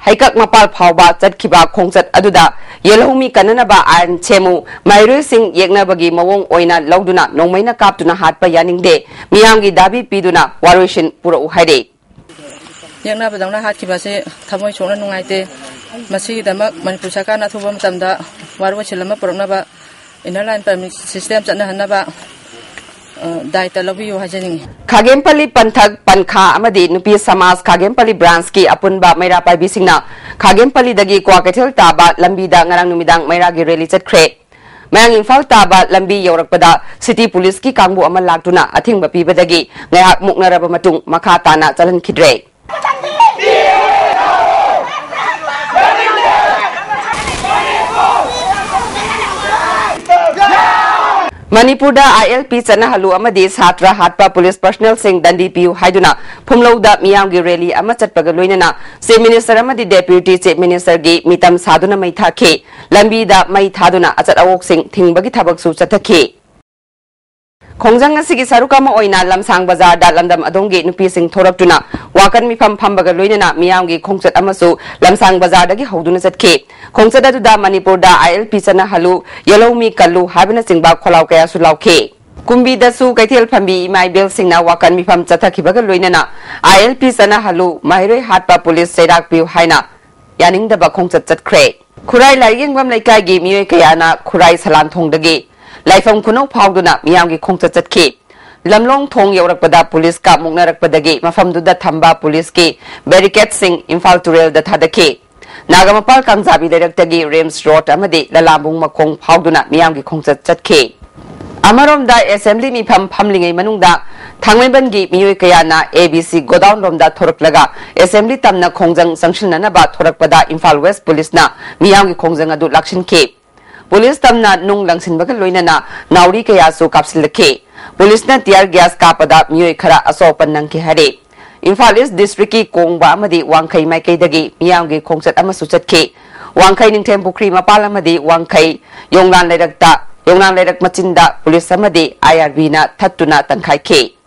ꯍꯩꯀꯛ ꯃꯄꯥꯜ ꯐꯥꯎꯕ ꯆꯠꯈꯤꯕ ꯈꯣꯡꯆꯠ ꯑꯗꯨꯗ ꯌꯦꯜꯍꯧꯃꯤ ꯀꯟꯅꯅꯕ ꯑꯥꯏꯟ ꯁꯦꯝꯃꯨ, ꯃꯍꯩꯔꯣꯏꯁꯤꯡ ꯌꯦꯛꯅꯕꯒꯤ ꯃꯑꯣꯡ ꯑꯣꯏꯅ ꯂꯧꯗꯨꯅ ꯅꯣꯡꯃꯩꯅ ꯀꯥꯞꯇꯨꯅ ꯍꯥꯠꯄ ꯌꯥꯅꯤꯡꯗꯦ, ꯃꯤꯌꯥꯝꯒꯤ ꯗꯥꯕꯤ ꯄꯤꯗꯨꯅ ꯋꯥꯔꯣꯏꯁꯤꯟ ꯄꯨꯔꯛꯎ ꯍꯥꯏꯔꯤ꯫ ꯌꯦꯛꯅꯕꯗꯧꯅ ꯍꯥꯠꯈꯤꯕ ꯑꯁꯤ ꯊꯃꯣꯏ ꯁꯣꯛꯅ ꯅꯨꯡꯉꯥꯏꯇꯦ꯫ ꯃꯁꯤꯒꯤꯗꯃꯛ ꯃꯅꯤꯄꯨꯔ ꯁꯔꯀꯥꯔꯅ ꯑꯊꯨꯕ ꯃꯇꯝꯗ ꯋꯥꯔꯣꯏꯁꯤꯟ ꯑꯃ ꯄꯨꯔꯛꯅꯕ, ꯏꯟꯅꯔ ꯂꯥꯏꯟ ꯄꯔꯃꯤꯠ ꯁꯤꯁꯇꯦꯝ ꯆꯠꯅꯍꯟꯅꯕ, ꯑ, ꯗꯥꯏꯇ ꯂꯧꯕꯤꯌꯨ ꯍꯥꯏꯖꯅꯤꯡꯏ꯫ ꯈꯥꯒꯦꯝꯄꯜꯂꯤ ꯄꯟꯊꯛ ꯄꯟꯈꯥ ꯑꯃꯗꯤ ꯅꯨꯄꯤ ꯁꯃꯥꯖ ꯈꯥꯒꯦꯝꯄꯜꯂꯤ ꯕ꯭ꯔꯥꯟꯁꯀꯤ ꯑꯄꯨꯟꯕ ꯃꯩꯔꯥ ꯄꯥꯏꯕꯤꯁꯤꯡꯅ ꯈꯥꯒꯦꯝꯄꯜꯂꯤꯗꯒꯤ ꯀ꯭ꯋꯥꯀꯩꯊꯦꯜ ꯇꯥꯕ ꯂꯝꯕꯤꯗ ꯉꯔꯥꯡ ꯅꯨꯃꯤꯗꯥꯡ ꯃꯩꯔꯥꯒꯤ ꯔꯦꯂꯤ ꯆꯠꯈ꯭ꯔꯦ꯫ ꯃꯌꯥꯡ ꯏꯝꯐꯥꯜ ꯇꯥꯕ ꯂꯝꯕꯤ ꯌꯧꯔꯛꯄꯗ ꯁꯤꯇꯤ ꯄꯨꯂꯤꯁꯀꯤ ꯀꯥꯡꯕꯨ ꯑꯃ ꯂꯥꯛꯇꯨꯅ ꯑꯊꯤꯡꯕ ꯄꯤꯕꯗꯒꯤ ꯉꯥꯏꯍꯥꯛ ꯃꯨꯛꯅꯔꯕ ꯃꯇꯨꯡ ꯃꯈꯥ ꯇꯥꯅ ꯆꯠꯍꯟꯈꯤꯗ꯭ꯔꯦ꯫ ꯃꯅꯤꯄꯨꯔꯗ ꯑꯥꯏ ꯑꯦꯜ ꯄꯤ ꯆꯠꯅꯍꯜꯂꯨ ꯑꯃꯗꯤ ꯁꯥꯇ꯭ꯔ ꯍꯥꯠꯄ ꯄꯨꯂꯤꯁ ꯄꯔꯁꯅꯦꯜꯁꯤꯡ ꯗꯟꯗꯤ ꯄꯤꯌꯨ ꯍꯥꯏꯗꯨꯅ ꯐꯨꯝꯂꯧꯗ ꯃꯤꯌꯥꯝꯒꯤ ꯔꯦꯂꯤ ꯑꯃ ꯆꯠꯄꯒ ꯂꯣꯏꯅꯅ ꯆꯤꯐ ꯃꯤꯅꯤꯁꯇꯔ ꯑꯃꯗꯤ ꯗꯦꯄ꯭ꯌꯨꯇꯤ ꯆꯤꯐ ꯃꯤꯅꯤꯁꯇꯔꯒꯤ ꯃꯤꯇꯝ ꯁꯥꯗꯨꯅ ꯃꯩ ꯊꯥꯈꯤ꯫ ꯂꯝꯕꯤꯗ ꯃꯩ ꯊꯥꯗꯨꯅ ꯑꯆꯠ ꯑꯋꯣꯛꯁꯤꯡ ꯊꯤꯡꯕꯒꯤ ꯊꯕꯛꯁꯨ ꯆꯠꯊꯈꯤ꯫ ꯈꯣꯡꯖꯪ ꯑꯁꯤꯒꯤ ꯁꯔꯨꯛ ꯑꯃ ꯑꯣꯏꯅ ꯂꯝꯁꯥꯡ ꯕꯖꯥꯔꯗ ꯂꯝꯗꯝ ꯑꯗꯣꯝꯒꯤ ꯅꯨꯄꯤꯁꯤꯡ ꯊꯣꯔꯛꯇꯨꯅ ꯋꯥꯀꯟ ꯃꯤꯐꯝ ꯐꯝꯕꯒ ꯂꯣꯏꯅꯅ ꯃꯤꯌꯥꯝꯒꯤ ꯈꯣꯡꯆꯠ ꯑꯃꯁꯨ ꯂꯝꯁꯥꯡ ꯕꯖꯥꯔꯗꯒꯤ ꯍꯧꯗꯨꯅ ꯆꯠꯈꯤ꯫ ꯈꯣꯡꯆꯠ ꯑꯗꯨꯗ ꯃꯅꯤꯄꯨꯔꯗ ꯑꯥꯏ ꯑꯦꯜ ꯄꯤ ꯆꯠꯅꯍꯜꯂꯨ, ꯌꯦꯜꯍꯧꯃꯤ ꯀꯜꯂꯨ ꯍꯥꯏꯕꯅꯆꯤꯡꯕ ꯈꯣꯜꯂꯥꯎ ꯀꯌꯥꯁꯨ ꯂꯥꯎꯈꯤ꯫ ꯀꯨꯝꯕꯤꯗꯁꯨ ꯀꯩꯊꯦꯜ ꯐꯝꯕꯤ ꯏꯃꯥ ꯏꯕꯦꯜꯁꯤꯡꯅ ꯋꯥꯀꯟ ꯃꯤꯐꯝ ꯆꯠꯊꯈꯤꯕꯒ ꯂꯣꯏꯅꯅ ꯑꯥꯏ ꯑꯦꯜ ꯄꯤ ꯆꯠꯅꯍꯜꯂꯨ, ꯃꯍꯩꯔꯣꯏ ꯍꯥꯠꯄ ꯄꯨꯂꯤꯁ ꯆꯩꯔꯥꯛ ꯄꯤꯌꯨ ꯍꯥꯏꯅ ꯌꯥꯅꯤꯡꯗꯕ ꯈꯣꯡꯆꯠ ꯆꯠꯈ꯭ꯔꯦ꯫ ꯈꯨꯔꯥꯏ ꯂꯥꯏꯔꯤꯛ ꯌꯦꯡꯐꯝ ꯂꯩꯀꯥꯏꯒꯤ ꯃꯤꯑꯣꯏ ꯀꯌꯥꯅ ꯈꯨꯔꯥꯏ ꯁꯂꯥꯟꯊꯣꯡꯗꯒꯤ ꯂꯥꯏꯐꯝ ꯈꯨꯅꯧ ꯐꯥꯎꯗꯨꯅ ꯃꯤꯌꯥꯝꯒꯤ ꯈꯣꯡꯆꯠ ꯆꯠꯈꯤ꯫ ꯂꯝꯂꯣꯡ ꯊꯣꯡ ꯌꯧꯔꯛꯄꯗ ꯄꯨꯂꯤꯁꯀ ꯃꯨꯛꯅꯔꯛꯄꯗꯒꯤ ꯃꯐꯝꯗꯨꯗ ꯊꯝꯕ ꯄꯨꯂꯤꯁꯀꯤ ꯕꯦꯔꯤꯀꯦꯗꯁꯤꯡ ꯏꯝꯐꯥꯜ ꯇꯨꯔꯦꯜꯗ ꯊꯥꯗꯈꯤ꯫ ꯅꯥꯒꯥꯃꯄꯥꯜ ꯀꯥꯡꯖꯥꯕꯤ ꯂꯩꯔꯛꯇꯒꯤ ꯔꯤꯝꯁ ꯔꯣꯗ ꯑꯃꯗꯤ ꯂꯂꯥꯝꯕꯨꯡ ꯃꯈꯣꯡ ꯐꯥꯎꯗꯨꯅ ꯃꯤꯌꯥꯝꯒꯤ ꯈꯣꯡꯆꯠ ꯆꯠꯈꯤ꯫ ꯑꯃꯔꯣꯝꯗ ꯑꯦꯁꯦꯝꯕ꯭ꯂꯤ ꯃꯤꯐꯝ ꯐꯝꯂꯤꯉꯩ ꯃꯅꯨꯡꯗ ꯊꯥꯡꯃꯩꯕꯟꯒꯤ ꯃꯤꯑꯣꯏ ꯀꯌꯥꯅ ꯑꯦ ꯕꯤ ꯁꯤ ꯒꯣꯗꯥꯎꯟ ꯔꯣꯝꯗ ꯊꯣꯔꯛꯂꯒ ꯑꯦꯁꯦꯝꯕ꯭ꯂꯤ ꯇꯝꯅ ꯈꯣꯡꯖꯪ ꯆꯪꯁꯤꯟꯅꯅꯕ ꯊꯣꯔꯛꯄꯗ ꯏꯝꯐꯥꯜ ꯋꯦꯁ ꯄꯨꯂꯤꯁꯅ ꯃꯤꯌꯥꯝꯒꯤ ꯈꯣꯡꯖꯪ ꯑꯗꯨ ꯂꯥꯛꯁꯤꯟꯈꯤ꯫ ꯄꯨꯂꯤꯁ ꯇꯝꯅ ꯅꯨꯡ ꯂꯪꯁꯤꯟꯕꯒ ꯂꯣꯏꯅꯅ ꯅꯥꯎꯔꯤ ꯀꯌꯥꯁꯨ ꯀꯥꯞꯁꯤꯜꯂꯛꯈꯤ꯫ ꯄꯨꯂꯤꯁꯅ ꯇꯤꯌꯥꯔ ꯒ꯭ꯌꯥꯁ ꯀꯥꯞꯄꯗ ꯃꯤꯑꯣꯏ ꯈꯔ ꯑꯁꯣꯛ ꯑꯄꯟ ꯅꯪꯈꯤ ꯍꯥꯏꯔꯤ꯫ ꯏꯝꯐꯥꯜ ꯏꯁ ꯗꯤꯁꯇ꯭ꯔꯤꯛꯀꯤ ꯀꯣꯡꯕ ꯑꯃꯗꯤ ꯋꯥꯡꯈꯩ ꯃꯥꯏꯀꯩꯗꯒꯤ ꯃꯤꯌꯥꯝꯒꯤ ꯈꯣꯡꯆꯠ ꯑꯃꯁꯨ ꯆꯠꯈꯤ꯫ ꯋꯥꯡꯈꯩ ꯅꯤꯡꯊꯦꯝ ꯄꯨꯈ꯭ꯔꯤ ꯃꯄꯥꯜ ꯑꯃꯗꯤ ꯋꯥꯡꯈꯩ ꯌꯣꯡꯂꯥꯟ ꯂꯩꯔꯛꯇ, ꯌꯣꯡꯂꯥꯟ ꯂꯩꯔꯛ ꯃꯆꯤꯟꯗ ꯄꯨꯂꯤꯁ ꯑꯃꯗꯤ ꯑꯥꯏ ꯑꯥꯔ ꯕꯤꯅ ꯊꯠꯇꯨꯅ ꯇꯪꯈꯥꯏꯈꯤ꯫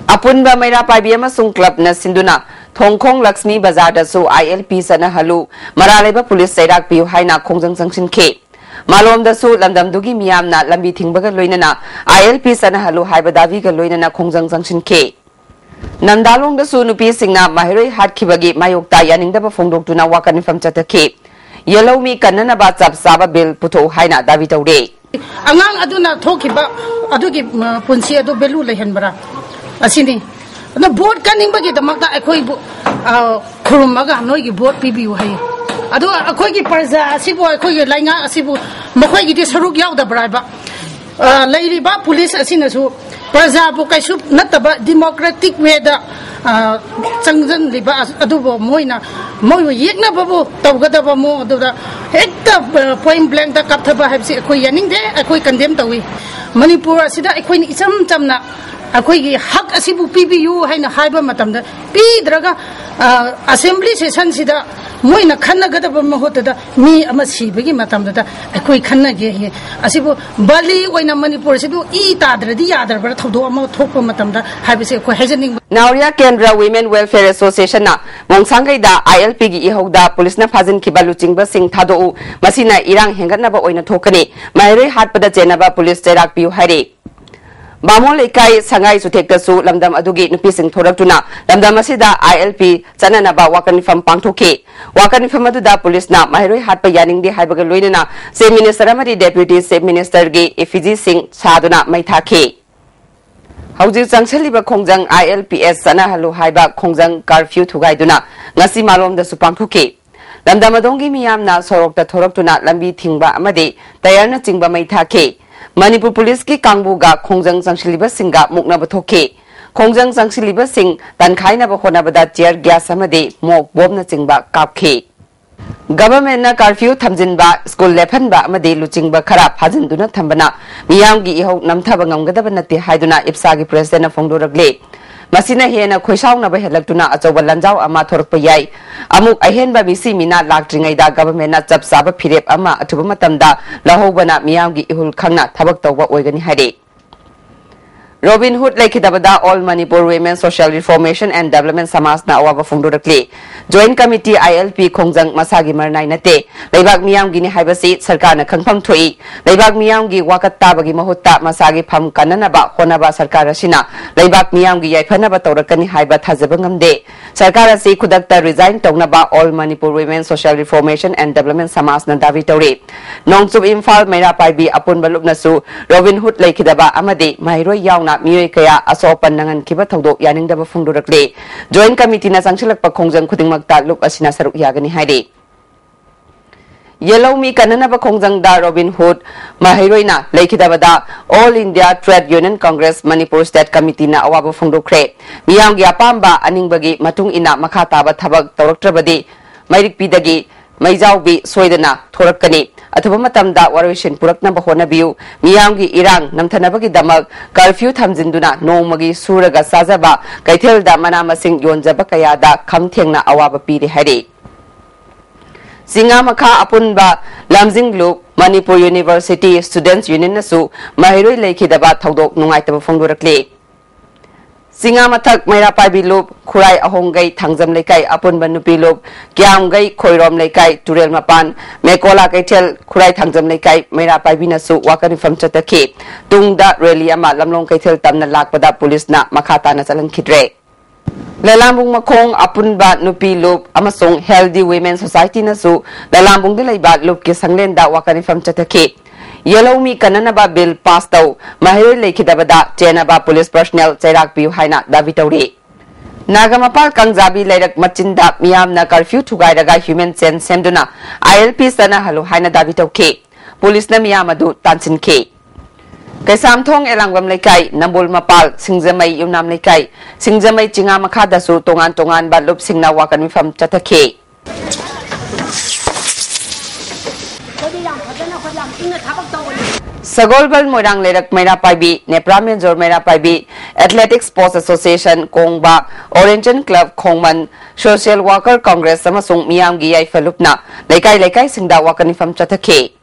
ꯑꯄꯨꯟꯕ ꯃꯩꯔꯥ ꯄꯥꯏꯕꯤ ꯑꯃꯁꯨꯡ ꯀ꯭ꯂꯕꯅ ꯁꯤꯟꯗꯨꯅ ꯊꯣꯡꯈꯣꯡ ꯂꯛꯁꯃꯤ ꯕꯖꯥꯔꯗꯁꯨ ꯑꯥꯏ ꯑꯦꯜ ꯄꯤ ꯆꯠꯅꯍꯜꯂꯨ, ꯃꯔꯥꯜ ꯂꯩꯕ ꯄꯨꯂꯤꯁ ꯆꯩꯔꯥꯛ ꯄꯤꯌꯨ ꯍꯥꯏꯅ ꯈꯣꯡꯖꯪ ꯆꯪꯁꯤꯟꯈꯤ꯫ ꯃꯥꯂꯣꯝꯗꯁꯨ ꯂꯝꯗꯝꯗꯨꯒꯤ ꯃꯤꯌꯥꯝꯅ ꯂꯝꯕꯤ ꯊꯤꯡꯕꯒ ꯂꯣꯏꯅꯅ ꯑꯥꯏ ꯑꯦꯜ ꯄꯤ ꯆꯠꯅꯍꯜꯂꯨ ꯍꯥꯏꯕ ꯗꯥꯕꯤꯒ ꯂꯣꯏꯅꯅ ꯈꯣꯡꯖꯪ ꯆꯪꯁꯤꯟꯈꯤ꯫ ꯅꯟꯗꯥꯂꯣꯡꯗꯁꯨ ꯅꯨꯄꯤꯁꯤꯡꯅ ꯃꯍꯩꯔꯣꯏ ꯍꯥꯠꯈꯤꯕꯒꯤ ꯃꯥꯌꯣꯛꯇ ꯌꯥꯅꯤꯡꯗꯕ ꯐꯣꯡꯗꯣꯛꯇꯨꯅ ꯋꯥꯀꯠ ꯃꯤꯐꯝ ꯆꯠꯊꯈꯤ꯫ ꯌꯦꯜꯍꯧꯃꯤ ꯀꯟꯅꯅꯕ ꯆꯞ ꯆꯥꯕ ꯕꯤꯜ ꯄꯨꯊꯣꯛꯎ ꯍꯥꯏꯅ ꯗꯥꯕꯤ ꯇꯧꯔꯦ꯫ ꯑꯉꯥꯡ ꯑꯗꯨꯅ ꯊꯣꯛꯈꯤꯕ ꯑꯗꯨꯒꯤ, ꯃ, ꯄꯨꯟꯁꯤ ꯑꯗꯨ ꯚꯦꯂꯨ ꯂꯩꯍꯟꯕ꯭ꯔꯥ? ꯑꯁꯤꯅꯤ꯫ ꯑꯗꯨꯅ ꯚꯣꯠ ꯀꯟꯅꯤꯡꯕꯒꯤꯗꯃꯛꯇ ꯑꯩꯈꯣꯏꯕꯨ, ꯑ, ꯈꯨꯔꯨꯝꯃꯒ ꯅꯣꯏꯒꯤ ꯚꯣꯠ ꯄꯤꯕꯤꯌꯨ ꯍꯥꯏꯌꯦ꯫ ꯑꯗꯨꯒ ꯑꯩꯈꯣꯏꯒꯤ ꯄ꯭ꯔꯖꯥ ꯑꯁꯤꯕꯨ, ꯑꯩꯈꯣꯏꯒꯤ ꯂꯩꯉꯥꯛ ꯑꯁꯤꯕꯨ ꯃꯈꯣꯏꯒꯤꯗꯤ ꯁꯔꯨꯛ ꯌꯥꯎꯗꯕ꯭ꯔꯥ ꯍꯥꯏꯕ? ꯑ, ꯂꯩꯔꯤꯕ ꯄꯨꯂꯤꯁ ꯑꯁꯤꯅꯁꯨ ꯄ꯭ꯔꯖꯥꯕꯨ ꯀꯩꯁꯨ ꯅꯠꯇꯕ ꯗꯤꯃꯣꯀ꯭ꯔꯦꯇꯤꯛ ꯋꯦꯗ, ꯑ, ꯆꯪꯁꯤꯜꯂꯤꯕ ꯑ-, ꯑꯗꯨꯕꯨ ꯃꯣꯏꯅ ꯃꯣꯏꯕꯨ ꯌꯦꯛꯅꯕꯕꯨ ꯇꯧꯒꯗꯕ ꯃꯑꯣꯡ ꯑꯗꯨꯗ ꯍꯦꯛꯇ, ꯑ, ꯄꯣꯏꯟ ꯕ꯭ꯂꯦꯡꯗ ꯀꯥꯞꯊꯕ ꯍꯥꯏꯕꯁꯤ ꯑꯩꯈꯣꯏ ꯌꯥꯅꯤꯡꯗꯦ, ꯑꯩꯈꯣꯏ ꯀꯟꯗꯦꯝ ꯇꯧꯏ꯫ ꯃꯅꯤꯄꯨꯔ ꯑꯁꯤꯗ ꯑꯩꯈꯣꯏꯅ ꯏꯆꯝ ꯆꯝꯅ ꯑꯩꯈꯣꯏꯒꯤ ꯍꯛ ꯑꯁꯤꯕꯨ ꯄꯤꯕꯤꯌꯨ ꯍꯥꯏꯅ ꯍꯥꯏꯕ ꯃꯇꯝꯗ ꯄꯤꯗ꯭ꯔꯒ, ꯑ, ꯑꯁꯦꯝꯕ꯭ꯂꯤ ꯁꯦꯁꯟꯁꯤꯗ ꯃꯣꯏꯅ ꯈꯟꯅꯒꯗꯕ ꯃꯍꯨꯠꯇꯗ ꯃꯤ ꯑꯃ ꯁꯤꯕꯒꯤ ꯃꯇꯝꯗꯨꯗ ꯑꯩꯈꯣꯏ ꯈꯟꯅꯒꯦ ꯍꯥꯏꯌꯦ꯫ ꯑꯁꯤꯕꯨ ꯕꯥꯂꯤ ꯑꯣꯏꯅ ꯃꯅꯤꯄꯨꯔꯁꯤꯕꯨ ꯏ ꯇꯥꯗ꯭ꯔꯗꯤ ꯌꯥꯗ꯭ꯔꯕ꯭ꯔꯥ ꯊꯧꯗꯣꯛ ꯑꯃ ꯊꯣꯛꯄ ꯃꯇꯝꯗ ꯍꯥꯏꯕꯁꯦ ꯑꯩꯈꯣꯏ ꯍꯥꯏꯖꯅꯤꯡꯕ꯫ ꯅꯥꯎꯔꯤꯌꯥ ꯀꯦꯟꯗ꯭ꯔ ꯋꯤꯃꯦꯟ ꯋꯦꯜꯐꯤꯌꯔ ꯑꯦꯁꯣꯁꯤꯌꯦꯁꯟꯅ ꯃꯣꯡꯁꯥꯡꯒꯩꯗ ꯑꯥꯏ ꯑꯦꯜ ꯄꯤꯒꯤ ꯏꯍꯧꯗ ꯄꯨꯂꯤꯁꯅ ꯐꯥꯖꯤꯟꯈꯤꯕ ꯂꯨꯆꯤꯡꯕꯁꯤꯡ ꯊꯥꯗꯣꯛꯎ, ꯃꯁꯤꯅ ꯏꯔꯥꯡ ꯍꯦꯟꯒꯠꯅꯕ ꯑꯣꯏꯅ ꯊꯣꯛꯀꯅꯤ, ꯃꯍꯩꯔꯣꯏ ꯍꯥꯠꯄꯗ ꯆꯦꯟꯅꯕ ꯄꯨꯂꯤꯁ ꯆꯩꯔꯥꯛ ꯄꯤꯌꯨ ꯍꯥꯏꯔꯤ꯫ ꯕꯥꯃꯣꯟ ꯂꯩꯀꯥꯏ ꯁꯉꯥꯏ ꯆꯨꯊꯦꯛꯇꯁꯨ ꯂꯝꯗꯝ ꯑꯗꯨꯒꯤ ꯅꯨꯄꯤꯁꯤꯡ ꯊꯣꯔꯛꯇꯨꯅ ꯂꯝꯗꯝ ꯑꯁꯤꯗ ꯑꯥꯏ ꯑꯦꯜ ꯄꯤ ꯆꯠꯅꯅꯕ ꯋꯥꯀꯠ ꯃꯤꯐꯝ ꯄꯥꯡꯊꯣꯛꯈꯤ꯫ ꯋꯥꯀꯠ ꯃꯤꯐꯝ ꯑꯗꯨꯗ ꯄꯨꯂꯤꯁꯅ ꯃꯍꯩꯔꯣꯏ ꯍꯥꯠꯄ ꯌꯥꯅꯤꯡꯗꯦ ꯍꯥꯏꯕꯒ ꯂꯣꯏꯅꯅ ꯆꯤꯐ ꯃꯤꯅꯤꯁꯇꯔ ꯑꯃꯗꯤ ꯗꯦꯄ꯭ꯌꯨꯇꯤ ꯆꯤꯐ ꯃꯤꯅꯤꯁꯇꯔꯒꯤ ꯏꯐꯤꯖꯤꯁꯤꯡ ꯁꯥꯗꯨꯅ ꯃꯩ ꯊꯥꯈꯤ꯫ ꯍꯧꯖꯤꯛ ꯆꯪꯁꯤꯜꯂꯤꯕ ꯈꯣꯡꯖꯪ ꯑꯥꯏ ꯑꯦꯜ ꯄꯤ ꯑꯦꯁ ꯆꯠꯅꯍꯜꯂꯨ ꯍꯥꯏꯕ ꯈꯣꯡꯖꯪ ꯀꯥꯔꯐ꯭ꯌꯨ ꯊꯨꯒꯥꯏꯗꯨꯅ ꯉꯁꯤ ꯃꯥꯂꯣꯝꯗꯁꯨ ꯄꯥꯡꯊꯣꯛꯈꯤ꯫ ꯂꯝꯗꯝ ꯑꯗꯣꯝꯒꯤ ꯃꯤꯌꯥꯝꯅ ꯁꯣꯔꯣꯛꯇ ꯊꯣꯔꯛꯇꯨꯅ ꯂꯝꯕꯤ ꯊꯤꯡꯕ ꯑꯃꯗꯤ ꯇꯌꯥꯔꯅꯆꯤꯡꯕ ꯃꯩ ꯊꯥꯈꯤ꯫ ꯃꯅꯤꯄꯨꯔ ꯄꯨꯂꯤꯁꯀꯤ ꯀꯥꯡꯕꯨꯒ ꯈꯣꯡꯖꯪ ꯆꯪꯁꯤꯜꯂꯤꯕꯁꯤꯡꯒ ꯃꯨꯛꯅꯕ ꯊꯣꯛꯈꯤ꯫ ꯈꯣꯡꯖꯪ ꯆꯪꯁꯤꯜꯂꯤꯕꯁꯤꯡ ꯇꯥꯟꯈꯥꯏꯅꯕ ꯍꯣꯠꯅꯕꯗ ꯇꯤꯌꯔ ꯒ꯭ꯌꯥꯁ ꯑꯃꯗꯤ ꯃꯣꯛ ꯕꯣꯝꯅꯆꯤꯡꯕ ꯀꯥꯞꯈꯤ꯫ ꯒꯚꯔꯟꯃꯦꯟꯠꯅ ꯀꯥꯔꯐ꯭ꯌꯨ ꯊꯝꯖꯤꯟꯕ, ꯁ꯭ꯀꯨꯜ ꯂꯦꯞꯍꯟꯕ ꯑꯃꯗꯤ ꯂꯨꯆꯤꯡꯕ ꯈꯔ ꯐꯥꯖꯤꯟꯗꯨꯅ ꯊꯝꯕꯅ ꯃꯤꯌꯥꯝꯒꯤ ꯏꯍꯧ ꯅꯝꯊꯕ ꯉꯝꯒꯗꯕ ꯅꯠꯇꯦ ꯍꯥꯏꯗꯨꯅ ꯏꯞꯁꯥꯒꯤ ꯄ꯭ꯔꯦꯁꯤꯗꯦꯟꯠꯅ ꯐꯣꯡꯗꯣꯔꯛꯂꯤ꯫ ꯃꯁꯤꯅ ꯍꯦꯟꯅ ꯈꯣꯏꯁꯥꯎꯅꯕ ꯍꯦꯜꯂꯛꯇꯨꯅ ꯑꯆꯧꯕ ꯂꯥꯟꯖꯥꯎ ꯑꯃ ꯊꯣꯔꯛꯄ ꯌꯥꯏ꯫ ꯑꯃꯨꯛ ꯑꯍꯦꯟꯕ ꯃꯤꯁꯤ ꯃꯤꯅꯥ ꯂꯥꯛꯇ꯭ꯔꯤꯉꯩꯗ ꯒꯚꯔꯟꯃꯦꯟꯠꯅ ꯆꯞ ꯆꯥꯕ ꯐꯤꯔꯦꯞ ꯑꯃ ꯑꯊꯨꯕ ꯃꯇꯝꯗ ꯂꯧꯍꯧꯕꯅ ꯃꯤꯌꯥꯝꯒꯤ ꯏꯍꯨꯜ ꯈꯪꯅ ꯊꯕꯛ ꯇꯧꯕ ꯑꯣꯏꯒꯅꯤ ꯍꯥꯏꯔꯤ꯫ ꯔꯣꯕꯤꯟ ꯍꯨꯗ ꯂꯩꯈꯤꯗꯕꯗ All Manipur Women Social Reformation and Development ꯁꯃꯥꯖꯅ ꯑꯋꯥꯕ ꯐꯣꯡꯗꯣꯔꯛꯂꯤ꯫ Joint Committee, I L P, ꯈꯣꯡꯖꯪ ꯃꯁꯥꯒꯤ ꯃꯔꯅꯥꯏ ꯅꯠꯇꯦ, ꯂꯩꯕꯥꯛ ꯃꯤꯌꯥꯝꯒꯤꯅꯤ ꯍꯥꯏꯕꯁꯤ ꯁꯔꯀꯥꯔꯅ ꯈꯪꯐꯝ ꯊꯣꯛꯏ꯫ ꯂꯩꯕꯥꯛ ꯃꯤꯌꯥꯝꯒꯤ ꯋꯥꯀꯠ ꯇꯥꯕꯒꯤ ꯃꯍꯨꯠꯇ ꯃꯁꯥꯒꯤ ꯐꯝ ꯀꯟꯅꯅꯕ ꯍꯣꯠꯅꯕ ꯁꯔꯀꯥꯔ ꯑꯁꯤꯅ ꯂꯩꯕꯥꯛ ꯃꯤꯌꯥꯝꯒꯤ ꯌꯥꯏꯐꯅꯕ ꯇꯧꯔꯛꯀꯅꯤ ꯍꯥꯏꯕ ꯊꯥꯖꯕ ꯉꯝꯗꯦ꯫ ꯁꯔꯀꯥꯔ ꯑꯁꯤ ꯈꯨꯗꯛꯇ resign ꯇꯧꯅꯕ All Manipur Women Social Reformation and Development ꯁꯃꯥꯖꯅ ꯗꯥꯕꯤ ꯇꯧꯔꯤ꯫ ꯅꯣꯡꯆꯨꯞ ꯏꯝꯐꯥꯜ ꯃꯩꯔꯥ ꯄꯥꯏꯕꯤ ꯑꯄꯨꯟꯕ ꯂꯨꯞꯅꯁꯨ ꯔꯣꯕꯤꯟ ꯍꯨꯗ ꯂꯩꯈꯤꯗꯕ ꯑꯃꯗꯤ ꯃꯍꯩꯔꯣꯏ ꯌꯥꯎꯅ ꯃꯤꯑꯣꯏ ꯀꯌꯥ ꯑꯁꯣꯛ ꯑꯄꯟ ꯅꯪꯍꯟꯈꯤꯕ ꯊꯧꯗꯣꯛ ꯌꯥꯅꯤꯡꯗꯕ ꯐꯣꯡꯗꯣꯔꯛꯂꯤ꯫ Joint Committeeꯅ ꯆꯪꯁꯤꯜꯂꯛꯄ ꯈꯣꯡꯖꯪ ꯈꯨꯗꯤꯡꯃꯛꯇ ꯂꯨꯞ ꯑꯁꯤꯅ ꯁꯔꯨꯛ ꯌꯥꯒꯅꯤ ꯍꯥꯏꯔꯤ꯫ ꯌꯦꯜꯍꯧꯃꯤ ꯀꯟꯅꯅꯕ ꯈꯣꯡꯖꯪꯗ ꯔꯣꯕꯤꯟ ꯍꯨꯗ ꯃꯍꯩꯔꯣꯏꯅ ꯂꯩꯈꯤꯗꯕꯗ All India Trade Union Congress Manipur State Committeeꯅ ꯑꯋꯥꯕ ꯐꯣꯡꯗꯣꯛꯈ꯭ꯔꯦ꯫ ꯃꯤꯌꯥꯝꯒꯤ ꯑꯄꯥꯝꯕ ꯑꯅꯤꯡꯕꯒꯤ ꯃꯇꯨꯡ ꯏꯟꯅ ꯃꯈꯥ ꯇꯥꯕ ꯊꯕꯛ ꯇꯧꯔꯛꯇ꯭ꯔꯕꯗꯤ ꯃꯩꯔꯤꯛꯄꯤꯗꯒꯤ ꯃꯩꯖꯥꯎꯕꯤ ꯁꯣꯏꯗꯅ ꯊꯣꯔꯛꯀꯅꯤ꯫ ꯑꯊꯨꯕ ꯃꯇꯝꯗ ꯋꯥꯔꯣꯏꯁꯤꯟ ꯄꯨꯔꯛꯅꯕ ꯍꯣꯠꯅꯕꯤꯌꯨ꯫ ꯃꯤꯌꯥꯝꯒꯤ ꯏꯔꯥꯡ ꯅꯝꯊꯅꯕꯒꯤꯗꯃꯛ curfew ꯊꯝꯖꯤꯟꯗꯨꯅ ꯅꯣꯡꯃꯒꯤ ꯁꯨꯔꯒ ꯆꯥꯖꯕ ꯀꯩꯊꯦꯜꯗ ꯃꯅꯥ ꯃꯁꯤꯡ ꯌꯣꯟꯖꯕ ꯀꯌꯥꯗ ꯈꯝ ꯊꯦꯡꯅ ꯑꯋꯥꯕ ꯄꯤꯔꯦ ꯍꯥꯏꯔꯤ꯫ ꯆꯤꯉꯥ ꯃꯈꯥ ꯑꯄꯨꯟꯕ ꯂꯝꯖꯤꯡ ꯂꯨꯞ ꯃꯅꯤꯄꯨꯔ University Students Unionꯅꯁꯨ ꯃꯍꯩꯔꯣꯏ ꯂꯩꯈꯤꯗꯕ ꯊꯧꯗꯣꯛ ꯅꯨꯡꯉꯥꯏꯇꯕ ꯐꯣꯡꯗꯣꯔꯛꯂꯤ꯫ ꯆꯤꯉꯥ ꯃꯊꯛ ꯃꯩꯔꯥ ꯄꯥꯏꯕꯤ ꯂꯨꯞ, ꯈꯨꯔꯥꯏ ꯑꯍꯣꯡꯒꯩ ꯊꯥꯡꯖꯝ ꯂꯩꯀꯥꯏ ꯑꯄꯨꯟꯕ ꯅꯨꯄꯤ ꯂꯨꯞ, ꯀ꯭ꯌꯥꯝꯒꯩ ꯈꯣꯏꯔꯣꯝ ꯂꯩꯀꯥꯏ ꯇꯨꯔꯦꯜ ꯃꯄꯥꯟ, ꯃꯦꯀꯣꯂꯥ ꯀꯩꯊꯦꯜ ꯈꯨꯔꯥꯏ ꯊꯥꯡꯖꯝ ꯂꯩꯀꯥꯏ ꯃꯩꯔꯥ ꯄꯥꯏꯕꯤꯅꯁꯨ ꯋꯥꯀꯠ ꯃꯤꯐꯝ ꯆꯠꯊꯈꯤ꯫ ꯇꯨꯡꯗ rally ꯑꯃ ꯂꯝꯂꯣꯡ ꯀꯩꯊꯦꯜ ꯇꯝꯅ ꯂꯥꯛꯄꯗ ꯄꯨꯂꯤꯁꯅ ꯃꯈꯥ ꯇꯥꯅ ꯆꯠꯍꯟꯈꯤꯗ꯭ꯔꯦ꯫ ꯂꯂꯥꯝꯕꯨꯡ ꯃꯈꯣꯡ ꯑꯄꯨꯟꯕ ꯅꯨꯄꯤ ꯂꯨꯞ ꯑꯃꯁꯨꯡ Healthy Women Societyꯅꯁꯨ ꯂꯂꯥꯝꯕꯨꯡꯗ ꯂꯩꯕ ꯂꯨꯞꯀꯤ ꯁꯪꯂꯦꯟꯗ ꯋꯥꯀꯠ ꯃꯤꯐꯝ ꯆꯠꯊꯈꯤ꯫ ꯌꯦꯜꯍꯧꯃꯤ ꯀꯟꯅꯅꯕ bill pass ꯇꯧ, ꯃꯍꯩꯔꯣꯏ ꯂꯩꯈꯤꯗꯕꯗ ꯆꯦꯟꯅꯕ police personnel ꯆꯩꯔꯥꯛ ꯄꯤꯌꯨ ꯍꯥꯏꯅ ꯗꯥꯕꯤ ꯇꯧꯔꯤ꯫ ꯅꯥꯒꯥꯃꯄꯥꯜ ꯀꯥꯡꯖꯥꯕꯤ ꯂꯩꯔꯛ ꯃꯆꯤꯟꯗ ꯃꯤꯌꯥꯝꯅ curfew ꯊꯨꯒꯥꯏꯔꯒ human chain ꯁꯦꯝꯗꯨꯅ I L P ꯆꯠꯅꯍꯜꯂꯨ ꯍꯥꯏꯅ ꯗꯥꯕꯤ ꯇꯧꯈꯤ꯫ ꯄꯨꯂꯤꯁꯅ ꯃꯤꯌꯥꯝ ꯑꯗꯨ ꯇꯥꯟꯁꯤꯟꯈꯤ꯫ ꯀꯩꯁꯥꯝꯊꯣꯡ ꯑꯦꯂꯥꯡꯕꯝ ꯂꯩꯀꯥꯏ, ꯅꯝꯕꯣꯜ ꯃꯄꯥꯜ, ꯁꯤꯡꯖꯃꯩ ꯌꯨꯝꯅꯥꯝ ꯂꯩꯀꯥꯏ, ꯁꯤꯡꯖꯃꯩ ꯆꯤꯉꯥ ꯃꯈꯥꯗꯁꯨ ꯇꯣꯉꯥꯟ ꯇꯣꯉꯥꯟꯕ ꯂꯨꯞꯁꯤꯡꯅ ꯋꯥꯀꯠ ꯃꯤꯐꯝ ꯆꯠꯊꯈꯤ꯫ ꯁꯒꯣꯜꯕꯜ ꯃꯣꯏꯔꯥꯡ ꯂꯩꯔꯛ ꯃꯩꯔꯥ ꯄꯥꯏꯕꯤ, ꯅꯦꯄ꯭ꯔꯥ ꯃꯦꯟꯖꯣꯔ ꯃꯩꯔꯥ ꯄꯥꯏꯕꯤ, Athletics Sports Association ꯀꯣꯡꯕ, Orientation Club ꯈꯣꯡꯃꯟ, Social Worker Congress ꯑꯃꯁꯨꯡ ꯃꯤꯌꯥꯝꯒꯤ ꯌꯥꯏꯐ ꯂꯨꯞꯅ ꯂꯩꯀꯥꯏ ꯂꯩꯀꯥꯏꯁꯤꯡꯗ ꯋꯥꯀꯠ ꯃꯤꯐꯝ ꯆꯠꯊꯈꯤ꯫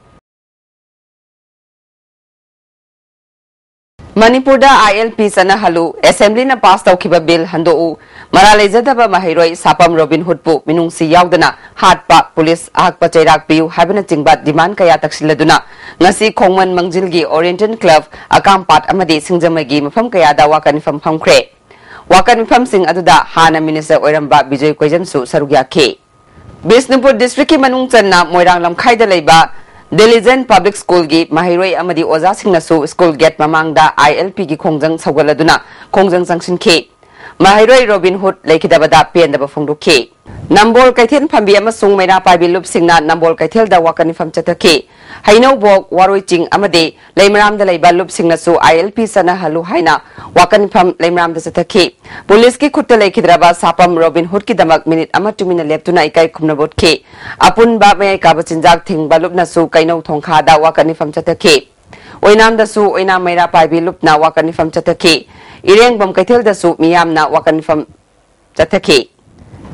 ꯃꯅꯤꯄꯨꯔꯗ ꯑꯥꯏ ꯑꯦꯜ ꯄꯤ ꯆꯠꯅꯍꯜꯂꯨ, ꯑꯦꯁꯦꯝꯕ꯭ꯂꯤꯅ ꯄꯥꯁ ꯇꯧꯈꯤꯕ ꯕꯤꯜ ꯍꯟꯗꯣꯛꯎ, ꯃꯔꯥꯜ ꯂꯩꯖꯗꯕ ꯃꯍꯩꯔꯣꯏ ꯁꯥꯄꯝ ꯔꯣꯕꯤꯟꯍꯨꯗꯄꯨ ꯃꯤꯅꯨꯡꯁꯤ ꯌꯥꯎꯗꯅ ꯍꯥꯠꯄ, ꯄꯨꯂꯤꯁ ꯑꯍꯛꯄ ꯆꯩꯔꯥꯛ ꯄꯤꯌꯨ ꯍꯥꯏꯕꯅꯆꯤꯡꯕ ꯗꯤꯃꯥꯟ ꯀꯌꯥ ꯇꯛꯁꯤꯜꯂꯗꯨꯅ ꯉꯁꯤ ꯈꯣꯡꯃꯟ ꯃꯪꯖꯤꯜꯒꯤ ꯑꯣꯔꯤꯌꯦꯟꯇꯦꯜ ꯀ꯭ꯂꯕ, ꯑꯀꯥꯝꯄꯥꯠ ꯑꯃꯗꯤ ꯁꯤꯡꯖꯃꯩꯒꯤ ꯃꯐꯝ ꯀꯌꯥꯗ ꯋꯥꯀꯠ ꯃꯤꯐꯝ ꯐꯝꯈ꯭ꯔꯦ꯫ ꯋꯥꯀꯠ ꯃꯤꯐꯝꯁꯤꯡ ꯑꯗꯨꯗ ꯍꯥꯟꯅ ꯃꯤꯅꯤꯁꯇꯔ ꯑꯣꯏꯔꯝꯕ ꯕꯤꯖꯣꯏ ꯀꯣꯏꯖꯝꯁꯨ ꯁꯔꯨꯛ ꯌꯥꯈꯤ꯫ ꯕꯤꯁꯅꯨꯄꯨꯔ ꯗꯤꯁꯇ꯭ꯔꯤꯛꯀꯤ ꯃꯅꯨꯡ ꯆꯟꯅ ꯃꯣꯏꯔꯥꯡ ꯂꯝꯈꯥꯏꯗ ꯂꯩꯕ ꯗꯤꯂꯤꯖꯦꯟ ꯄꯕ꯭ꯂꯤꯛ ꯁ꯭ꯀꯨꯜꯒꯤ ꯃꯍꯩꯔꯣꯏ ꯑꯃꯗꯤ ꯑꯣꯖꯥꯁꯤꯡꯅꯁꯨ ꯁ꯭ꯀꯨꯜ ꯒꯦꯠ ꯃꯃꯥꯡꯗ ꯑꯥꯏ ꯑꯦꯜ ꯄꯤꯒꯤ ꯈꯣꯡꯖꯪ ꯁꯧꯒꯠꯂꯗꯨꯅ ꯈꯣꯡꯖꯪ ꯆꯪꯁꯤꯟꯈꯤ꯫ ꯃꯍꯩꯔꯣꯏ ꯔꯣꯕꯤꯟꯍꯨꯗ ꯂꯩꯈꯤꯗꯕꯗ ꯄꯦꯟꯗꯕ ꯐꯣꯡꯗꯣꯛꯈꯤ꯫ ꯅꯝꯕꯣꯜ ꯀꯩꯊꯦꯜ ꯐꯝꯕꯤ ꯑꯃꯁꯨꯡ ꯃꯩꯔꯥ ꯄꯥꯏꯕꯤ ꯂꯨꯞꯁꯤꯡꯅ ꯅꯝꯕꯣꯜ ꯀꯩꯊꯦꯜꯗ ꯋꯥꯀꯠ ꯃꯤꯐꯝ ꯆꯠꯊꯈꯤ꯫ ꯍꯩꯅꯧꯕꯣꯛ, ꯋꯥꯔꯣꯏ ꯆꯤꯡ ꯑꯃꯗꯤ ꯂꯩꯃꯔꯥꯝꯗ ꯂꯩꯕ ꯂꯨꯞꯁꯤꯡꯅꯁꯨ ꯑꯥꯏ ꯑꯦꯜ ꯄꯤ ꯆꯠꯅꯍꯜꯂꯨ ꯍꯥꯏꯅ ꯋꯥꯀꯠ ꯃꯤꯐꯝ ꯂꯩꯃꯔꯥꯝꯗ ꯆꯠꯊꯈꯤ꯫ ꯄꯨꯂꯤꯁꯀꯤ ꯈꯨꯠꯇ ꯂꯩꯈꯤꯗ꯭ꯔꯕ ꯁꯥꯄꯝ ꯔꯣꯕꯤꯟꯍꯨꯗꯀꯤꯗꯃꯛ ꯃꯤꯅꯤꯠ ꯑꯃ ꯇꯨꯃꯤꯟꯅ ꯂꯦꯞꯇꯨꯅ ꯏꯀꯥꯏ ꯈꯨꯝꯅꯕ ꯎꯠꯈꯤ꯫ ꯑꯄꯨꯟꯕ ꯃꯌꯥꯏ ꯀꯥꯕ ꯆꯤꯟꯖꯥꯛ ꯊꯤꯡꯕ ꯂꯨꯞꯅꯁꯨ ꯀꯩꯅꯧ ꯊꯣꯡꯈꯥꯗ ꯋꯥꯀꯠ ꯃꯤꯐꯝ ꯆꯠꯊꯈꯤ꯫ ꯑꯣꯏꯅꯥꯝꯗꯁꯨ ꯑꯣꯏꯅꯥꯝ ꯃꯩꯔꯥ ꯄꯥꯏꯕꯤ ꯂꯨꯞꯅ ꯋꯥꯀꯠ ꯃꯤꯐꯝ ꯆꯠꯊꯈꯤ꯫ ꯏꯔꯦꯡꯕꯝ ꯀꯩꯊꯦꯜꯗꯁꯨ ꯃꯤꯌꯥꯝꯅ ꯋꯥꯀꯠ ꯃꯤꯐꯝ ꯆꯠꯊꯈꯤ꯫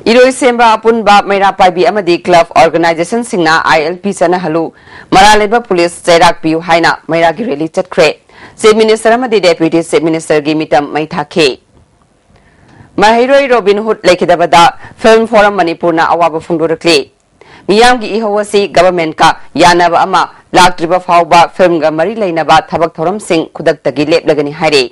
ꯏꯔꯣꯏꯁꯦꯝꯕ ꯑꯄꯨꯟꯕ ꯃꯩꯔꯥ ꯄꯥꯏꯕꯤ ꯑꯃꯗꯤ ꯀ꯭ꯂꯕ ꯑꯣꯔꯒꯅꯥꯏꯖꯦꯁꯟꯁꯤꯡꯅ ꯑꯥꯏ ꯑꯦꯜ ꯄꯤ ꯆꯠꯅꯍꯜꯂꯨ, ꯃꯔꯥꯜ ꯂꯩꯕ ꯄꯨꯂꯤꯁ ꯆꯩꯔꯥꯛ ꯄꯤꯌꯨ ꯍꯥꯏꯅ ꯃꯩꯔꯥꯒꯤ ꯔꯦꯂꯤ ꯆꯠꯈ꯭ꯔꯦ꯫ ꯆꯤꯐ ꯃꯤꯅꯤꯁꯇꯔ ꯑꯃꯗꯤ ꯗꯦꯄ꯭ꯌꯨꯇꯤ ꯆꯤꯐ ꯃꯤꯅꯤꯁꯇꯔꯒꯤ ꯃꯤꯇꯝ ꯃꯩ ꯊꯥꯈꯤ꯫ ꯃꯍꯩꯔꯣꯏ ꯔꯣꯕꯤꯟꯍꯨꯗ ꯂꯩꯈꯤꯗꯕꯗ ꯐꯤꯜꯝ ꯐꯣꯔꯝ ꯃꯅꯤꯄꯨꯔꯅ ꯑꯋꯥꯕ ꯐꯣꯡꯗꯣꯔꯛꯂꯤ꯫ ꯃꯤꯌꯥꯝꯒꯤ ꯏꯍꯧ ꯑꯁꯤ ꯒꯚꯔꯟꯃꯦꯟꯠꯀ ꯌꯥꯅꯕ ꯑꯃ ꯂꯥꯛꯇ꯭ꯔꯤꯕ ꯐꯥꯎꯕ ꯐꯤꯜꯝꯒ ꯃꯔꯤ ꯂꯩꯅꯕ ꯊꯕꯛ ꯊꯧꯔꯝꯁꯤꯡ ꯈꯨꯗꯛꯇꯒꯤ ꯂꯦꯞꯂꯒꯅꯤ ꯍꯥꯏꯔꯤ꯫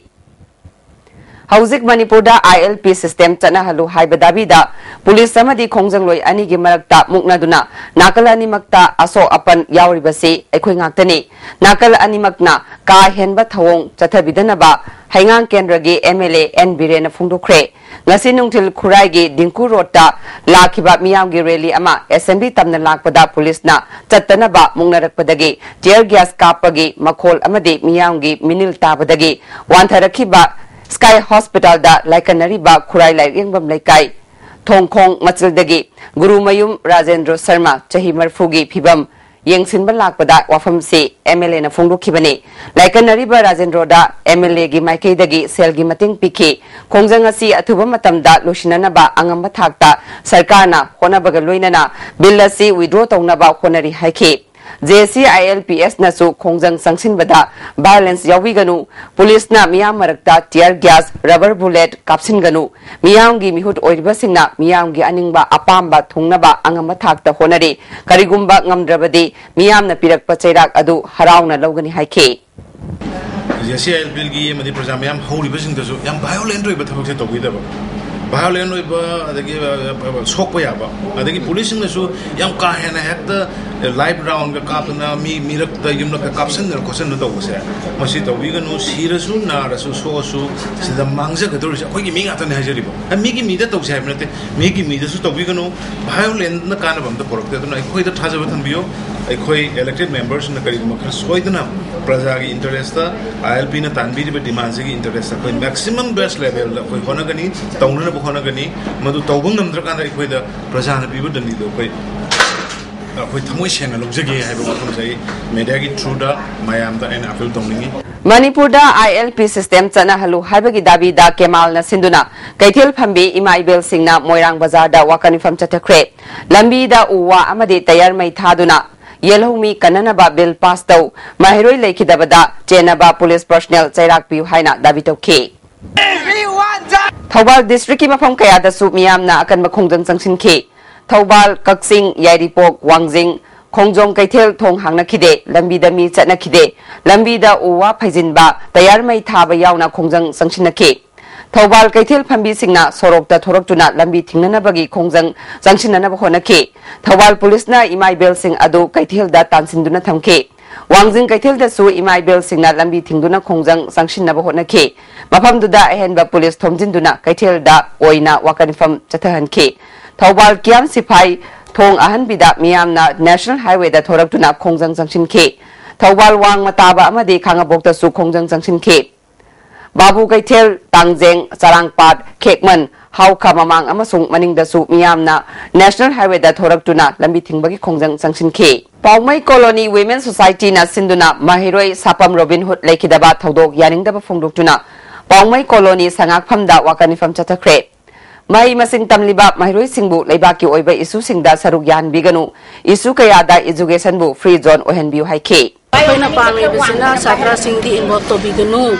ꯍꯧꯖꯤꯛ ꯃꯅꯤꯄꯨꯔꯗ ꯑꯥꯏ ꯑꯦꯜ ꯄꯤ ꯁꯤꯁꯇꯦꯝ ꯆꯠꯅꯍꯜꯂꯨ ꯍꯥꯏꯕ ꯗꯥꯕꯤꯗ ꯄꯨꯂꯤꯁ ꯑꯃꯗꯤ ꯈꯣꯡꯖꯪꯂꯣꯏ ꯑꯅꯤꯒꯤ ꯃꯔꯛꯇ ꯃꯨꯛꯅꯗꯨꯅ ꯅꯥꯀꯜ ꯑꯅꯤꯃꯛꯇ ꯑꯁꯣꯛ ꯑꯄꯟ ꯌꯥꯎꯔꯤꯕꯁꯤ ꯑꯩꯈꯣꯏ ꯉꯥꯛꯇꯅꯤ꯫ ꯅꯥꯀꯜ ꯑꯅꯤꯃꯛꯅ ꯀꯥ ꯍꯦꯟꯕ ꯊꯧꯑꯣꯡ ꯆꯠꯊꯕꯤꯗꯅꯕ ꯍꯩꯉꯥꯡ ꯀꯦꯟꯗ꯭ꯔꯒꯤ ꯑꯦꯝ ꯑꯦꯜ ꯑꯦ ꯑꯦꯟ ꯕꯤꯔꯦꯟꯅ ꯐꯣꯡꯗꯣꯛꯈ꯭ꯔꯦ꯫ ꯉꯁꯤ ꯅꯨꯡꯊꯤꯜ ꯈꯨꯔꯥꯏꯒꯤ ꯗꯤꯡꯀꯨ ꯔꯣꯗꯇ ꯂꯥꯛꯈꯤꯕ ꯃꯤꯌꯥꯝꯒꯤ ꯔꯦꯂꯤ ꯑꯃ ꯑꯦꯁꯦꯝꯕ꯭ꯂꯤ ꯇꯝꯅ ꯂꯥꯛꯄꯗ ꯄꯨꯂꯤꯁꯅ ꯆꯠꯇꯅꯕ ꯃꯨꯛꯅꯔꯛꯄꯗꯒꯤ ꯇꯤꯌꯔ ꯒ꯭ꯌꯥꯁ ꯀꯥꯞꯄꯒꯤ ꯃꯈꯣꯜ ꯑꯃꯗꯤ ꯃꯤꯌꯥꯝꯒꯤ ꯃꯤꯅꯤꯜ ꯇꯥꯕꯗꯒꯤ ꯋꯥꯟꯊꯔꯛꯈꯤꯕ ꯁ꯭ꯀꯥꯏ ꯍꯣꯁꯄꯤꯇꯥꯜꯗ ꯂꯥꯏꯀꯠꯅꯔꯤꯕ ꯈꯨꯔꯥꯏ ꯂꯥꯏꯔꯦꯝꯕꯝ ꯂꯩꯀꯥꯏ ꯊꯣꯡꯈꯣꯡ ꯃꯆꯤꯜꯗꯒꯤ ꯒꯨꯔꯨꯃꯌꯨꯝ ꯔꯥꯖꯦꯟꯗ꯭ꯔꯣ ꯁꯔꯃ, ꯆꯍꯤ ꯃꯔꯤꯐꯨꯒꯤ ꯐꯤꯕꯝ ꯌꯦꯡꯁꯤꯟꯕ ꯂꯥꯛꯄꯗ ꯋꯥꯐꯝꯁꯤ ꯑꯦꯝ ꯑꯦꯜ ꯑꯦꯅ ꯐꯣꯡꯗꯣꯛꯈꯤꯕꯅꯤ꯫ ꯂꯥꯏꯀꯠꯅꯔꯤꯕ ꯔꯥꯖꯦꯟꯗ꯭ꯔꯣꯗ ꯑꯦꯝ ꯑꯦꯜ ꯑꯦꯒꯤ ꯃꯥꯏꯀꯩꯗꯒꯤ ꯁꯦꯜꯒꯤ ꯃꯇꯦꯡ ꯄꯤꯈꯤ꯫ ꯈꯣꯡꯖꯪ ꯑꯁꯤ ꯑꯊꯨꯕ ꯃꯇꯝꯗ ꯂꯣꯏꯁꯤꯟꯅꯅꯕ ꯑꯉꯝꯕ ꯊꯥꯛꯇ ꯁꯔꯀꯥꯔꯅ ꯍꯣꯠꯅꯕꯒ ꯂꯣꯏꯅꯅ ꯕꯤꯜ ꯑꯁꯤ ꯋꯤꯗ꯭ꯔꯣ ꯇꯧꯅꯕ ꯍꯣꯠꯅꯔꯤ ꯍꯥꯏꯈꯤ꯫ J C I L P ꯑꯦꯁꯅꯁꯨ ꯈꯣꯡꯖꯪ ꯆꯪꯁꯤꯟꯕꯗ violence ꯌꯥꯎꯕꯤꯒꯅꯨ, ꯄꯨꯂꯤꯁꯅ ꯃꯤꯌꯥꯝ ꯃꯔꯛꯇ tear gas, rubber bullet ꯀꯥꯞꯁꯤꯟꯒꯅꯨ, ꯃꯤꯌꯥꯝꯒꯤ ꯃꯤꯍꯨꯠ ꯑꯣꯏꯔꯤꯕꯁꯤꯡꯅ ꯃꯤꯌꯥꯝꯒꯤ ꯑꯅꯤꯡꯕ ꯑꯄꯥꯝꯕ ꯊꯨꯡꯅꯕ ꯑꯉꯝꯕ ꯊꯥꯛꯇ ꯍꯣꯠꯅꯔꯤ꯫ ꯀꯔꯤꯒꯨꯝꯕ ꯉꯝꯗ꯭ꯔꯕꯗꯤ ꯃꯤꯌꯥꯝꯅ ꯄꯤꯔꯛꯄ ꯆꯩꯔꯥꯛ ꯑꯗꯨ ꯍꯔꯥꯎꯅ ꯂꯧꯒꯅꯤ ꯍꯥꯏꯈꯤ꯫ J C I L P ꯑꯦꯜꯒꯤ ꯑꯃꯗꯤ ꯄ꯭ꯔꯖꯥ ꯃꯌꯥꯝ ꯍꯧꯔꯤꯕꯁꯤꯡꯗꯁꯨ ꯌꯥꯝ violent ꯑꯣꯏꯕ ꯊꯕꯛꯁꯦ ꯇꯧꯕꯤꯗꯕ, violent ꯑꯣꯏꯕ ꯑꯗꯒꯤ ꯑ, ꯑ, ꯁꯣꯛꯄ ꯌꯥꯕ, ꯑꯗꯒꯤ ꯄꯨꯂꯤꯁꯁꯤꯡꯅꯁꯨ ꯌꯥꯝ ꯀꯥ ꯍꯦꯟꯅ ꯍꯦꯛꯇ live roundꯒ ꯀꯥꯞꯇꯅ ꯃꯤ ꯃꯤꯔꯛꯇ ꯌꯨꯝꯂꯛꯇ ꯀꯥꯞꯁꯤꯟꯗꯅ ꯈꯣꯠꯆꯟꯗꯅ ꯇꯧꯕꯁꯦ ꯃꯁꯤ ꯇꯧꯕꯤꯒꯅꯨ꯫ ꯁꯤꯔꯁꯨ ꯅꯥꯔꯁꯨ ꯁꯣꯛꯑꯁꯨ ꯁꯤꯗ ꯃꯥꯡꯖꯒꯗꯧꯔꯤꯁꯦ ꯑꯩꯈꯣꯏꯒꯤ ꯃꯤ ꯉꯥꯛꯇꯅꯦ ꯍꯥꯏꯖꯔꯤꯕ꯫ ꯑ, ꯃꯤꯒꯤ ꯃꯤꯗ ꯇꯧꯁꯦ ꯍꯥꯏꯕ ꯅꯠꯇꯦ, ꯃꯤꯒꯤ ꯃꯤꯗꯁꯨ ꯇꯧꯕꯤꯒꯅꯨ꯫ Violentꯅ ꯀꯥꯟꯅꯕ ꯑꯝꯇ ꯄꯨꯔꯛꯇꯦ꯫ ꯑꯗꯨꯅ ꯑꯩꯈꯣꯏꯗ ꯊꯥꯖꯕ ꯊꯝꯕꯤꯌꯨ꯫ ꯑꯩꯈꯣꯏ elected memberꯁꯤꯡꯅ ꯀꯔꯤꯒꯨꯝꯕ ꯈꯔ ꯁꯣꯏꯗꯅ ꯄ꯭ꯔꯖꯥꯒꯤ interestꯇ, ꯑꯥꯏ ꯑꯦꯜ ꯄꯤꯅ ꯇꯥꯟꯕꯤꯔꯤꯕ demandꯁꯤꯒꯤ interestꯇ ꯑꯩꯈꯣꯏ maximum best levelꯗ ꯑꯩꯈꯣꯏ ꯍꯣꯠꯅꯒꯅꯤ, ꯇꯧꯅꯅꯕ ꯍꯣꯠꯅꯒꯅꯤ꯫ ꯃꯗꯨ ꯇꯧꯕ ꯉꯝꯗ꯭ꯔꯀꯥꯟꯗ ꯑꯩꯈꯣꯏꯗ ꯄ꯭ꯔꯖꯥꯅ ꯄꯤꯕ ꯗꯟꯗꯤꯗꯣ ꯑꯩꯈꯣꯏ ꯑꯩꯈꯣꯏ ꯊꯃꯣꯏ ꯁꯦꯡꯅ ꯂꯧꯖꯒꯦ ꯍꯥꯏꯕ ꯋꯥꯐꯝꯁꯦ ꯑꯩ mediaꯒꯤ throughꯗ ꯃꯌꯥꯝꯗ ꯑꯩꯅ appeal ꯇꯧꯅꯤꯡꯉꯤ꯫ ꯃꯅꯤꯄꯨꯔꯗ ꯑꯥꯏ ꯑꯦꯜ ꯄꯤ system ꯆꯠꯅꯍꯜꯂꯨ ꯍꯥꯏꯕꯒꯤ ꯗꯥꯕꯤꯗ ꯀꯦꯃꯥꯜꯅ ꯁꯤꯟꯗꯨꯅ ꯀꯩꯊꯦꯜ ꯐꯝꯕꯤ ꯏꯃꯥ ꯏꯕꯦꯜꯁꯤꯡꯅ ꯃꯣꯏꯔꯥꯡ ꯕꯖꯥꯔꯗ ꯋꯥꯀꯠ ꯃꯤꯐꯝ ꯆꯠꯊꯈ꯭ꯔꯦ꯫ ꯂꯝꯕꯤꯗ ꯎ ꯋꯥ ꯑꯃꯗꯤ ꯇꯌꯥꯔ ꯃꯩ ꯊꯥꯗꯨꯅ ꯌꯦꯜꯍꯧꯃꯤ ꯀꯟꯅꯅꯕ bill pass ꯇꯧ, ꯃꯍꯩꯔꯣꯏ ꯂꯩꯈꯤꯗꯕꯗ ꯆꯦꯟꯅꯕ police personnel ꯆꯩꯔꯥꯛ ꯄꯤꯌꯨ ꯍꯥꯏꯅ ꯗꯥꯕꯤ ꯇꯧꯈꯤ꯫ ꯊꯧꯕꯥꯜ districtꯀꯤ ꯃꯐꯝ ꯀꯌꯥꯗꯁꯨ ꯃꯤꯌꯥꯝꯅ ꯑꯀꯟꯕ ꯈꯣꯡꯖꯪ ꯆꯪꯁꯤꯟꯈꯤ꯫ ꯊꯧꯕꯥꯜ, ꯀꯛꯆꯤꯡ, ꯌꯥꯏꯔꯤꯄꯣꯛ, ꯋꯥꯡꯖꯤꯡ, ꯈꯣꯡꯖꯣꯝ ꯀꯩꯊꯦꯜ ꯊꯣꯡ ꯍꯥꯡꯅꯈꯤꯗꯦ, ꯂꯝꯕꯤꯗ ꯃꯤ ꯆꯠꯅꯈꯤꯗꯦ, ꯂꯝꯕꯤꯗ ꯎ ꯋꯥ ꯐꯩꯖꯤꯟꯕ, ꯇꯌꯥꯔ ꯃꯩ ꯊꯥꯕ ꯌꯥꯎꯅ ꯈꯣꯡꯖꯪ ꯆꯪꯁꯤꯟꯅꯈꯤ꯫ ꯊꯧꯕꯥꯜ ꯀꯩꯊꯦꯜ ꯐꯝꯕꯤꯁꯤꯡꯅ ꯁꯣꯔꯣꯛꯇ ꯊꯣꯔꯛꯇꯨꯅ ꯂꯝꯕꯤ ꯊꯤꯡꯅꯅꯕꯒꯤ ꯈꯣꯡꯖꯪ ꯆꯪꯁꯤꯟꯅꯅꯕ ꯍꯣꯠꯅꯈꯤ꯫ ꯊꯧꯕꯥꯜ ꯄꯨꯂꯤꯁꯅ ꯏꯃꯥ ꯏꯕꯦꯜꯁꯤꯡ ꯑꯗꯨ ꯀꯩꯊꯦꯜꯗ ꯇꯥꯟꯁꯤꯟꯗꯨꯅ ꯊꯝꯈꯤ꯫ ꯋꯥꯡꯖꯤꯡ ꯀꯩꯊꯦꯜꯗꯁꯨ ꯏꯃꯥ ꯏꯕꯦꯜꯁꯤꯡꯅ ꯂꯝꯕꯤ ꯊꯤꯡꯗꯨꯅ ꯈꯣꯡꯖꯪ ꯆꯪꯁꯤꯟꯅꯕ ꯍꯣꯠꯅꯈꯤ꯫ ꯃꯐꯝꯗꯨꯗ ꯑꯍꯦꯟꯕ ꯄꯨꯂꯤꯁ ꯊꯣꯝꯖꯤꯟꯗꯨꯅ ꯀꯩꯊꯦꯜꯗ ꯑꯣꯏꯅ ꯋꯥꯀꯠ ꯃꯤꯐꯝ ꯆꯠꯊꯍꯟꯈꯤ꯫ ꯊꯧꯕꯥꯜ ꯀꯤꯌꯥꯝ ꯁꯤꯐꯥꯏ ꯊꯣꯡ ꯑꯍꯟꯕꯤꯗ ꯃꯤꯌꯥꯝꯅ National Highwayꯗ ꯊꯣꯔꯛꯇꯨꯅ ꯈꯣꯡꯖꯪ ꯆꯪꯁꯤꯟꯈꯤ꯫ ꯊꯧꯕꯥꯜ ꯋꯥꯡꯃ ꯇꯥꯕ ꯑꯃꯗꯤ ꯈꯥꯉꯕꯣꯛꯇꯁꯨ ꯈꯣꯡꯖꯪ ꯆꯪꯁꯤꯟꯈꯤ꯫ ꯕꯥꯕꯨ ꯀꯩꯊꯦꯜ, ꯇꯥꯡꯖꯦꯡ, ꯆꯔꯥꯡꯄꯥꯠ, ꯈꯦꯛꯃꯟ, ꯍꯥꯎꯈꯥ ꯃꯃꯥꯡ ꯑꯃꯁꯨꯡ ꯃꯅꯤꯡꯗꯁꯨ ꯃꯤꯌꯥꯝꯅ National Highwayꯗ ꯊꯣꯔꯛꯇꯨꯅ ꯂꯝꯕꯤ ꯊꯤꯡꯕꯒꯤ ꯈꯣꯡꯖꯪ ꯆꯪꯁꯤꯟꯈꯤ꯫ ꯄꯥꯎꯃꯩ Colony Women Societyꯅ ꯁꯤꯟꯗꯨꯅ ꯃꯍꯩꯔꯣꯏ ꯁꯥꯄꯝ ꯔꯣꯕꯤꯟ ꯍꯨꯗ ꯂꯩꯈꯤꯗꯕ ꯊꯧꯗꯣꯛ ꯌꯥꯅꯤꯡꯗꯕ ꯐꯣꯡꯗꯣꯛꯇꯨꯅ ꯄꯥꯎꯃꯩ Colony ꯁꯉꯥꯛꯐꯝꯗ ꯋꯥꯀꯠ ꯃꯤꯐꯝ ꯆꯠꯊꯈ꯭ꯔꯦ꯫ ꯃꯍꯩ ꯃꯁꯤꯡ ꯇꯝꯂꯤꯕ ꯃꯍꯩꯔꯣꯏꯁꯤꯡꯕꯨ ꯂꯩꯕꯥꯛꯀꯤ ꯑꯣꯏꯕ ꯏꯁꯨꯁꯤꯡꯗ ꯁꯔꯨꯛ ꯌꯥꯍꯟꯕꯤꯒꯅꯨ, ꯏꯁꯨ ꯀꯌꯥꯗ ꯏꯖꯨꯀꯦꯁꯟꯕꯨ ꯐ꯭ꯔꯤ ꯖꯣꯟ ꯑꯣꯏꯍꯟꯕꯤꯌꯨ ꯍꯥꯏꯈꯤ꯫ ꯑꯩꯈꯣꯏꯅ ꯄꯥꯝꯃꯤꯕꯁꯤꯅ ꯁꯥꯇ꯭ꯔꯁꯤꯡꯗꯤ ꯏꯟꯚꯣꯜꯕ ꯇꯧꯕꯤꯒꯅꯨ,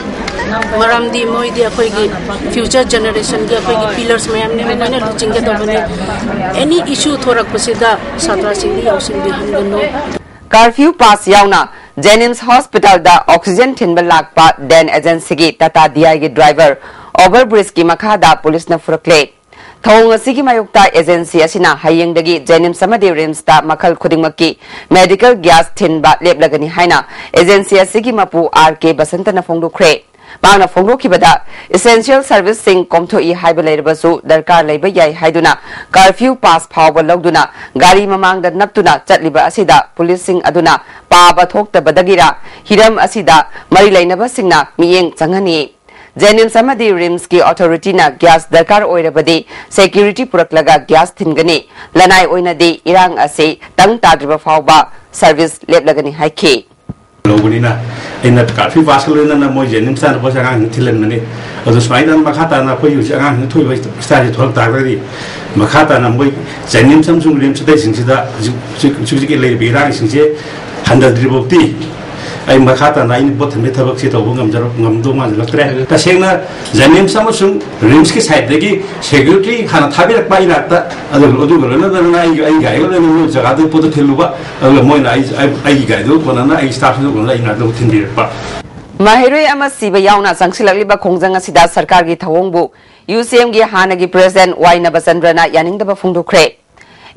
ꯃꯔꯝꯗꯤ ꯃꯣꯏꯗꯤ ꯑꯩꯈꯣꯏꯒꯤ ꯐ꯭ꯌꯨꯆꯔ ꯖꯦꯅꯦꯔꯦꯁꯟꯒꯤ ꯑꯩꯈꯣꯏꯒꯤ ꯄꯤꯂꯔꯁ ꯃꯌꯥꯝꯅꯤ, ꯃꯈꯣꯏꯅ ꯂꯨꯆꯤꯡꯒꯗꯕꯅꯤ꯫ ꯑꯦꯅꯤ ꯏꯁꯨ ꯊꯣꯔꯛꯄꯁꯤꯗ ꯁꯥꯇ꯭ꯔꯁꯤꯡꯗꯤ ꯌꯥꯎꯁꯤꯟꯕꯤꯍꯟꯒꯅꯨ꯫ ꯀꯥꯔꯐ꯭ꯌꯨ ꯄꯥꯁ ꯌꯥꯎꯅ ꯖꯦꯅꯤꯝꯁ ꯍꯣꯁꯄꯤꯇꯥꯜꯗ ꯑꯣꯛꯁꯤꯖꯦꯟ ꯊꯤꯟꯕ ꯂꯥꯛꯄ ꯗꯦꯟ ꯑꯦꯖꯦꯟꯁꯤꯒꯤ ꯇꯥꯇꯥ ꯗꯤꯑꯥꯏꯒꯤ ꯗ꯭ꯔꯥꯏꯚꯔ ꯑꯣꯚꯔ ꯕ꯭ꯔꯤꯖꯀꯤ ꯃꯈꯥꯗ ꯄꯨꯂꯤꯁꯅ ꯐꯨꯔꯛꯂꯦ꯫ ꯊꯧꯑꯣꯡ ꯑꯁꯤꯒꯤ ꯃꯥꯌꯣꯛꯇ ꯑꯦꯖꯦꯟꯁꯤ ꯑꯁꯤꯅ ꯍꯌꯦꯡꯗꯒꯤ ꯖꯦꯅꯤꯝꯁ ꯑꯃꯗꯤ ꯔꯤꯝꯁꯇ ꯃꯈꯜ ꯈꯨꯗꯤꯡꯃꯛꯀꯤ ꯃꯦꯗꯤꯀꯦꯜ ꯒ꯭ꯌꯥꯁ ꯊꯤꯟꯕ ꯂꯦꯞꯂꯒꯅꯤ ꯍꯥꯏꯅ ꯑꯦꯖꯦꯟꯁꯤ ꯑꯁꯤꯒꯤ ꯃꯄꯨ ꯑꯥꯔ ꯀꯦ ꯕꯁꯟꯇꯅ ꯐꯣꯡꯗꯣꯛꯈ꯭ꯔꯦ꯫ ꯃꯍꯥꯛꯅ ꯐꯣꯡꯗꯣꯛꯈꯤꯕꯗ, ꯏꯁꯦꯟꯁꯤꯌꯦꯜ ꯁꯔꯚꯤꯁꯁꯤꯡ ꯀꯣꯝꯊꯣꯛꯏ ꯍꯥꯏꯕ ꯂꯩꯔꯕꯁꯨ ꯗꯔꯀꯥꯔ ꯂꯩꯕ ꯌꯥꯏ ꯍꯥꯏꯗꯨꯅ ꯀꯥꯔꯐ꯭ꯌꯨ ꯄꯥꯁ ꯐꯥꯎꯕ ꯂꯧꯗꯨꯅ ꯒꯥꯔꯤ ꯃꯃꯥꯡꯗ ꯅꯞꯇꯨꯅ ꯆꯠꯂꯤꯕ ꯑꯁꯤꯗ ꯄꯨꯂꯤꯁꯁꯤꯡ ꯑꯗꯨꯅ ꯄꯥꯕ ꯊꯣꯛꯇꯕꯗꯒꯤꯔ ꯍꯤꯔꯝ ꯑꯁꯤꯗ ꯃꯔꯤ ꯂꯩꯅꯕꯁꯤꯡꯅ ꯃꯤꯠꯌꯦꯡ ꯆꯪꯍꯟꯅꯤ꯫ ꯖꯦꯅꯤꯝꯁ ꯑꯃꯗꯤ ꯔꯤꯝꯁꯀꯤ ꯑꯣꯊꯣꯔꯤꯇꯤꯅ ꯒ꯭ꯌꯥꯁ ꯗꯔꯀꯥꯔ ꯑꯣꯏꯔꯕꯗꯤ ꯁꯦꯀ꯭ꯌꯨꯔꯤꯇꯤ ꯄꯨꯔꯛꯂꯒ ꯒ꯭ꯌꯥꯁ ꯊꯤꯟꯒꯅꯤ꯫ ꯂꯅꯥꯏ ꯑꯣꯏꯅꯗꯤ ꯏꯔꯥꯡ ꯑꯁꯤ ꯇꯪ ꯇꯥꯗ꯭ꯔꯤꯕ ꯐꯥꯎꯕ ꯁꯔꯚꯤꯁ ꯂꯦꯞꯂꯒꯅꯤ ꯍꯥꯏꯈꯤ꯫ ꯂꯧꯕꯅꯤꯅ ꯑꯩꯅ ꯀꯥꯔꯐ꯭ꯌꯨ ꯄꯥꯁꯀ ꯂꯣꯏꯅꯅ ꯃꯣꯏ ꯖꯦꯅꯤꯝꯁ ꯇꯥꯟꯅ ꯄꯣꯠꯁꯦ ꯑꯉꯥꯡꯁꯤꯡ ꯊꯤꯜꯍꯟꯕꯅꯤ꯫ ꯑꯗꯨ ꯁꯨꯃꯥꯏꯅ ꯃꯈꯥ ꯇꯥꯅ ꯑꯩꯈꯣꯏ ꯍꯧꯖꯤꯛ ꯑꯉꯥꯡꯁꯤꯡ ꯊꯣꯛꯏꯕ ꯁ꯭ꯇꯥꯏꯜꯁꯤ ꯊꯣꯛꯂꯛ ꯇꯥꯔꯒꯗꯤ ꯃꯈꯥ ꯇꯥꯅ ꯃꯣꯏ ꯖꯦꯅꯤꯝꯁ ꯑꯃꯁꯨꯡ ꯔꯤꯝꯁ ꯑꯇꯩꯁꯤꯡꯁꯤꯗ ꯍꯧꯖꯤꯛ ꯍꯧꯖꯤꯛ ꯍꯧꯖꯤꯛ ꯍꯧꯖꯤꯛꯀꯤ ꯂꯩꯔꯤꯕ ꯏꯔꯥꯡꯁꯤꯡꯁꯦ ꯍꯟꯊꯗ꯭ꯔꯤꯐꯥꯎꯗꯤ ꯑꯩ ꯃꯈꯥ ꯇꯥꯅ ꯑꯩꯅ ꯄꯣꯠ ꯊꯝꯕꯒꯤ ꯊꯕꯛꯁꯤ ꯇꯧꯕ ꯉꯝꯖꯔ-, ꯉꯝꯗꯧ ꯃꯥꯟꯁꯤꯜꯂꯛꯇ꯭ꯔꯦ꯫ ꯇꯁꯦꯡꯅ ꯖꯦꯅꯤꯝꯁ ꯑꯃꯁꯨꯡ ꯔꯤꯝꯁꯀꯤ ꯁꯥꯏꯠꯇꯒꯤ ꯁꯦꯀ꯭ꯌꯨꯔꯤꯇꯤ ꯍꯥꯟꯅ ꯊꯥꯕꯤꯔꯛꯄ ꯑꯩ ꯅꯥꯛꯇ, ꯑꯗꯨꯒ, ꯑꯗꯨꯒ ꯂꯣꯏꯅꯅ ꯑꯩꯒꯤ, ꯑꯩꯒꯤ ꯒꯥꯔꯤꯒ ꯂꯣꯏꯅꯅ ꯖꯒꯥꯗꯨꯒꯤ ꯄꯣꯠꯇꯣ ꯊꯤꯜꯂꯨꯕ, ꯑꯗꯨꯒ ꯃꯣꯏꯅ ꯑꯩ, ꯑꯩ, ꯑꯩꯒꯤ ꯒꯥꯔꯤꯗꯨ ꯀꯣꯟꯅꯅ ꯑꯩꯒꯤ ꯁ꯭ꯇꯥꯐꯁꯤꯡꯗꯨ ꯀꯣꯟꯅꯅ ꯑꯩ ꯅꯥꯛꯇ ꯊꯤꯟꯕꯤꯔꯛꯄ꯫ ꯃꯍꯩꯔꯣꯏ ꯑꯃ ꯁꯤꯕ ꯌꯥꯎꯅ ꯆꯪꯁꯤꯜꯂꯛꯂꯤꯕ ꯈꯣꯡꯖꯪ ꯑꯁꯤꯗ ꯁꯔꯀꯥꯔꯒꯤ ꯊꯧꯑꯣꯡꯕꯨ ꯌꯨ ꯁꯤ ꯑꯦꯝꯒꯤ ꯍꯥꯟꯅꯒꯤ ꯄ꯭ꯔꯦꯁꯤꯗꯦꯟꯠ ꯋꯥꯏ ꯅꯕꯆꯟꯗ꯭ꯔꯅ ꯌꯥꯅꯤꯡꯗꯕ ꯐꯣꯡꯗꯣꯛꯈ꯭ꯔꯦ꯫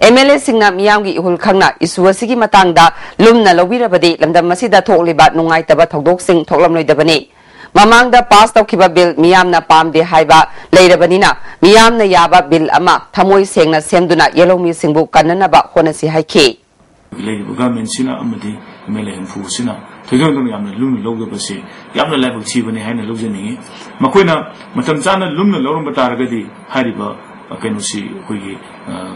ꯑꯦꯝ ꯑꯦꯜ ꯑꯦꯁꯤꯡꯅ ꯃꯤꯌꯥꯝꯒꯤ ꯏꯍꯨꯜ ꯈꯪꯅ ꯏꯁꯨ ꯑꯁꯤꯒꯤ ꯃꯇꯥꯡꯗ ꯂꯨꯝꯅ ꯂꯧꯕꯤꯔꯕꯗꯤ ꯂꯝꯗꯝ ꯑꯁꯤꯗ ꯊꯣꯛꯂꯤꯕ ꯅꯨꯡꯉꯥꯏꯇꯕ ꯊꯧꯗꯣꯛꯁꯤꯡ ꯊꯣꯛꯂꯝꯂꯣꯏꯗꯕꯅꯤ꯫ ꯃꯃꯥꯡꯗ ꯄꯥꯁ ꯇꯧꯈꯤꯕ ꯕꯤꯜ ꯃꯤꯌꯥꯝꯅ ꯄꯥꯝꯗꯦ ꯍꯥꯏꯕ ꯂꯩꯔꯕꯅꯤꯅ ꯃꯤꯌꯥꯝꯅ ꯌꯥꯕ ꯕꯤꯜ ꯑꯃ ꯊꯃꯣꯏ ꯁꯦꯡꯅ ꯁꯦꯝꯗꯨꯅ ꯌꯦꯜꯍꯧꯃꯤꯁꯤꯡꯕꯨ ꯀꯟꯅꯅꯕ ꯍꯣꯠꯅꯁꯤ ꯍꯥꯏꯈꯤ꯫ ꯂꯩꯔꯤꯕ ꯒꯚꯔꯟꯃꯦꯟꯠꯁꯤꯅ ꯑꯃꯗꯤ ꯑꯦꯝ ꯑꯦꯜ ꯑꯦ ꯍꯨꯝꯐꯨꯁꯤꯅ ꯊꯣꯏꯗꯣꯛ ꯍꯦꯟꯗꯣꯛꯅ ꯌꯥꯝꯅ ꯂꯨꯝꯅ ꯂꯧꯗꯕꯁꯤ ꯌꯥꯝꯅ ꯂꯥꯏꯕꯛ ꯊꯤꯕꯅꯤ ꯍꯥꯏꯅ ꯂꯧꯖꯅꯤꯡꯏ꯫ ꯃꯈꯣꯏꯅ ꯃꯇꯝ ꯆꯥꯅ ꯂꯨꯝꯅ ꯂꯧꯔꯝꯕ ꯇꯥꯔꯒꯗꯤ ꯍꯥꯏꯔꯤꯕ, ꯑ, ꯀꯩꯅꯣꯁꯤ ꯑꯩꯈꯣꯏꯒꯤ, ꯑ,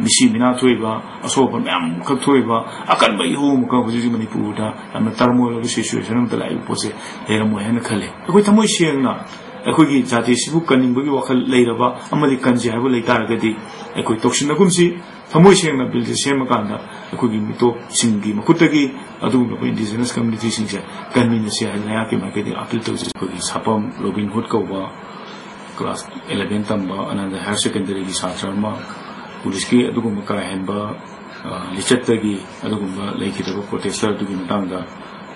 ꯃꯤꯁꯤ ꯃꯤꯅꯥ ꯊꯣꯛꯏꯕ, ꯑꯁꯣꯛ ꯑꯄꯟ ꯃꯌꯥꯝ ꯑꯃꯈꯛ ꯊꯣꯛꯏꯕ, ꯑꯀꯟꯕ ꯏꯍꯧ ꯑꯃꯈꯛ ꯍꯧꯖꯤꯛ ꯍꯧꯖꯤꯛ ꯃꯅꯤꯄꯨꯔꯗ ꯌꯥꯝꯅ ꯇꯔꯃꯣꯏꯜ ꯑꯣꯏꯕ ꯁꯤꯆꯨꯋꯦꯁꯟ ꯑꯃꯗ ꯂꯥꯛꯏꯕ ꯄꯣꯠꯁꯦ ꯂꯩꯔꯝꯃꯣꯏ ꯍꯥꯏꯅ ꯈꯜꯂꯤ꯫ ꯑꯩꯈꯣꯏ ꯊꯃꯣꯏ ꯁꯦꯡꯅ ꯑꯩꯈꯣꯏꯒꯤ ꯖꯥꯇꯤꯁꯤꯕꯨ ꯀꯟꯅꯤꯡꯕꯒꯤ ꯋꯥꯈꯜ ꯂꯩꯔꯕ ꯑꯃꯗꯤ ꯀꯟꯖꯩ ꯍꯥꯏꯕ ꯂꯩ ꯇꯥꯔꯒꯗꯤ, ꯑꯩꯈꯣꯏ ꯇꯧꯁꯤꯟꯅꯒꯨꯝꯁꯤ꯫ ꯊꯃꯣꯏ ꯁꯦꯡꯅ ꯕꯤꯜꯁꯦ ꯁꯦꯝꯃꯀꯥꯟꯗ ꯑꯩꯈꯣꯏꯒꯤ ꯃꯤꯇꯣꯞꯁꯤꯡꯒꯤ ꯃꯈꯨꯠꯇꯒꯤ ꯑꯗꯨꯒꯨꯝꯂꯕ ꯏꯟꯗꯤꯖꯤꯅꯁ ꯀꯝꯌꯨꯅꯤꯇꯤꯁꯤꯡꯁꯦ ꯀꯟꯃꯤꯟꯅꯁꯤ ꯍꯥꯏꯅ ꯂꯩꯉꯥꯛꯀꯤ ꯃꯥꯏꯀꯩꯗꯒꯤ ꯑꯄꯤꯜ ꯇꯧꯖꯩ꯫ ꯑꯩꯈꯣꯏꯒꯤ ꯁꯥꯄꯝ ꯔꯣꯕꯤꯟ ꯍꯨꯗ ꯀꯧꯕ ꯀ꯭ꯂꯥꯁ ꯑꯦꯂꯚꯦꯟ ꯇꯝꯕ ꯑꯅꯟꯗ ꯍꯥꯌꯔ ꯁꯦꯀꯦꯟꯗꯔꯤꯒꯤ ꯁꯥꯇ꯭ꯔ ꯑꯃ ꯄꯨꯂꯤꯁꯀꯤ ꯑꯗꯨꯒꯨꯝꯕ ꯀꯥ ꯍꯦꯟꯕ, ꯑ, ꯂꯤꯆꯠꯇꯒꯤ ꯑꯗꯨꯒꯨꯝꯕ ꯂꯩꯈꯤꯗꯕ ꯄ꯭ꯔꯣꯇꯦꯁꯇꯔ ꯑꯗꯨꯒꯤ ꯃꯇꯥꯡꯗ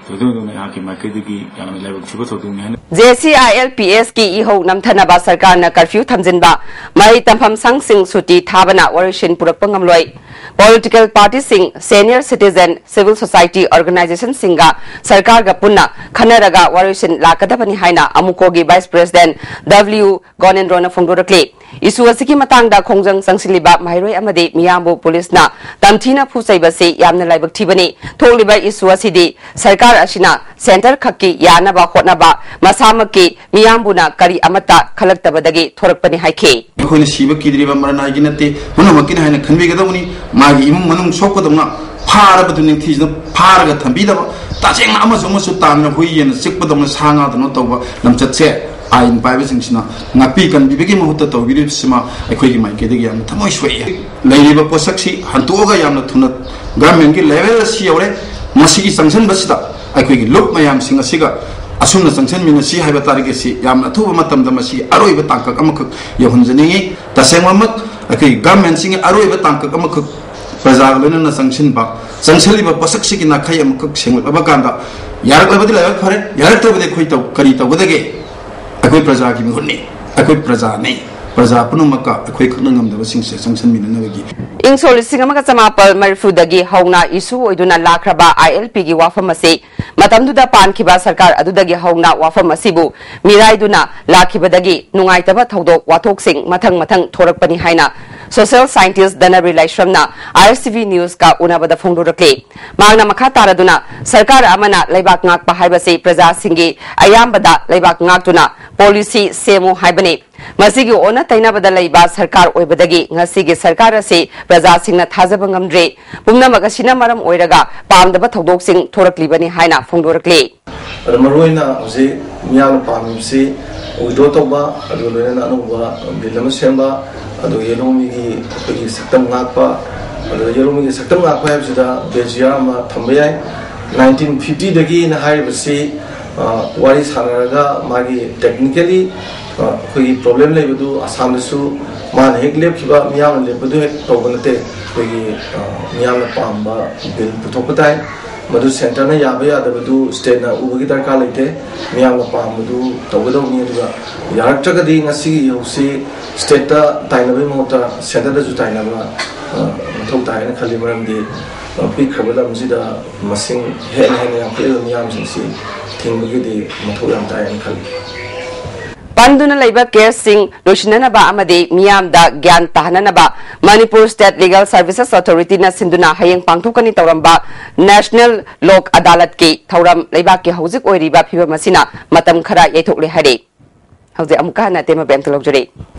ꯊꯣꯏꯗꯣꯛ ꯍꯦꯟꯗꯣꯛꯅ ꯑꯩꯍꯥꯛꯀꯤ ꯃꯥꯏꯀꯩꯗꯒꯤ ꯌꯥꯝꯅ ꯂꯥꯏꯕꯛ ꯊꯤꯕ ꯊꯧꯗꯣꯛꯅꯤ ꯍꯥꯏꯅ JCILPSꯀꯤ ꯏꯍꯧ ꯅꯝꯊꯅꯕ ꯁꯔꯀꯥꯔꯅ ꯀꯔꯐ꯭ꯌꯨ ꯊꯝꯖꯤꯟꯕ, ꯃꯍꯩ ꯇꯝꯐꯝ ꯁꯪꯁꯤꯡ ꯁꯨꯇꯤ ꯊꯥꯕꯅ ꯋꯥꯔꯣꯏꯁꯤꯟ ꯄꯨꯔꯛꯄ ꯉꯝꯂꯣꯏ꯫ Political partyꯁꯤꯡ, senior citizen, civil society organisationꯁꯤꯡꯒ ꯁꯔꯀꯥꯔꯒ ꯄꯨꯟꯅ ꯈꯟꯅꯔꯒ ꯋꯥꯔꯣꯏꯁꯤꯟ ꯂꯥꯛꯀꯗꯕꯅꯤ ꯍꯥꯏꯅ ꯑꯃꯨꯀꯣꯒꯤ Vice President W ꯒꯣꯅꯦꯟꯗ꯭ꯔꯣꯅ ꯐꯣꯡꯗꯣꯔꯛꯂꯤ꯫ Issue ꯑꯁꯤꯒꯤ ꯃꯇꯥꯡꯗ ꯈꯣꯡꯖꯪ ꯆꯪꯁꯤꯜꯂꯤꯕ ꯃꯍꯩꯔꯣꯏ ꯑꯃꯗꯤ ꯃꯤꯌꯥꯝꯕꯨ ꯄꯨꯂꯤꯁꯅ ꯇꯝꯊꯤꯅ ꯐꯨꯆꯩꯕꯁꯤ ꯌꯥꯝꯅ ꯂꯥꯏꯕꯛ ꯊꯤꯕꯅꯤ꯫ ꯊꯣꯛꯂꯤꯕ issue ꯑꯁꯤꯗꯤ ꯁꯔꯀꯥꯔ ꯑꯁꯤꯅ centre ꯈꯛꯀꯤ ꯌꯥꯅꯕ ꯍꯣꯠꯅꯕ ꯃꯁꯥꯃꯛꯀꯤ ꯃꯤꯌꯥꯝꯕꯨꯅ ꯀꯔꯤ ꯑꯃꯠꯇ ꯈꯜꯂꯛꯇꯕꯗꯒꯤ ꯊꯣꯔꯛꯄꯅꯤ ꯍꯥꯏꯈꯤ꯫ ꯑꯩꯈꯣꯏꯅ ꯁꯤꯕ ꯀꯤꯗ꯭ꯔꯤꯕ ꯃꯔꯅꯥꯏꯒꯤ ꯅꯠꯇꯦ, ꯄꯨꯝꯅꯃꯛꯀꯤꯅꯤ ꯍꯥꯏꯅ ꯈꯟꯕꯤꯒꯗꯕꯅꯤ꯫ ꯃꯥꯒꯤ ꯏꯃꯨꯡ ꯃꯅꯨꯡ ꯁꯣꯛꯄꯗꯧꯅ ꯐꯥꯔꯕꯗꯨ ꯅꯤꯡꯊꯤꯖꯅ ꯐꯥꯔꯒ ꯊꯝꯕꯤꯗꯕ, ꯇꯁꯦꯡꯅ ꯑꯃꯁꯨ ꯑꯃꯁꯨ ꯇꯥꯟꯅ ꯍꯨꯏ ꯌꯦꯟ ꯆꯤꯛꯄꯗꯧꯅ ꯁꯥ ꯉꯥꯗꯧꯅ ꯇꯧꯕ ꯂꯝꯆꯠꯁꯦ ꯑꯥꯏꯟ ꯄꯥꯏꯕꯁꯤꯡꯁꯤꯅ ꯉꯥꯛꯄꯤ ꯀꯟꯕꯤꯕꯒꯤ ꯃꯍꯨꯠꯇ ꯇꯧꯕꯤꯔꯤꯕꯁꯤꯃ ꯑꯩꯈꯣꯏꯒꯤ ꯃꯥꯏꯀꯩꯗꯒꯤ ꯌꯥꯝꯅ ꯊꯃꯣꯏ ꯁꯣꯛꯏ꯫ ꯂꯩꯔꯤꯕ ꯄꯣꯠꯁꯛꯁꯤ ꯍꯟꯇꯣꯛꯑꯒ ꯌꯥꯝꯅ ꯊꯨꯅ ꯒꯚꯔꯟꯃꯦꯟꯒꯤ ꯂꯦꯚꯦꯜꯗ ꯁꯤ ꯌꯧꯔꯦ, ꯃꯁꯤꯒꯤ ꯆꯪꯁꯤꯟꯕꯁꯤꯗ ꯑꯩꯈꯣꯏꯒꯤ ꯂꯨꯞ ꯃꯌꯥꯝꯁꯤꯡ ꯑꯁꯤꯒ ꯑꯁꯨꯝꯅ ꯆꯪꯁꯤꯟꯃꯤꯟꯅꯁꯤ ꯍꯥꯏꯕ ꯇꯥꯔꯒꯦꯠꯁꯤ ꯌꯥꯝꯅ ꯑꯊꯨꯕ ꯃꯇꯝꯗ ꯃꯁꯤꯒꯤ ꯑꯔꯣꯏꯕ ꯇꯥꯡꯀꯛ ꯑꯃꯈꯛ ꯌꯧꯍꯟꯖꯅꯤꯡꯏ꯫ ꯇꯁꯦꯡꯃꯛ ꯑꯩꯈꯣꯏꯒꯤ ꯒꯚꯔꯟꯃꯦꯟꯁꯤꯡꯒꯤ ꯑꯔꯣꯏꯕ ꯇꯥꯡꯀꯛ ꯑꯃꯈꯛ ꯄ꯭ꯔꯖꯥꯒ ꯂꯣꯏꯅꯅ ꯆꯪꯁꯤꯟꯕ, ꯆꯪꯁꯤꯜꯂꯤꯕ ꯄꯣꯠꯁꯛꯁꯤꯒꯤ ꯅꯥꯈꯩ ꯑꯃꯈꯛ ꯁꯦꯡꯂꯛꯂꯕ ꯀꯥꯟꯗ, ꯌꯥꯔꯛꯂꯕꯗꯤ ꯂꯥꯏꯕꯛ ꯐꯔꯦ, ꯌꯥꯔꯛꯇ꯭ꯔꯕꯗꯤ ꯑꯩꯈꯣꯏ ꯇꯧ-, ꯀꯔꯤ ꯇꯧꯒꯗꯒꯦ? ꯑꯩꯈꯣꯏ ꯄ꯭ꯔꯖꯥꯒꯤ ꯃꯤꯍꯨꯠꯅꯤ, ꯑꯩꯈꯣꯏ ꯄ꯭ꯔꯖꯥꯅꯤ꯫ ꯄ꯭ꯔꯖꯥ ꯄꯨꯝꯅꯃꯛꯀ ꯑꯩꯈꯣꯏ ꯈꯛꯅ ꯉꯝꯗꯕꯁꯤꯡꯁꯦ ꯆꯪꯁꯤꯟꯃꯤꯟꯅꯅꯕꯒꯤ꯫ ꯏꯪ ꯁꯣꯛ ꯂꯤꯁꯤꯡ ꯑꯃꯒ ꯆꯃꯥꯄꯜ ꯃꯔꯤꯐꯨꯗꯒꯤ ꯍꯧꯅ ꯏꯁꯨ ꯑꯣꯏꯗꯨꯅ ꯂꯥꯛꯈ꯭ꯔꯕ ILPꯒꯤ ꯋꯥꯐꯝ ꯑꯁꯤ ꯃꯇꯝꯗꯨꯗ ꯄꯥꯟꯈꯤꯕ ꯁꯔꯀꯥꯔ ꯑꯗꯨꯗꯒꯤ ꯍꯧꯅ ꯋꯥꯐꯝ ꯑꯁꯤꯕꯨ ꯃꯤꯔꯥꯏꯗꯨꯅ ꯂꯥꯛꯈꯤꯕꯗꯒꯤ ꯅꯨꯡꯉꯥꯏꯇꯕ ꯊꯧꯗꯣꯛ ꯋꯥꯊꯣꯛꯁꯤꯡ ꯃꯊꯪ ꯃꯊꯪ ꯊꯣꯔꯛꯄꯅꯤ ꯍꯥꯏꯅ social scientist ꯙꯅꯕꯤꯔ ꯂꯥꯏꯁ꯭ꯔꯝꯅ IRCV Newsꯀ ꯎꯅꯕꯗ ꯐꯣꯡꯗꯣꯔꯛꯂꯤ꯫ ꯃꯍꯥꯛꯅ ꯃꯈꯥ ꯇꯥꯔꯗꯨꯅ, ꯁꯔꯀꯥꯔ ꯑꯃꯅ ꯂꯩꯕꯥꯛ ꯉꯥꯛꯄ ꯍꯥꯏꯕꯁꯤ ꯄ꯭ꯔꯖꯥꯁꯤꯡꯒꯤ ꯑꯌꯥꯝꯕꯗ ꯂꯩꯕꯥꯛ ꯉꯥꯛꯇꯨꯅ policy ꯁꯦꯝꯃꯨ ꯍꯥꯏꯕꯅꯤ꯫ ꯃꯁꯤꯒꯤ ꯑꯣꯟꯅ ꯇꯩꯅꯕꯗ ꯂꯩꯕ ꯁꯔꯀꯥꯔ ꯑꯣꯏꯕꯗꯒꯤ ꯉꯁꯤꯒꯤ ꯁꯔꯀꯥꯔ ꯑꯁꯤ ꯄ꯭ꯔꯖꯥꯁꯤꯡꯅ ꯊꯥꯖꯕ ꯉꯝꯗ꯭ꯔꯦ꯫ ꯄꯨꯝꯅꯃꯛ ꯑꯁꯤꯅ ꯃꯔꯝ ꯑꯣꯏꯔꯒ ꯄꯥꯝꯗꯕ ꯊꯧꯗꯣꯛꯁꯤꯡ ꯊꯣꯔꯛꯂꯤꯕꯅꯤ ꯍꯥꯏꯅ ꯐꯣꯡꯗꯣꯔꯛꯂꯤ꯫ ꯑꯗꯣ ꯃꯔꯨꯑꯣꯏꯅ ꯍꯧꯖꯤꯛ ꯃꯤꯌꯥꯝꯅ ꯄꯥꯝꯃꯤꯕꯁꯤ withdraw ꯇꯧꯕ, ꯑꯗꯨꯒ ꯂꯣꯏꯅꯅ ꯑꯅꯧꯕ ꯕꯤꯜ ꯑꯃ ꯁꯦꯝꯕ, ꯑꯗꯨꯒ ꯌꯦꯜꯍꯧꯃꯤꯒꯤ ꯑꯩꯈꯣꯏꯒꯤ ꯁꯛꯇꯝ ꯉꯥꯛꯄ, ꯑꯗꯨꯒ ꯌꯦꯜꯍꯧꯃꯤꯒꯤ ꯁꯛꯇꯝ ꯉꯥꯛꯄ ꯍꯥꯏꯕꯁꯤꯗ ꯕꯦꯖꯤꯌꯥ ꯑꯃ ꯊꯝꯕ ꯌꯥꯏ꯫ ꯅꯥꯏꯟꯇꯤꯟ ꯐꯤꯐꯇꯤꯗꯒꯤꯅ ꯍꯥꯏꯔꯤꯕꯁꯤ, ꯑ, ꯋꯥꯔꯤ ꯁꯥꯟꯅꯔꯒ ꯃꯥꯒꯤ technically, ꯑ, ꯑꯩꯈꯣꯏꯒꯤ problem ꯂꯩꯕꯗꯨ ꯑꯁꯥꯝꯗꯁꯨ ꯃꯥꯅ ꯍꯦꯛ ꯂꯦꯞꯈꯤꯕ ꯃꯤꯌꯥꯝꯅ ꯂꯦꯞꯄꯗꯨ ꯍꯦꯛ ꯇꯧꯕ ꯅꯠꯇꯦ꯫ ꯑꯩꯈꯣꯏꯒꯤ, ꯑ, ꯃꯤꯌꯥꯝꯅ ꯄꯥꯝꯕ ꯕꯤꯜ ꯄꯨꯊꯣꯛꯄ ꯇꯥꯏ꯫ ꯃꯗꯨ centreꯅ ꯌꯥꯕ ꯌꯥꯗꯕꯗꯨ stateꯅ ꯎꯕꯒꯤ ꯗꯔꯀꯥꯔ ꯂꯩꯇꯦ꯫ ꯃꯤꯌꯥꯝꯅ ꯄꯥꯝꯕꯗꯨ ꯇꯧꯒꯗꯧꯅꯤ꯫ ꯑꯗꯨꯒ ꯌꯥꯔꯛꯇ꯭ꯔꯒꯗꯤ ꯉꯁꯤꯒꯤ ꯏꯍꯧꯁꯤ stateꯇ ꯇꯥꯏꯅꯕꯒꯤ ꯃꯍꯨꯠꯇ centreꯗꯁꯨ ꯇꯥꯏꯅꯕ, ꯑ, ꯃꯊꯧ ꯇꯥꯏ ꯍꯥꯏꯅ ꯈꯜꯂꯤ꯫ ꯃꯔꯝꯗꯤ, ꯑ, ꯄꯤꯛꯈ꯭ꯔꯕ ꯂꯝꯁꯤꯗ ꯃꯁꯤꯡ ꯍꯦꯟꯅ ꯍꯦꯟꯅ ꯌꯥꯝꯈꯠꯂꯛꯂꯤꯕ ꯃꯤꯌꯥꯝꯁꯤꯡꯁꯤ ꯊꯤꯡꯕꯒꯤꯗꯤ ꯃꯊꯧ ꯌꯥꯝ ꯇꯥꯏ ꯍꯥꯏꯅ ꯈꯜꯂꯤ꯫ ꯄꯟꯗꯨꯅ ꯂꯩꯕ caseꯁꯤꯡ ꯂꯣꯏꯁꯤꯟꯅꯅꯕ ꯑꯃꯗꯤ ꯃꯤꯌꯥꯝꯗ ꯒ꯭ꯌꯥꯟ ꯇꯥꯍꯟꯅꯅꯕ ꯃꯅꯤꯄꯨꯔ State Legal Services Authorityꯅ ꯁꯤꯟꯗꯨꯅ ꯍꯌꯦꯡ ꯄꯥꯡꯊꯣꯛꯀꯅꯤ ꯇꯧꯔꯝꯕ National Lok Adalatꯀꯤ ꯊꯧꯔꯝ ꯂꯩꯕꯥꯛꯀꯤ ꯍꯧꯖꯤꯛ ꯑꯣꯏꯔꯤꯕ ꯐꯤꯕꯝ ꯑꯁꯤꯅ ꯃꯇꯝ ꯈꯔ ꯌꯩꯊꯣꯛꯂꯦ ꯍꯥꯏꯔꯤ꯫ ꯍꯧꯖꯤꯛ ꯑꯃꯨꯛꯀ ꯍꯟꯅ ꯑꯇꯦꯟꯕ ꯕꯦꯝꯇ ꯂꯧꯖꯔꯤ꯫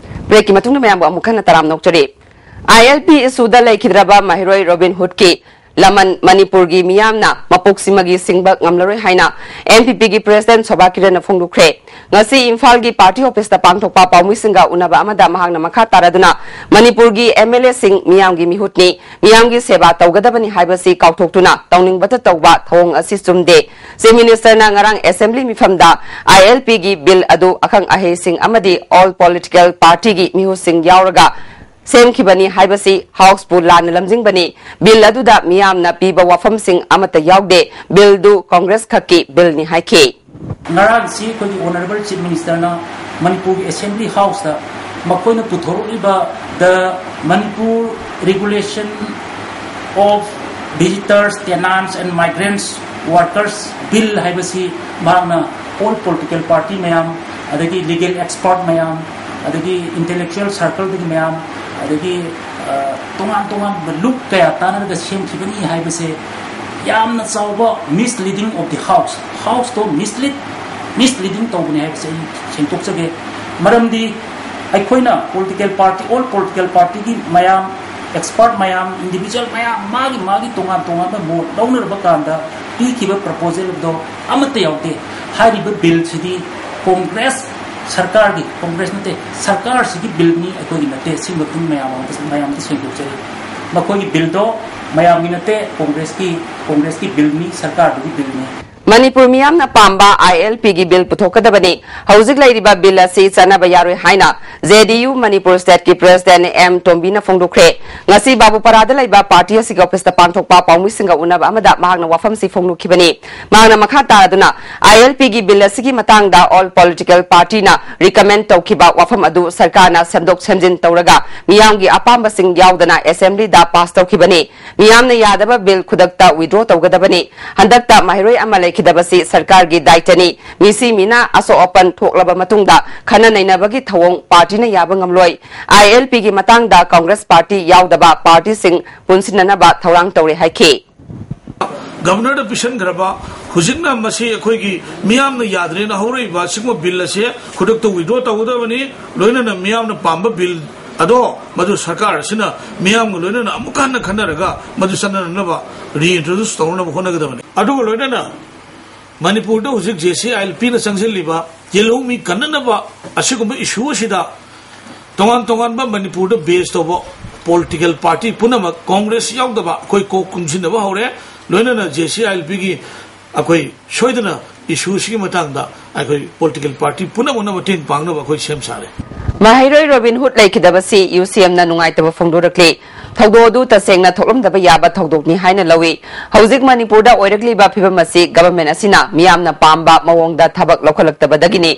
Breakꯀꯤ ꯃꯇꯨꯡꯗ ꯃꯌꯥꯝꯕꯨ ꯑꯃꯨꯛ ꯍꯟꯅ ꯇꯔꯥꯝꯅ ꯑꯣꯛꯆꯔꯤ꯫ ILP issueꯗ ꯂꯩꯈꯤꯗ꯭ꯔꯕ ꯃꯍꯩꯔꯣꯏ ꯔꯣꯕꯤꯟ ꯍꯨꯗꯀꯤ ꯂꯃꯟ ꯃꯅꯤꯄꯨꯔꯒꯤ ꯃꯤꯌꯥꯝꯅ ꯃꯄꯣꯛꯁꯤꯃꯒꯤ ꯁꯤꯡꯕ ꯉꯝꯂꯔꯣꯏ ꯍꯥꯏꯅ NPPꯒꯤ President ꯁꯣꯚꯥ ꯀꯤꯔꯟꯅ ꯐꯣꯡꯗꯣꯛꯈ꯭ꯔꯦ꯫ ꯉꯁꯤ ꯏꯝꯐꯥꯜꯒꯤ party officeꯇ ꯄꯥꯡꯊꯣꯛꯄ ꯄꯥꯎꯃꯤꯁꯤꯡꯒ ꯎꯅꯕ ꯑꯃꯗ ꯃꯍꯥꯛꯅ ꯃꯈꯥ ꯇꯥꯔꯗꯨꯅ ꯃꯅꯤꯄꯨꯔꯒꯤ MLAꯁꯤꯡ ꯃꯤꯌꯥꯝꯒꯤ ꯃꯤꯍꯨꯠꯅꯤ, ꯃꯤꯌꯥꯝꯒꯤ ꯁꯦꯕꯥ ꯇꯧꯒꯗꯕꯅꯤ ꯍꯥꯏꯕꯁꯤ ꯀꯥꯎꯊꯣꯛꯇꯨꯅ ꯇꯧꯅꯤꯡꯕꯇ ꯇꯧꯕ ꯊꯧꯑꯣꯡ ꯑꯁꯤ ꯆꯨꯝꯗꯦ꯫ Chief Ministerꯅ ꯉꯔꯥꯡ Assembly ꯃꯤꯐꯝꯗ ILPꯒꯤ bill ꯑꯗꯨ ꯑꯈꯪ ꯑꯍꯩꯁꯤꯡ ꯑꯃꯗꯤ all political partyꯒꯤ ꯃꯤꯍꯨꯠꯁꯤꯡ ꯌꯥꯎꯔꯒ ꯁꯦꯝꯈꯤꯕꯅꯤ ꯍꯥꯏꯕꯁꯤ Houseꯄꯨ ꯂꯥꯟꯅ ꯂꯝꯖꯤꯡꯕꯅꯤ꯫ Bill ꯑꯗꯨꯗ ꯃꯤꯌꯥꯝꯅ ꯄꯤꯕ ꯋꯥꯐꯝꯁꯤꯡ ꯑꯃꯠꯇ ꯌꯥꯎꯗꯦ꯫ Billꯗꯨ Congress ꯈꯛꯀꯤ billꯅꯤ ꯍꯥꯏꯈꯤ꯫ ꯉꯔꯥꯡꯁꯤ ꯑꯩꯈꯣꯏꯒꯤ Honourable Chief Ministerꯅ ꯃꯅꯤꯄꯨꯔꯒꯤ Assembly Houseꯇ ꯃꯈꯣꯏꯅ ꯄꯨꯊꯣꯔꯛꯂꯤꯕ the Manipur Regulation of Visitors, Tenants and Migrants Workers Bill ꯍꯥꯏꯕꯁꯤ ꯃꯍꯥꯛꯅ all political party ꯃꯌꯥꯝ, ꯑꯗꯒꯤ legal expert ꯃꯌꯥꯝ, ꯑꯗꯒꯤ intellectual circleꯗꯒꯤ ꯃꯌꯥꯝ, ꯑꯗꯒꯤ, ꯑ, ꯇꯣꯉꯥꯟ ꯇꯣꯉꯥꯟꯕ look ꯀꯌꯥ ꯇꯥꯟꯅꯔꯒ ꯁꯦꯝꯈꯤꯕꯅꯤ ꯍꯥꯏꯕꯁꯦ ꯌꯥꯝꯅ ꯆꯥꯎꯕ misleading of the House, Houseꯇꯣ mislead, misleading ꯇꯧꯕꯅꯤ ꯍꯥꯏꯕꯁꯦ ꯑꯩ ꯁꯦꯡꯗꯣꯛꯆꯒꯦ꯫ ꯃꯔꯝꯗꯤ ꯑꯩꯈꯣꯏꯅ political party, all political partyꯒꯤ ꯃꯌꯥꯝ, expert ꯃꯌꯥꯝ, individual ꯃꯌꯥꯝ, ꯃꯥꯒꯤ ꯃꯥꯒꯤ ꯇꯣꯉꯥꯟ ꯇꯣꯉꯥꯟꯕ ꯃꯣꯠ ꯂꯧꯅꯔꯕ ꯀꯥꯟꯗ ꯄꯤꯈꯤꯕ proposal ꯑꯗꯣ ꯑꯃꯠꯇ ꯌꯥꯎꯗꯦ꯫ ꯍꯥꯏꯔꯤꯕ billꯁꯤꯗꯤ Congress ꯁꯔꯀꯥꯔꯒꯤ, Congress ꯅꯠꯇꯦ, ꯁꯔꯀꯥꯔꯁꯤꯒꯤ billꯅꯤ, ꯑꯩꯈꯣꯏꯒꯤ ꯅꯠꯇꯦ꯫ ꯁꯤꯒꯨꯝꯕ ꯃꯌꯥꯝ ꯑꯃ, ꯃꯌꯥꯝꯗ ꯁꯦꯡꯗꯣꯛꯆꯔꯤ꯫ ꯃꯈꯣꯏꯒꯤ billꯗꯣ ꯃꯌꯥꯝꯒꯤ ꯅꯠꯇꯦ, Congressꯀꯤ, Congressꯀꯤ billꯅꯤ, ꯁꯔꯀꯥꯔꯗꯨꯒꯤ billꯅꯤ꯫ ꯃꯅꯤꯄꯨꯔ ꯃꯤꯌꯥꯝꯅ ꯄꯥꯝꯕ ILPꯒꯤ bill ꯄꯨꯊꯣꯛꯀꯗꯕꯅꯤ꯫ ꯍꯧꯖꯤꯛ ꯂꯩꯔꯤꯕ bill ꯑꯁꯤ ꯆꯠꯅꯕ ꯌꯥꯔꯣꯏ ꯍꯥꯏꯅ JDU ꯃꯅꯤꯄꯨꯔ stateꯀꯤ president ꯑꯦꯝ ꯇꯣꯝꯕꯤꯅ ꯐꯣꯡꯗꯣꯛꯈ꯭ꯔꯦ꯫ ꯉꯁꯤ ꯕꯥꯕꯨꯄꯥꯔꯥꯗ ꯂꯩꯕ party ꯑꯁꯤꯒꯤ officeꯇ ꯄꯥꯡꯊꯣꯛꯄ ꯄꯥꯎꯃꯤꯁꯤꯡꯒ ꯎꯅꯕ ꯑꯃꯗ ꯃꯍꯥꯛꯅ ꯋꯥꯐꯝꯁꯤ ꯐꯣꯡꯗꯣꯛꯈꯤꯕꯅꯤ꯫ ꯃꯍꯥꯛꯅ ꯃꯈꯥ ꯇꯥꯔꯗꯨꯅ ILPꯒꯤ bill ꯑꯁꯤꯒꯤ ꯃꯇꯥꯡꯗ all political partyꯅ recommend ꯇꯧꯈꯤꯕ ꯋꯥꯐꯝ ꯑꯗꯨ ꯁꯔꯀꯥꯔꯅ ꯁꯦꯝꯗꯣꯛ ꯁꯦꯝꯖꯤꯟ ꯇꯧꯔꯒ ꯃꯤꯌꯥꯝꯒꯤ ꯑꯄꯥꯝꯕꯁꯤꯡ ꯌꯥꯎꯗꯅ assemblyꯗ pass ꯇꯧꯈꯤꯕꯅꯤ꯫ ꯃꯤꯌꯥꯝꯅ ꯌꯥꯗꯕ bill ꯈꯨꯗꯛꯇ withdraw ꯇꯧꯒꯗꯕꯅꯤ꯫ ꯍꯟꯗꯛꯇ ꯃꯍꯩꯔꯣꯏ ꯑꯃ ꯂꯩꯈꯤꯗꯕꯁꯤ ꯁꯔꯀꯥꯔꯒꯤ ꯗꯥꯏꯇꯅꯤ꯫ ꯃꯤꯁꯤ ꯃꯤꯅ ꯑꯁꯣꯛ ꯑꯄꯟ ꯊꯣꯛꯂꯕ ꯃꯇꯨꯡꯗ ꯈꯟꯅ ꯅꯩꯅꯕꯒꯤ ꯊꯧꯑꯣꯡ partyꯅ ꯌꯥꯕ ꯉꯝꯂꯣꯏ꯫ ILPꯒꯤ ꯃꯇꯥꯡꯗ Congress party ꯌꯥꯎꯗꯕ partyꯁꯤꯡ ꯄꯨꯟꯁꯤꯟꯅꯅꯕ ꯊꯧꯔꯥꯡ ꯇꯧꯔꯦ ꯍꯥꯏꯈꯤ꯫ Governorꯗ ꯄꯤꯁꯤꯟꯈ꯭ꯔꯕ, ꯍꯧꯖꯤꯛꯅ ꯃꯁꯤ ꯑꯩꯈꯣꯏꯒꯤ ꯃꯤꯌꯥꯝꯅ ꯌꯥꯗ꯭ꯔꯦꯅ ꯍꯧꯔꯛꯏꯕ ꯑꯁꯤꯒꯨꯝꯕ bill ꯑꯁꯦ ꯈꯨꯗꯛꯇ withdraw ꯇꯧꯒꯗꯕꯅꯤ꯫ ꯂꯣꯏꯅꯅ ꯃꯤꯌꯥꯝꯅ ꯄꯥꯝꯕ bill ꯑꯗꯣ ꯃꯗꯨ ꯁꯔꯀꯥꯔ ꯑꯁꯤꯅ ꯃꯤꯌꯥꯝꯒ ꯂꯣꯏꯅꯅ ꯑꯃꯨꯛ ꯍꯟꯅ ꯈꯟꯅꯔꯒ ꯃꯗꯨ ꯆꯠꯅꯅꯕ reintroduce ꯇꯧꯅꯅꯕ ꯍꯣꯠꯅꯒꯗꯕꯅꯤ꯫ ꯑꯗꯨꯒ ꯂꯣꯏꯅꯅ ꯃꯅꯤꯄꯨꯔꯗ ꯍꯧꯖꯤꯛ JCILPꯅ ꯆꯪꯁꯤꯜꯂꯤꯕ ꯌꯦꯜꯍꯧꯃꯤ ꯀꯟꯅꯅꯕ ꯑꯁꯤꯒꯨꯝꯕ issue ꯑꯁꯤꯗ ꯇꯣꯉꯥꯟ ꯇꯣꯉꯥꯟꯕ ꯃꯅꯤꯄꯨꯔꯗ base ꯇꯧꯕ political party ꯄꯨꯝꯅꯃꯛ, Congress ꯌꯥꯎꯗꯕ, ꯑꯩꯈꯣꯏ ꯀꯣꯛ ꯄꯨꯟꯁꯤꯟꯅꯕ ꯍꯧꯔꯦ꯫ ꯂꯣꯏꯅꯅ JCILPꯒꯤ ꯑꯩꯈꯣꯏ ꯁꯣꯏꯗꯅ issue ꯑꯁꯤꯒꯤ ꯃꯇꯥꯡꯗ ꯑꯩꯈꯣꯏ political party ꯄꯨꯝꯅꯃꯛꯅ ꯃꯇꯦꯡ ꯄꯥꯡꯅꯕ ꯑꯩꯈꯣꯏ ꯁꯦꯝ ꯁꯥꯔꯦ꯫ ꯃꯍꯩꯔꯣꯏ ꯔꯣꯕꯤꯟ ꯍꯨꯗ ꯂꯩꯈꯤꯗꯕꯁꯤ UCMꯅ ꯅꯨꯡꯉꯥꯏꯇꯕ ꯐꯣꯡꯗꯣꯔꯛꯂꯤ꯫ ꯊꯧꯗꯣꯛ ꯑꯗꯨ ꯇꯁꯦꯡꯅ ꯊꯣꯛꯂꯝꯗꯕ ꯌꯥꯕ ꯊꯧꯗꯣꯛꯅꯤ ꯍꯥꯏꯅ ꯂꯧꯏ꯫ ꯍꯧꯖꯤꯛ ꯃꯅꯤꯄꯨꯔꯗ ꯑꯣꯏꯔꯛꯂꯤꯕ ꯐꯤꯚꯝ ꯑꯁꯤ government ꯑꯁꯤꯅ ꯃꯤꯌꯥꯝꯅ ꯄꯥꯝꯕ ꯃꯑꯣꯡꯗ ꯊꯕꯛ ꯂꯧꯈꯠꯂꯛꯇꯕꯗꯒꯤꯅꯤ꯫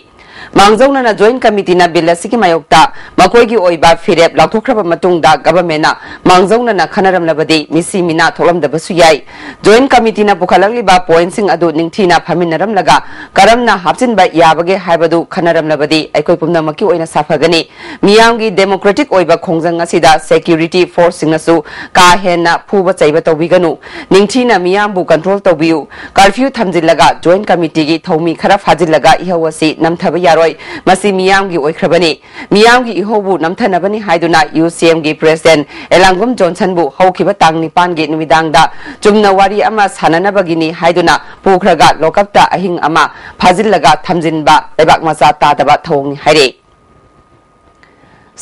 ꯃꯥꯡꯖꯧꯅꯅ Joint Committeeꯅ bill ꯑꯁꯤꯒꯤ ꯃꯥꯌꯣꯛꯇ ꯃꯈꯣꯏꯒꯤ ꯑꯣꯏꯕ ꯐꯤꯔꯦꯞ ꯂꯥꯎꯊꯣꯛꯈ꯭ꯔꯕ ꯃꯇꯨꯡꯗ governmentꯅ ꯃꯥꯡꯖꯧꯅꯅ ꯈꯟꯅꯔꯝꯂꯕꯗꯤ ꯃꯤꯁꯤ ꯃꯤꯅꯥ ꯊꯣꯛꯂꯝꯗꯕꯁꯨ ꯌꯥꯏ꯫ Joint Committeeꯅ ꯄꯨꯈꯠꯂꯛꯂꯤꯕ pointꯁꯤꯡ ꯑꯗꯨ ꯅꯤꯡꯊꯤꯅ ꯐꯝꯃꯤꯟꯅꯔꯝꯂꯒ ꯀꯔꯝꯅ ꯍꯥꯞꯆꯤꯟꯕ ꯌꯥꯕꯒꯦ ꯍꯥꯏꯕꯗꯨ ꯈꯟꯅꯔꯝꯂꯕꯗꯤ ꯑꯩꯈꯣꯏ ꯄꯨꯝꯅꯃꯛꯀꯤ ꯑꯣꯏꯅ ꯁꯥꯐꯒꯅꯤ꯫ ꯃꯤꯌꯥꯝꯒꯤ democratic ꯑꯣꯏꯕ ꯈꯣꯡꯖꯪ ꯑꯁꯤꯗ security forceꯁꯤꯡꯅꯁꯨ ꯀꯥ ꯍꯦꯟꯅ ꯐꯨꯕ ꯆꯩꯕ ꯇꯧꯕꯤꯒꯅꯨ꯫ ꯅꯤꯡꯊꯤꯅ ꯃꯤꯌꯥꯝꯕꯨ control ꯇꯧꯕꯤꯌꯨ꯫ Curfew ꯊꯝꯖꯤꯜꯂꯒ Joint Committeeꯒꯤ ꯊꯧꯃꯤ ꯈꯔ ꯐꯥꯖꯤꯜꯂꯒ ꯏꯍꯧ ꯑꯁꯤ ꯅꯝꯊꯕ ꯌꯥꯔꯣꯏ꯫ ꯔꯣꯏ, ꯃꯁꯤ ꯃꯤꯌꯥꯝꯒꯤ ꯑꯣꯏꯈ꯭ꯔꯕꯅꯤ꯫ ꯃꯤꯌꯥꯝꯒꯤ ꯏꯍꯧꯕꯨ ꯅꯝꯊꯅꯕꯅꯤ ꯍꯥꯏꯗꯨꯅ ꯌꯨ ꯁꯤ ꯑꯦꯝꯒꯤ ꯄ꯭ꯔꯦꯁꯤꯗꯦꯟꯠ ꯑꯦꯂꯥꯡꯒꯨꯝ ꯖꯣꯟꯁꯟꯕꯨ ꯍꯧꯈꯤꯕ ꯇꯥꯡ ꯅꯤꯄꯥꯟꯒꯤ ꯅꯨꯃꯤꯗꯥꯡꯗ ꯆꯨꯝꯅ ꯋꯥꯔꯤ ꯑꯃ ꯁꯥꯟꯅꯅꯕꯒꯤꯅꯤ ꯍꯥꯏꯗꯨꯅ ꯄꯨꯈ꯭ꯔꯒ ꯂꯣꯀꯞꯇ ꯑꯍꯤꯡ ꯑꯃ ꯐꯥꯖꯤꯜꯂꯒ ꯊꯝꯖꯤꯟꯕ ꯂꯩꯕꯥꯛ ꯃꯆꯥ ꯇꯥꯗꯕ ꯊꯧꯑꯣꯡꯅꯤ ꯍꯥꯏꯔꯤ꯫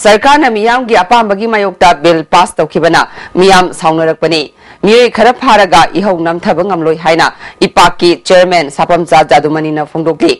ꯁꯔꯀꯥꯔꯅ ꯃꯤꯌꯥꯝꯒꯤ ꯑꯄꯥꯝꯕꯒꯤ ꯃꯥꯌꯣꯛꯇ ꯕꯤꯜ ꯄꯥꯁ ꯇꯧꯈꯤꯕꯅ ꯃꯤꯌꯥꯝ ꯁꯥꯎꯅꯔꯛꯄꯅꯤ꯫ ꯃꯤꯑꯣꯏ ꯈꯔ ꯐꯥꯔꯒ ꯏꯍꯧ ꯅꯝꯊꯕ ꯉꯝꯂꯣꯏ ꯍꯥꯏꯅ ꯏꯄꯥꯛꯀꯤ ꯆꯦꯌꯔꯃꯦꯟ ꯁꯥꯄꯝꯆꯥ ꯖꯥꯗꯨꯃꯅꯤꯅ ꯐꯣꯡꯗꯣꯛꯂꯤ꯫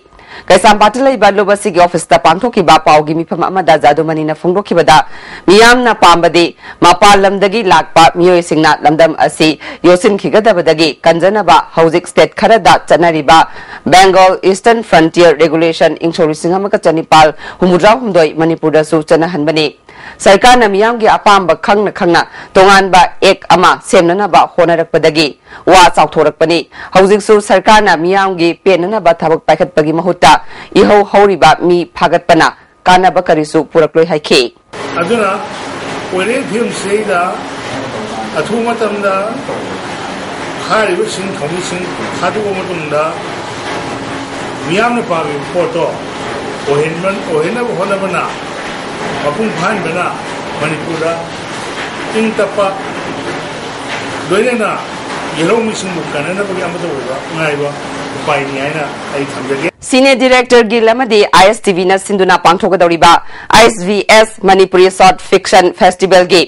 ꯀꯩꯁꯥꯝꯄꯥꯠꯇ ꯂꯩꯕ ꯂꯨꯞ ꯑꯁꯤꯒꯤ ꯑꯣꯐꯤꯁꯇ ꯄꯥꯡꯊꯣꯛꯈꯤꯕ ꯄꯥꯎꯒꯤ ꯃꯤꯐꯝ ꯑꯃꯗ ꯖꯥꯗꯨꯃꯅꯤꯅ ꯐꯣꯡꯗꯣꯛꯈꯤꯕꯗ, ꯃꯤꯌꯥꯝꯅ ꯄꯥꯝꯕꯗꯤ ꯃꯄꯥꯟ ꯂꯝꯗꯒꯤ ꯂꯥꯛꯄ ꯃꯤꯑꯣꯏꯁꯤꯡꯅ ꯂꯝꯗꯝ ꯑꯁꯤ ꯌꯣꯠꯁꯤꯟꯈꯤꯒꯗꯕꯗꯒꯤ ꯀꯟꯖꯅꯕ ꯍꯧꯖꯤꯛ ꯁ꯭ꯇꯦꯠ ꯈꯔꯗ ꯆꯠꯅꯔꯤꯕ Bengal Eastern Frontier Regulation ꯏꯪ ꯁꯣꯛ ꯂꯤꯁꯤꯡ ꯑꯃꯒ ꯆꯅꯤꯄꯥꯜ ꯍꯨꯝꯐꯨꯇꯔꯥ ꯍꯨꯝꯗꯣꯏ ꯃꯅꯤꯄꯨꯔꯗꯁꯨ ꯆꯠꯅꯍꯟꯕꯅꯤ꯫ ꯁꯔꯀꯥꯔꯅ ꯃꯤꯌꯥꯝꯒꯤ ꯑꯄꯥꯝꯕ ꯈꯪꯅ ꯈꯪꯅ ꯇꯣꯉꯥꯟꯕ ꯑꯦꯛ ꯑꯃ ꯁꯦꯝꯅꯅꯕ ꯍꯣꯠꯅꯔꯛꯄꯗꯒꯤ ꯋꯥ ꯆꯥꯎꯊꯣꯔꯛꯄꯅꯤ꯫ ꯍꯧꯖꯤꯛꯁꯨ ꯁꯔꯀꯥꯔꯅ ꯃꯤꯌꯥꯝꯒꯤ ꯄꯦꯟꯅꯅꯕ ꯊꯕꯛ ꯄꯥꯏꯈꯠꯄꯒꯤ ꯃꯍꯨꯠꯇ ꯏꯍꯧ ꯍꯧꯔꯤꯕ ꯃꯤ ꯐꯥꯒꯠꯄꯅ ꯀꯥꯟꯅꯕ ꯀꯔꯤꯁꯨ ꯄꯨꯔꯛꯂꯣꯏ ꯍꯥꯏꯈꯤ꯫ ꯑꯗꯨꯅ ꯑꯣꯏꯔꯛꯏ ꯐꯤꯕꯝꯁꯤꯗꯩꯗ ꯑꯊꯨꯕ ꯃꯇꯝꯗ ꯍꯥꯏꯔꯤꯕꯁꯤꯡ ꯊꯧꯃꯤꯁꯤꯡ ꯊꯥꯗꯣꯛꯑ ꯃꯇꯨꯡꯗ ꯃꯤꯌꯥꯝꯅ ꯄꯥꯝꯃꯤꯕ ꯄꯣꯠꯇꯣ ꯑꯣꯏꯍꯟꯕ-, ꯑꯣꯏꯍꯟꯅꯕ ꯍꯣꯠꯅꯕꯅ ꯃꯄꯨꯡ ꯐꯥꯍꯟꯕꯅ ꯃꯅꯤꯄꯨꯔꯗ ꯏꯪ ꯇꯞꯄ ꯂꯣꯏꯅꯅ ꯌꯦꯜꯍꯧꯃꯤꯁꯤꯡꯕꯨ ꯀꯟꯅꯅꯕꯒꯤ ꯑꯃꯠꯇ ꯑꯣꯏꯕ ꯉꯥꯏꯕ ꯎꯄꯥꯏꯅꯤ ꯍꯥꯏꯅ ꯑꯩ ꯊꯝꯖꯒꯦ꯫ ꯁꯤꯅꯦ ꯗꯤꯔꯦꯛꯇꯔ ꯒꯤꯜ ꯑꯃꯗꯤ ꯑꯥꯏ ꯑꯦꯁ ꯇꯤ ꯚꯤꯅ ꯁꯤꯟꯗꯨꯅ ꯄꯥꯡꯊꯣꯛꯀꯗꯧꯔꯤꯕ ꯑꯥꯏ ꯑꯦꯁ ꯚꯤ ꯑꯦꯁ ꯃꯅꯤꯄꯨꯔꯤ ꯁꯣꯔꯠ ꯐꯤꯛꯁꯟ ꯐꯦꯁꯇꯤꯚꯦꯜꯒꯤ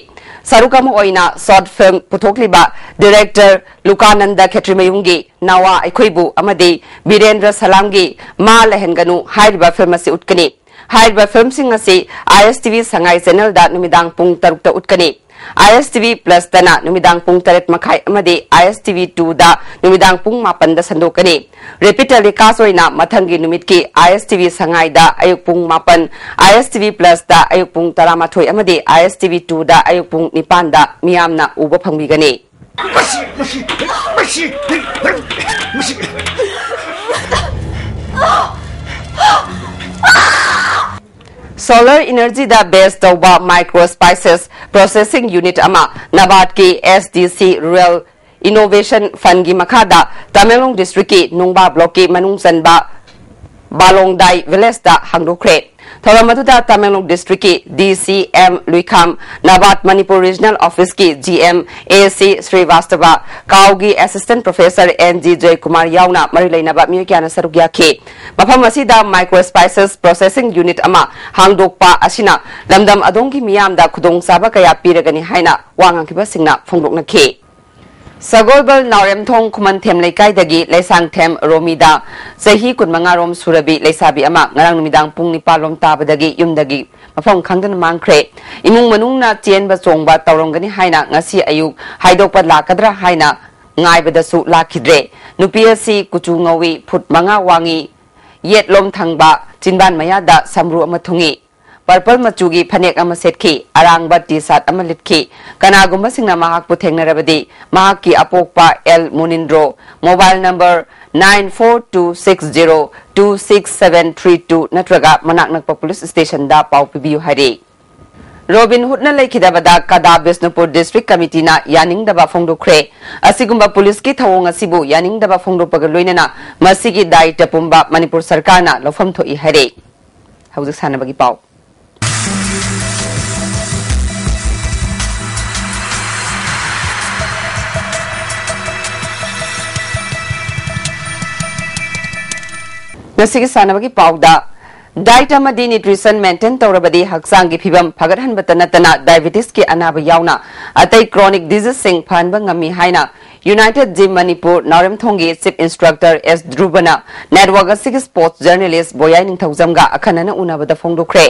ꯁꯔꯨꯛ ꯑꯃ ꯑꯣꯏꯅ ꯁꯣꯔꯠ ꯐꯤꯜꯝ ꯄꯨꯊꯣꯛꯂꯤꯕ ꯗꯤꯔꯦꯛꯇꯔ ꯂꯨꯀꯥꯅꯟꯗ ꯈꯦꯇ꯭ꯔꯤꯃꯌꯨꯝꯒꯤ ꯅꯋꯥ ꯑꯩꯈꯣꯏꯕꯨ ꯑꯃꯗꯤ ꯕꯤꯔꯦꯟꯗ꯭ꯔ ꯁꯂꯥꯝꯒꯤ ꯃꯥ ꯂꯩꯍꯟꯒꯅꯨ ꯍꯥꯏꯔꯤꯕ ꯐꯤꯜꯝ ꯑꯁꯤ ꯎꯠꯀꯅꯤ꯫ ꯍꯥꯏꯔꯤꯕ ꯐꯤꯜꯝꯁꯤꯡ ꯑꯁꯤ ꯑꯥꯏ ꯑꯦꯁ ꯇꯤ ꯚꯤ ꯁꯉꯥꯏ ꯆꯦꯅꯦꯜꯗ ꯅꯨꯃꯤꯗꯥꯡ ꯄꯨꯡ ꯇꯔꯨꯛꯇ ꯎꯠꯀꯅꯤ꯫ ꯑꯥꯏ ꯑꯦꯁ ꯇꯤ ꯚꯤ ꯄ꯭ꯂꯁꯇꯅ ꯅꯨꯃꯤꯗꯥꯡ ꯄꯨꯡ ꯇꯔꯦꯠ ꯃꯈꯥꯏ ꯑꯃꯗꯤ ꯑꯥꯏ ꯑꯦꯁ ꯇꯤ ꯚꯤ ꯇꯨꯗ ꯅꯨꯃꯤꯗꯥꯡ ꯄꯨꯡ ꯃꯥꯄꯟꯗ ꯁꯟꯗꯣꯛꯀꯅꯤ꯫ ꯔꯤꯄꯤꯠ ꯇꯦꯂꯤꯀꯥꯁ ꯑꯣꯏꯅ ꯃꯊꯪꯒꯤ ꯅꯨꯃꯤꯠꯀꯤ ꯑꯥꯏ ꯑꯦꯁ ꯇꯤ ꯚꯤ ꯁꯉꯥꯏꯗ ꯑꯌꯨꯛ ꯄꯨꯡ ꯃꯥꯄꯟ, ꯑꯥꯏ ꯑꯦꯁ ꯇꯤ ꯚꯤ ꯄ꯭ꯂꯁꯇ ꯑꯌꯨꯛ ꯄꯨꯡ ꯇꯔꯥꯃꯥꯊꯣꯏ ꯑꯃꯗꯤ ꯑꯥꯏ ꯑꯦꯁ ꯇꯤ ꯚꯤ ꯇꯨꯗ ꯑꯌꯨꯛ ꯄꯨꯡ ꯅꯤꯄꯥꯟꯗ ꯃꯤꯌꯥꯝꯅ ꯎꯕ ꯐꯪꯕꯤꯒꯅꯤ꯫ ꯃꯁꯤ, ꯃꯁꯤ, ꯃꯁꯤ, ꯃꯁꯤ꯫ Solar energyꯗ base ꯇꯧꯕ Micro Spices Processing Unit ꯑꯃ ꯅꯕꯥꯔꯗꯀꯤ ꯑꯦꯁ ꯗꯤ ꯁꯤ Rural Innovation Fundꯒꯤ ꯃꯈꯥꯗ ꯇꯃꯦꯡꯂꯣꯡ ꯗꯤꯁꯇ꯭ꯔꯤꯛꯀꯤ ꯅꯨꯡꯕꯥ ꯕ꯭ꯂꯣꯛꯀꯤ ꯃꯅꯨꯡ ꯆꯟꯕ ꯕꯥꯂꯣꯡꯗꯥꯏ ꯚꯤꯂꯦꯖꯇ ꯍꯥꯡꯗꯣꯛꯈ꯭ꯔꯦ꯫ ꯊꯧꯔꯝ ꯑꯗꯨꯗ ꯇꯃꯦꯡꯂꯣꯡ ꯗꯤꯁꯇ꯭ꯔꯤꯛꯀꯤ ꯗꯤ ꯁꯤ ꯑꯦꯝ ꯂꯨꯏꯈꯥꯝ, ꯅꯕꯥꯠ ꯃꯅꯤꯄꯨꯔ ꯔꯤꯖꯅꯦꯜ ꯑꯣꯐꯤꯁꯀꯤ ꯖꯤ ꯑꯦꯝ ꯑꯦ ꯁꯤ ꯁ꯭ꯔꯤꯋꯥꯁꯇꯕ, ꯀꯥꯎꯒꯤ ꯑꯦꯁꯤꯁꯇꯦꯟꯠ ꯄ꯭ꯔꯣꯐꯦꯁꯔ ꯑꯦꯟ ꯖꯤ ꯖꯌꯀꯨꯃꯥꯔ ꯌꯥꯎꯅ ꯃꯔꯤ ꯂꯩꯅꯕ ꯃꯤꯑꯣꯏ ꯀꯌꯥꯅ ꯁꯔꯨꯛ ꯌꯥꯈꯤ꯫ ꯃꯐꯝ ꯑꯁꯤꯗ ꯃꯥꯏꯀ꯭ꯔꯣ ꯁ꯭ꯄꯥꯏꯁꯦꯁ ꯄ꯭ꯔꯣꯁꯦꯁꯤꯡ ꯌꯨꯅꯤꯠ ꯑꯃ ꯍꯥꯡꯗꯣꯛꯄ ꯑꯁꯤꯅ ꯂꯝꯗꯝ ꯑꯗꯣꯝꯒꯤ ꯃꯤꯌꯥꯝꯗ ꯈꯨꯗꯣꯡꯆꯥꯕ ꯀꯌꯥ ꯄꯤꯔꯒꯅꯤ ꯍꯥꯏꯅ ꯋꯥ ꯉꯥꯡꯈꯤꯕꯁꯤꯡꯅ ꯐꯣꯡꯗꯣꯛꯅꯈꯤ꯫ ꯁꯒꯣꯜꯕꯜ ꯅꯥꯎꯔꯦꯝꯊꯣꯡ ꯈꯨꯃꯟꯊꯦꯝ ꯂꯩꯀꯥꯏꯗꯒꯤ ꯂꯩꯁꯥꯡꯊꯦꯝ ꯔꯣꯃꯤꯗ ꯆꯍꯤ ꯀꯨꯟꯃꯉꯥ ꯔꯣꯝ ꯁꯨꯔꯕꯤ ꯂꯩꯁꯥꯕꯤ ꯑꯃ ꯉꯔꯥꯡ ꯅꯨꯃꯤꯗꯥꯡ ꯄꯨꯡ ꯅꯤꯄꯥꯟ ꯔꯣꯝ ꯇꯥꯕꯗꯒꯤ ꯌꯨꯝꯗꯒꯤ ꯃꯐꯝ ꯈꯪꯗꯅ ꯃꯥꯡꯈ꯭ꯔꯦ꯫ ꯏꯃꯨꯡ ꯃꯅꯨꯡꯅ ꯆꯦꯟꯕ ꯆꯣꯡꯕ ꯇꯧꯔꯝꯒꯅꯤ ꯍꯥꯏꯅ ꯉꯁꯤ ꯑꯌꯨꯛ ꯍꯥꯏꯗꯣꯛꯄ ꯂꯥꯛꯀꯗ꯭ꯔꯥ ꯍꯥꯏꯅ ꯉꯥꯏꯕꯗꯁꯨ ꯂꯥꯛꯈꯤꯗ꯭ꯔꯦ꯫ ꯅꯨꯄꯤ ꯑꯁꯤ ꯀꯨꯆꯨ ꯉꯧꯏ, ꯐꯨꯠ ꯃꯉꯥ ꯋꯥꯡꯏ, ꯌꯦꯠꯂꯣꯝ ꯊꯪꯕ ꯆꯤꯟꯕꯥꯟ ꯃꯌꯥꯗ ꯁꯝꯕ꯭ꯔꯨ ꯑꯃ ꯊꯨꯡꯏ꯫ ꯄꯔꯄꯜ ꯃꯆꯨꯒꯤ ꯐꯅꯦꯛ ꯑꯃ ꯁꯦꯠꯈꯤ, ꯑꯔꯥꯡꯕ ꯇꯤ ꯁꯥꯔꯠ ꯑꯃ ꯂꯤꯠꯈꯤ꯫ ꯀꯅꯥꯒꯨꯝꯕꯁꯤꯡꯅ ꯃꯍꯥꯛꯄꯨ ꯊꯦꯡꯅꯔꯕꯗꯤ ꯃꯍꯥꯛꯀꯤ ꯑꯄꯣꯛꯄ L Munindro, mobile number nine four two six zero two six seven three two ꯅꯠꯇ꯭ꯔꯒ ꯃꯅꯥꯛ ꯅꯛꯄ ꯄꯨꯂꯤꯁ ꯁ꯭ꯇꯦꯁꯟꯗ ꯄꯥꯎ ꯄꯤꯕꯤꯌꯨ ꯍꯥꯏꯔꯤ꯫ ꯔꯣꯕꯤꯟ ꯍꯨꯗꯅ ꯂꯩꯈꯤꯗꯕꯗ ꯀꯗꯥ ꯕꯤꯁꯅꯨꯄꯨꯔ ꯗꯤꯁꯇ꯭ꯔꯤꯛ ꯀꯃꯤꯇꯤꯅ ꯌꯥꯅꯤꯡꯗꯕ ꯐꯣꯡꯗꯣꯛꯈ꯭ꯔꯦ꯫ ꯑꯁꯤꯒꯨꯝꯕ ꯄꯨꯂꯤꯁꯀꯤ ꯊꯧꯑꯣꯡ ꯑꯁꯤꯕꯨ ꯌꯥꯅꯤꯡꯗꯕ ꯐꯣꯡꯗꯣꯛꯄꯒ ꯂꯣꯏꯅꯅ ꯃꯁꯤꯒꯤ ꯗꯥꯌꯤꯠꯇ ꯄꯨꯝꯕ ꯃꯅꯤꯄꯨꯔ ꯁꯔꯀꯥꯔꯅ ꯂꯧꯐꯝ ꯊꯣꯛꯏ ꯍꯥꯏꯔꯦ꯫ ꯍꯧꯖꯤꯛ ꯁꯥꯟꯅꯕꯒꯤ ꯄꯥꯎ꯫ ꯉꯁꯤꯒꯤ ꯁꯥꯟꯅꯕꯒꯤ ꯄꯥꯎꯗ, ꯗꯥꯏꯠ ꯑꯃꯗꯤ ꯅ꯭ꯌꯨꯇ꯭ꯔꯤꯁꯟ ꯃꯦꯟꯇꯦꯟ ꯇꯧꯔꯕꯗꯤ ꯍꯛꯆꯥꯡꯒꯤ ꯐꯤꯕꯝ ꯐꯒꯠꯍꯟꯕꯇ ꯅꯠꯇꯅ ꯗꯥꯏꯕꯦꯇꯤꯁꯀꯤ ꯑꯅꯥꯕ ꯌꯥꯎꯅ ꯑꯇꯩ ꯀ꯭ꯔꯣꯅꯤꯛ ꯗꯤꯖꯤꯖꯁꯤꯡ ꯐꯍꯟꯕ ꯉꯝꯃꯤ ꯍꯥꯏꯅ ꯌꯨꯅꯥꯏꯇꯦꯗ ꯖꯤꯝ ꯃꯅꯤꯄꯨꯔ ꯅꯥꯎꯔꯦꯝꯊꯣꯡꯒꯤ ꯆꯤꯐ ꯏꯟꯁꯇ꯭ꯔꯛꯇꯔ ꯑꯦꯁ ꯙ꯭ꯔꯨꯕꯅ ꯅꯦꯠꯋꯥꯔꯛ ꯑꯁꯤꯒꯤ ꯁ꯭ꯄꯣꯔꯠꯁ ꯖꯔꯅꯦꯂꯤꯁ ꯕꯣꯌꯥꯏ ꯅꯤꯡꯊꯧꯖꯝꯒ ꯑꯈꯟꯅꯅ ꯎꯅꯕꯗ ꯐꯣꯡꯗꯣꯛꯈ꯭ꯔꯦ꯫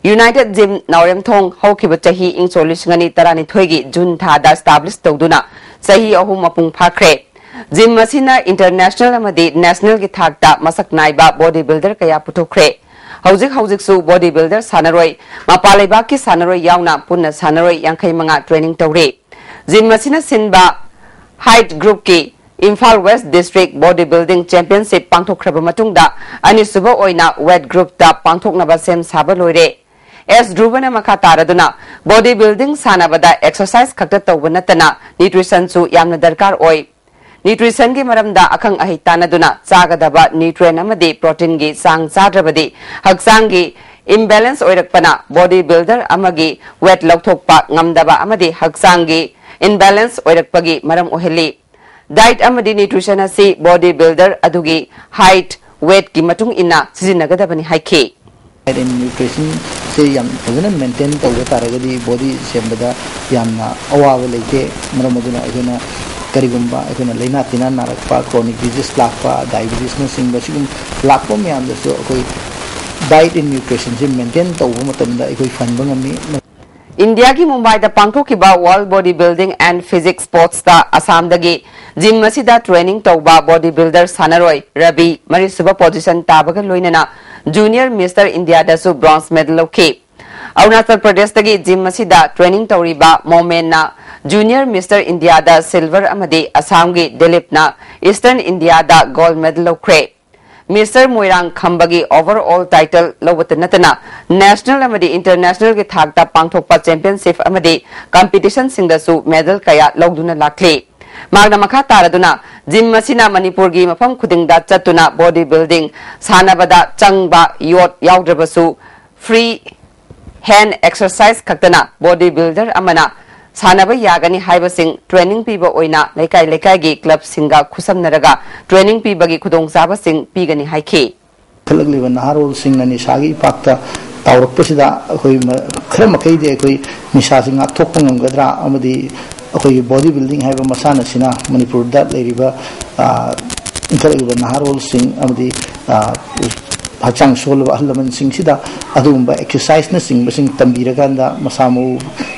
ꯌꯨꯅꯥꯏꯇꯦꯗ ꯖꯤꯝ ꯅꯥꯎꯔꯦꯝꯊꯣꯡ ꯍꯧꯈꯤꯕ ꯆꯍꯤ ꯏꯪ ꯁꯣꯛ ꯂꯤꯁꯤꯡ ꯑꯅꯤ ꯇꯔꯥꯅꯤꯊꯣꯏꯒꯤ ꯖꯨꯟ ꯊꯥꯗ ꯏꯁꯇꯥꯕ꯭ꯂꯤꯁ ꯇꯧꯗꯨꯅ ꯆꯍꯤ ꯑꯍꯨꯝ ꯃꯄꯨꯡ ꯐꯥꯈ꯭ꯔꯦ꯫ ꯖꯤꯝ ꯑꯁꯤꯅ ꯏꯟꯇꯔꯅꯦꯁꯅꯦꯜ ꯑꯃꯗꯤ ꯅꯦꯁꯅꯦꯜꯒꯤ ꯊꯥꯛꯇ ꯃꯁꯛ ꯅꯥꯏꯕ ꯕꯣꯗꯤ ꯕꯤꯜꯗꯔ ꯀꯌꯥ ꯄꯨꯊꯣꯛꯈ꯭ꯔꯦ꯫ ꯍꯧꯖꯤꯛ ꯍꯧꯖꯤꯛꯁꯨ ꯕꯣꯗꯤ ꯕꯤꯜꯗꯔ ꯁꯥꯟꯅꯔꯣꯏ, ꯃꯄꯥꯟ ꯂꯩꯕꯥꯛꯀꯤ ꯁꯥꯟꯅꯔꯣꯏ ꯌꯥꯎꯅ ꯄꯨꯟꯅ ꯁꯥꯟꯅꯔꯣꯏ ꯌꯥꯡꯈꯩ ꯃꯉꯥ ꯇ꯭ꯔꯦꯅꯤꯡ ꯇꯧꯔꯤ꯫ ꯖꯤꯝ ꯑꯁꯤꯅ ꯁꯤꯟꯕ ꯍꯥꯏꯠ ꯒ꯭ꯔꯨꯞꯀꯤ Imphal west district bodybuilding championship ꯄꯥꯡꯊꯣꯛꯈ꯭ꯔꯕ ꯃꯇꯨꯡꯗ ꯑꯅꯤꯁꯨꯕ ꯑꯣꯏꯅ ꯋꯦꯠ ꯒ꯭ꯔꯨꯞꯇ ꯄꯥꯡꯊꯣꯛꯅꯕ ꯁꯦꯝ ꯁꯥꯕ ꯂꯣꯏꯔꯦ꯫ ꯑꯦꯁ ꯙ꯭ꯔꯨꯕꯅ ꯃꯈꯥ ꯇꯥꯔꯗꯨꯅ, ꯕꯣꯗꯤ ꯕꯤꯜꯗꯤꯡ ꯁꯥꯟꯅꯕꯗ ꯑꯦꯛꯁꯔꯁꯥꯏꯖ ꯈꯛꯇ ꯇꯧꯕ ꯅꯠꯇꯅ ꯅ꯭ꯌꯨꯇ꯭ꯔꯤꯁꯟꯁꯨ ꯌꯥꯝꯅ ꯗꯔꯀꯥꯔ ꯑꯣꯏ꯫ Nutritionꯒꯤ ꯃꯔꯝꯗ ꯑꯈꯪ ꯑꯍꯩ ꯇꯥꯟꯅꯗꯨꯅ ꯆꯥꯒꯗꯕ nutrient ꯑꯃꯗꯤ proteinꯒꯤ ꯆꯥꯡ ꯆꯥꯗ꯭ꯔꯕꯗꯤ ꯍꯛꯆꯥꯡꯒꯤ imbalance ꯑꯣꯏꯔꯛꯄꯅ body builder ꯑꯃꯒꯤ weight ꯂꯧꯊꯣꯛꯄ ꯉꯝꯗꯕ ꯑꯃꯗꯤ ꯍꯛꯆꯥꯡꯒꯤ imbalance ꯑꯣꯏꯔꯛꯄꯒꯤ ꯃꯔꯝ ꯑꯣꯏꯍꯜꯂꯤ꯫ Diet ꯑꯃꯗꯤ nutrition ꯑꯁꯤ body builder ꯑꯗꯨꯒꯤ height, weightꯀꯤ ꯃꯇꯨꯡ ꯏꯟꯅ ꯁꯤꯖꯤꯟꯅꯒꯗꯕꯅꯤ ꯍꯥꯏꯈꯤ꯫ Diet and nutritionꯁꯦ ꯌꯥꯝ ꯐꯖꯅ maintain ꯇꯧꯕ ꯇꯥꯔꯒꯗꯤ body ꯁꯦꯝꯕꯗ ꯌꯥꯝꯅ ꯑꯋꯥꯕ ꯂꯩꯇꯦ꯫ ꯃꯔꯝ ꯑꯗꯨꯅ ꯑꯩꯈꯣꯏꯅ ꯀꯔꯤꯒꯨꯝꯕ ꯑꯩꯈꯣꯏꯅ ꯂꯥꯏꯅꯥ ꯇꯤꯟꯅꯥ ꯅꯥꯔꯛꯄ, chronic disease ꯂꯥꯛꯄ, diabetesꯅꯆꯤꯡꯕ ꯁꯤꯒꯨꯝꯕ ꯂꯥꯛꯄ ꯃꯌꯥꯝꯗꯁꯨ ꯑꯩꯈꯣꯏ diet and nutritionꯁꯦ maintain ꯇꯧꯕ ꯃꯇꯝꯗ ꯑꯩꯈꯣꯏ ꯐꯍꯟꯕ ꯉꯝꯃꯤ꯫ ꯏꯟꯗꯤꯌꯥꯒꯤ ꯃꯨꯝꯕꯥꯏꯗ ꯄꯥꯡꯊꯣꯛꯈꯤꯕ World Body Building and Physique Sportsꯇ ꯑꯁꯥꯝꯗꯒꯤ gym ꯑꯁꯤꯗ training ꯇꯧꯕ body builder ꯁꯥꯟꯅꯔꯣꯏ ꯔꯕꯤ ꯃꯔꯤꯁꯨꯕ position ꯇꯥꯕꯒ ꯂꯣꯏꯅꯅ Junior Mister Indiaꯗꯁꯨ bronze medal ꯂꯧꯈꯤ꯫ ꯑꯔꯨꯅꯥꯆꯜ ꯄ꯭ꯔꯗꯦꯁꯇꯒꯤ gym ꯑꯁꯤꯗ training ꯇꯧꯔꯤꯕ ꯃꯣꯃꯦꯟꯅ Junior Mister Indiaꯗ silver ꯑꯃꯗꯤ ꯑꯁꯥꯝꯒꯤ ꯗꯤꯂꯤꯞꯅ Eastern Indiaꯗ gold medal ꯂꯧꯈ꯭ꯔꯦ꯫ Mister ꯃꯣꯏꯔꯥꯡ ꯈꯝꯕꯒꯤ overall title ꯂꯧꯕꯇ ꯅꯠꯇꯅ national ꯑꯃꯗꯤ internationalꯒꯤ ꯊꯥꯛꯇ ꯄꯥꯡꯊꯣꯛꯄ championship ꯑꯃꯗꯤ competitionꯁꯤꯡꯗꯁꯨ medal ꯀꯌꯥ ꯂꯧꯗꯨꯅ ꯂꯥꯛꯂꯤ꯫ ꯃꯍꯥꯛꯅ ꯃꯈꯥ ꯇꯥꯔꯗꯨꯅ gym ꯑꯁꯤꯅ ꯃꯅꯤꯄꯨꯔꯒꯤ ꯃꯐꯝ ꯈꯨꯗꯤꯡꯗ ꯆꯠꯇꯨꯅ body building ꯁꯥꯟꯅꯕꯗ ꯆꯪꯕ ꯌꯣꯠ ꯌꯥꯎꯗ꯭ꯔꯕꯁꯨ free hand exercise ꯈꯛꯇꯅ body builder ꯑꯃꯅ ꯁꯥꯟꯅꯕ ꯌꯥꯒꯅꯤ ꯍꯥꯏꯕꯁꯤꯡ training ꯄꯤꯕ ꯑꯣꯏꯅ ꯂꯩꯀꯥꯏ ꯂꯩꯀꯥꯏꯒꯤ clubꯁꯤꯡꯒ ꯈꯨꯠꯁꯝꯅꯔꯒ training ꯄꯤꯕꯒꯤ ꯈꯨꯗꯣꯡꯆꯥꯕꯁꯤꯡ ꯄꯤꯒꯅꯤ ꯍꯥꯏꯈꯤ꯫ ꯏꯟꯈꯠꯂꯛꯂꯤꯕ ꯅꯍꯥꯔꯣꯜꯁꯤꯡꯅ ꯅꯤꯁꯥꯒꯤ ꯏꯄꯥꯛꯇ ꯇꯥꯎꯔꯛꯄꯁꯤꯗ ꯑꯩꯈꯣꯏ ꯃ- ꯈꯔ ꯃꯈꯩꯗꯤ ꯑꯩꯈꯣꯏ ꯅꯤꯁꯥꯁꯤ ꯉꯥꯛꯊꯣꯛꯄ ꯉꯝꯒꯗ꯭ꯔꯥ ꯑꯃꯗꯤ ꯑꯩꯈꯣꯏꯒꯤ body building ꯍꯥꯏꯕ ꯃꯁꯥꯟꯅꯁꯤꯅ ꯃꯅꯤꯄꯨꯔꯗ ꯂꯩꯔꯤꯕ ꯑ, ꯏꯟꯈꯠꯂꯛꯂꯤꯕ ꯅꯍꯥꯔꯣꯜꯁꯤꯡ ꯑꯃꯗꯤ ꯑ, ꯍꯛꯆꯥꯡ ꯁꯣꯜꯂꯕ ꯑꯍꯜ ꯂꯃꯟꯁꯤꯡꯁꯤꯗ ꯑꯗꯨꯒꯨꯝꯕ exerciseꯅꯆꯤꯡꯕꯁꯤꯡ ꯇꯝꯕꯤꯔꯀꯥꯟꯗ ꯃꯁꯥ ꯃꯎ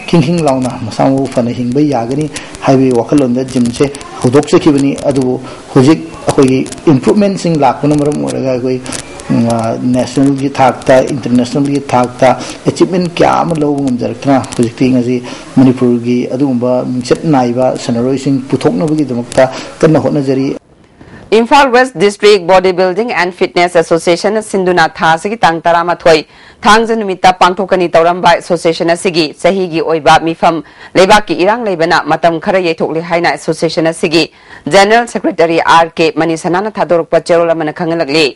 ꯈꯤꯡ ꯈꯤꯡ ꯂꯥꯎꯅ ꯃꯁꯥ ꯃꯎ ꯐꯅ ꯍꯤꯡꯕ ꯌꯥꯒꯅꯤ ꯍꯥꯏꯕꯒꯤ ꯋꯥꯈꯜꯂꯣꯟꯗ gymꯁꯦ ꯍꯧꯗꯣꯛꯆꯈꯤꯕꯅꯤ꯫ ꯑꯗꯨꯕꯨ ꯍꯧꯖꯤꯛ ꯑꯩꯈꯣꯏꯒꯤ improvementꯁꯤꯡ ꯂꯥꯛꯄꯅ ꯃꯔꯝ ꯑꯣꯏꯔꯒ ꯑꯩꯈꯣꯏ nationalꯒꯤ ꯊꯥꯛꯇ, internationalꯒꯤ ꯊꯥꯛꯇ achievement ꯀꯌꯥ ꯑꯃ ꯂꯧꯕ ꯉꯝꯖꯔꯛꯇꯅ ꯍꯧꯖꯤꯛꯇꯤ ꯉꯁꯤ ꯃꯅꯤꯄꯨꯔꯒꯤ ꯑꯗꯨꯒꯨꯝꯕ ꯃꯤꯡꯆꯠ ꯅꯥꯏꯕ ꯁꯥꯟꯅꯔꯣꯏꯁꯤꯡ ꯄꯨꯊꯣꯛꯅꯕꯒꯤꯗꯃꯛꯇ ꯀꯟꯅ ꯍꯣꯠꯅꯖꯔꯤ꯫ Imphal West District Body Building and Fitness Association ꯅ ꯁꯤꯟꯗꯨꯅ ꯊꯥ ꯑꯁꯤꯒꯤ ꯇꯥꯡ ꯇꯔꯥꯃꯥꯊꯣꯏ ꯊꯥꯡꯖ ꯅꯨꯃꯤꯠꯇ ꯄꯥꯡꯊꯣꯛꯀꯅꯤ ꯇꯧꯔꯝꯕ association ꯑꯁꯤꯒꯤ ꯆꯍꯤꯒꯤ ꯑꯣꯏꯕ ꯃꯤꯐꯝ ꯂꯩꯕꯥꯛꯀꯤ ꯏꯔꯥꯡ ꯂꯩꯕꯅ ꯃꯇꯝ ꯈꯔ ꯌꯩꯊꯣꯛꯂꯦ ꯍꯥꯏꯅ association ꯑꯁꯤꯒꯤ General Secretary R K ꯃꯅꯤꯁꯅꯥꯅ ꯊꯥꯗꯣꯔꯛꯄ ꯆꯦꯔꯣꯜ ꯑꯃꯅ ꯈꯪꯍꯜꯂꯛꯂꯤ꯫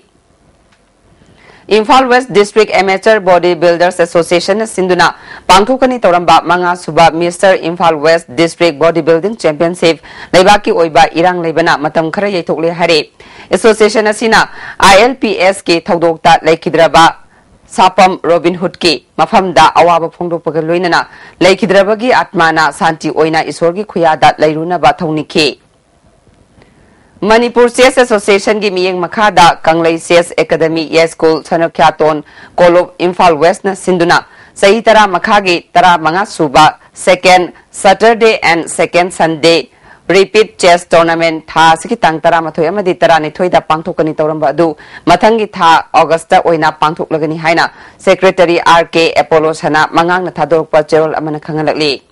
Imphal West District Amateur Body Builders Association ꯅ ꯁꯤꯟꯗꯨꯅ ꯄꯥꯡꯊꯣꯛꯀꯅꯤ ꯇꯧꯔꯝꯕ ꯃꯉꯥ ꯁꯨꯕ Mister Imphal West District Body Building Championship ꯂꯩꯕꯥꯛꯀꯤ ꯑꯣꯏꯕ ꯏꯔꯥꯡ ꯂꯩꯕꯅ ꯃꯇꯝ ꯈꯔ ꯌꯩꯊꯣꯛꯂꯦ ꯍꯥꯏꯔꯦ꯫ Association ꯑꯁꯤꯅ I L P S ꯀꯤ ꯊꯧꯗꯣꯛꯇ ꯂꯩꯈꯤꯗ꯭ꯔꯕ ꯁꯥꯄꯝ ꯔꯣꯕꯤꯟ ꯍꯨꯗꯀꯤ ꯃꯐꯝꯗ ꯑꯋꯥꯕ ꯐꯣꯡꯗꯣꯛꯄꯒ ꯂꯣꯏꯅꯅ ꯂꯩꯈꯤꯗ꯭ꯔꯕꯒꯤ ꯑꯥꯠꯃꯥꯅ ꯁꯥꯟꯇꯤ ꯑꯣꯏꯅ ꯏꯁꯣꯔꯒꯤ ꯈꯨꯌꯥꯗ ꯂꯩꯔꯨꯅꯕ ꯊꯧꯅꯤꯈꯤ꯫ ꯃꯅꯤꯄꯨꯔ Chess Association ꯒꯤ ꯃꯤꯠꯌꯦꯡ ꯃꯈꯥꯗ ꯀꯪꯂꯩ Chess Academy Yaiskul ꯁꯅꯈ꯭ꯌꯥꯇꯣꯟ ꯀꯣꯂꯨꯞ Imphal West ꯅ ꯁꯤꯟꯗꯨꯅ ꯆꯍꯤ ꯇꯔꯥ ꯃꯈꯥꯒꯤ ꯇꯔꯥꯃꯉꯥ ꯁꯨꯕ Second Saturday and Second Sunday Repeat Chess Tournament ꯊꯥ ꯑꯁꯤꯒꯤ ꯇꯥꯡ ꯇꯔꯥꯃꯥꯊꯣꯏ ꯑꯃꯗꯤ ꯇꯔꯥꯅꯤꯊꯣꯏꯗ ꯄꯥꯡꯊꯣꯛꯀꯅꯤ ꯇꯧꯔꯝꯕ ꯑꯗꯨ ꯃꯊꯪꯒꯤ ꯊꯥ August ꯇ ꯑꯣꯏꯅ ꯄꯥꯡꯊꯣꯛꯂꯒꯅꯤ ꯍꯥꯏꯅ Secretary R K Apollo ꯁꯅꯥ ꯃꯉꯥꯡꯅ ꯊꯥꯗꯣꯔꯛꯄ ꯆꯦꯔꯣꯜ ꯑꯃꯅ ꯈꯪꯍꯜꯂꯛꯂꯤ꯫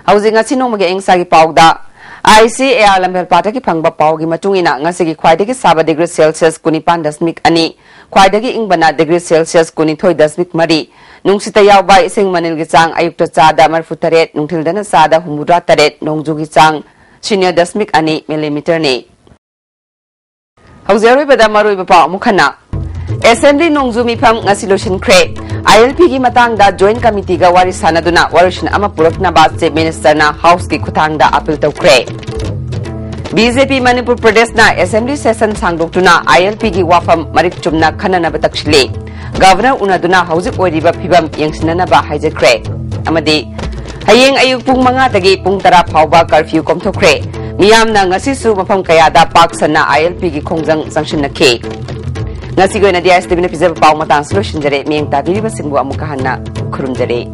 ꯍꯧꯖꯤꯛ ꯉꯁꯤ ꯅꯣꯡꯃꯒꯤ ꯑꯏꯪ ꯑꯁꯥꯒꯤ ꯄꯥꯎꯗ I C A R ꯂꯝꯐꯦꯜꯄꯥꯠꯇꯒꯤ ꯐꯪꯕ ꯄꯥꯎꯒꯤ ꯃꯇꯨꯡ ꯏꯟꯅ ꯉꯁꯤꯒꯤ ꯈ꯭ꯋꯥꯏꯗꯒꯤ ꯁꯥꯕ degree Celsius ꯀꯨꯟꯅꯤꯄꯥꯟ ꯗꯁꯃꯤꯛ ꯑꯅꯤ, ꯈ꯭ꯋꯥꯏꯗꯒꯤ ꯏꯪꯕꯅ degree Celsius ꯀꯨꯟꯅꯤꯊꯣꯏ ꯗꯁꯃꯤꯛ ꯃꯔꯤ, ꯅꯨꯡꯁꯤꯠꯇ ꯌꯥꯎꯕ ꯏꯁꯤꯡ ꯃꯅꯤꯜꯒꯤ ꯆꯥꯡ ꯑꯌꯨꯛꯇ ꯆꯥꯗ ꯃꯔꯤꯐꯨ ꯇꯔꯦꯠ, ꯅꯨꯡꯊꯤꯜꯗꯅ ꯆꯥꯗ ꯍꯨꯝꯐꯨꯇꯔꯥ ꯇꯔꯦꯠ, ꯅꯣꯡꯖꯨꯒꯤ ꯆꯥꯡ ꯁꯤꯅꯣ ꯗꯁꯃꯤꯛ ꯑꯅꯤ ꯃꯤꯂꯤꯃꯤꯇꯔꯅꯤ꯫ ꯍꯧꯖꯤꯛ ꯑꯔꯣꯏꯕꯗ ꯃꯔꯨꯑꯣꯏꯕ ꯄꯥꯎ ꯑꯃꯨꯛ ꯍꯟꯅ꯫ Assembly ꯅꯣꯡꯖꯨ ꯃꯤꯐꯝ ꯉꯁꯤ ꯂꯣꯏꯁꯤꯟꯈ꯭ꯔꯦ꯫ I L P ꯒꯤ ꯃꯇꯥꯡꯗ Joint Committee ꯒ ꯋꯥꯔꯤ ꯁꯥꯟꯅꯗꯨꯅ ꯋꯥꯔꯣꯏꯁꯤꯟ ꯑꯃ ꯄꯨꯔꯛꯅꯕ Chief Minister ꯅ House ꯀꯤ ꯈꯨꯠꯊꯥꯡꯗ appeal ꯇꯧꯈ꯭ꯔꯦ꯫ B J P Manipur ꯄ꯭ꯔꯗꯦꯁꯅ Assembly session ꯁꯥꯡꯗꯣꯛꯇꯨꯅ I L P ꯒꯤ ꯋꯥꯐꯝ ꯃꯔꯤꯛ ꯆꯨꯝꯅ ꯈꯟꯅꯅꯕ ꯇꯛꯁꯤꯜꯂꯤ꯫ Governor ꯎꯅꯗꯨꯅ ꯍꯧꯖꯤꯛ ꯑꯣꯏꯔꯤꯕ ꯐꯤꯕꯝ ꯌꯦꯡꯁꯤꯟꯅꯅꯕ ꯍꯥꯏꯖꯈ꯭ꯔꯦ꯫ ꯑꯃꯗꯤ ꯍꯌꯦꯡ ꯑꯌꯨꯛ ꯄꯨꯡ ꯃꯉꯥꯗꯒꯤ ꯄꯨꯡ ꯇꯔꯥ ꯐꯥꯎꯕ curfew ꯀꯣꯝꯊꯣꯛꯈ꯭ꯔꯦ꯫ ꯃꯤꯌꯥꯝꯅ ꯉꯁꯤꯁꯨ ꯃꯐꯝ ꯀꯌꯥꯗ ꯄꯥꯛ ꯁꯟꯅ I L P ꯒꯤ ꯈꯣꯡꯖꯪ ꯆꯪꯁꯤꯟꯅꯈꯤ꯫ ꯉꯁꯤꯒꯤ ꯑꯣꯏꯅꯗꯤ I S T V ꯅ ꯄꯤꯖꯕ ꯄꯥꯎ ꯃꯇꯥꯡꯁꯤ ꯂꯣꯏꯁꯤꯟꯖꯔꯦ꯫ ꯃꯤꯠꯌꯦꯡ ꯇꯥꯕꯤꯔꯤꯕꯁꯤꯡꯕꯨ ꯑꯃꯨꯛꯀ ꯍꯟꯅ ꯈꯨꯔꯨꯝꯖꯔꯤ꯫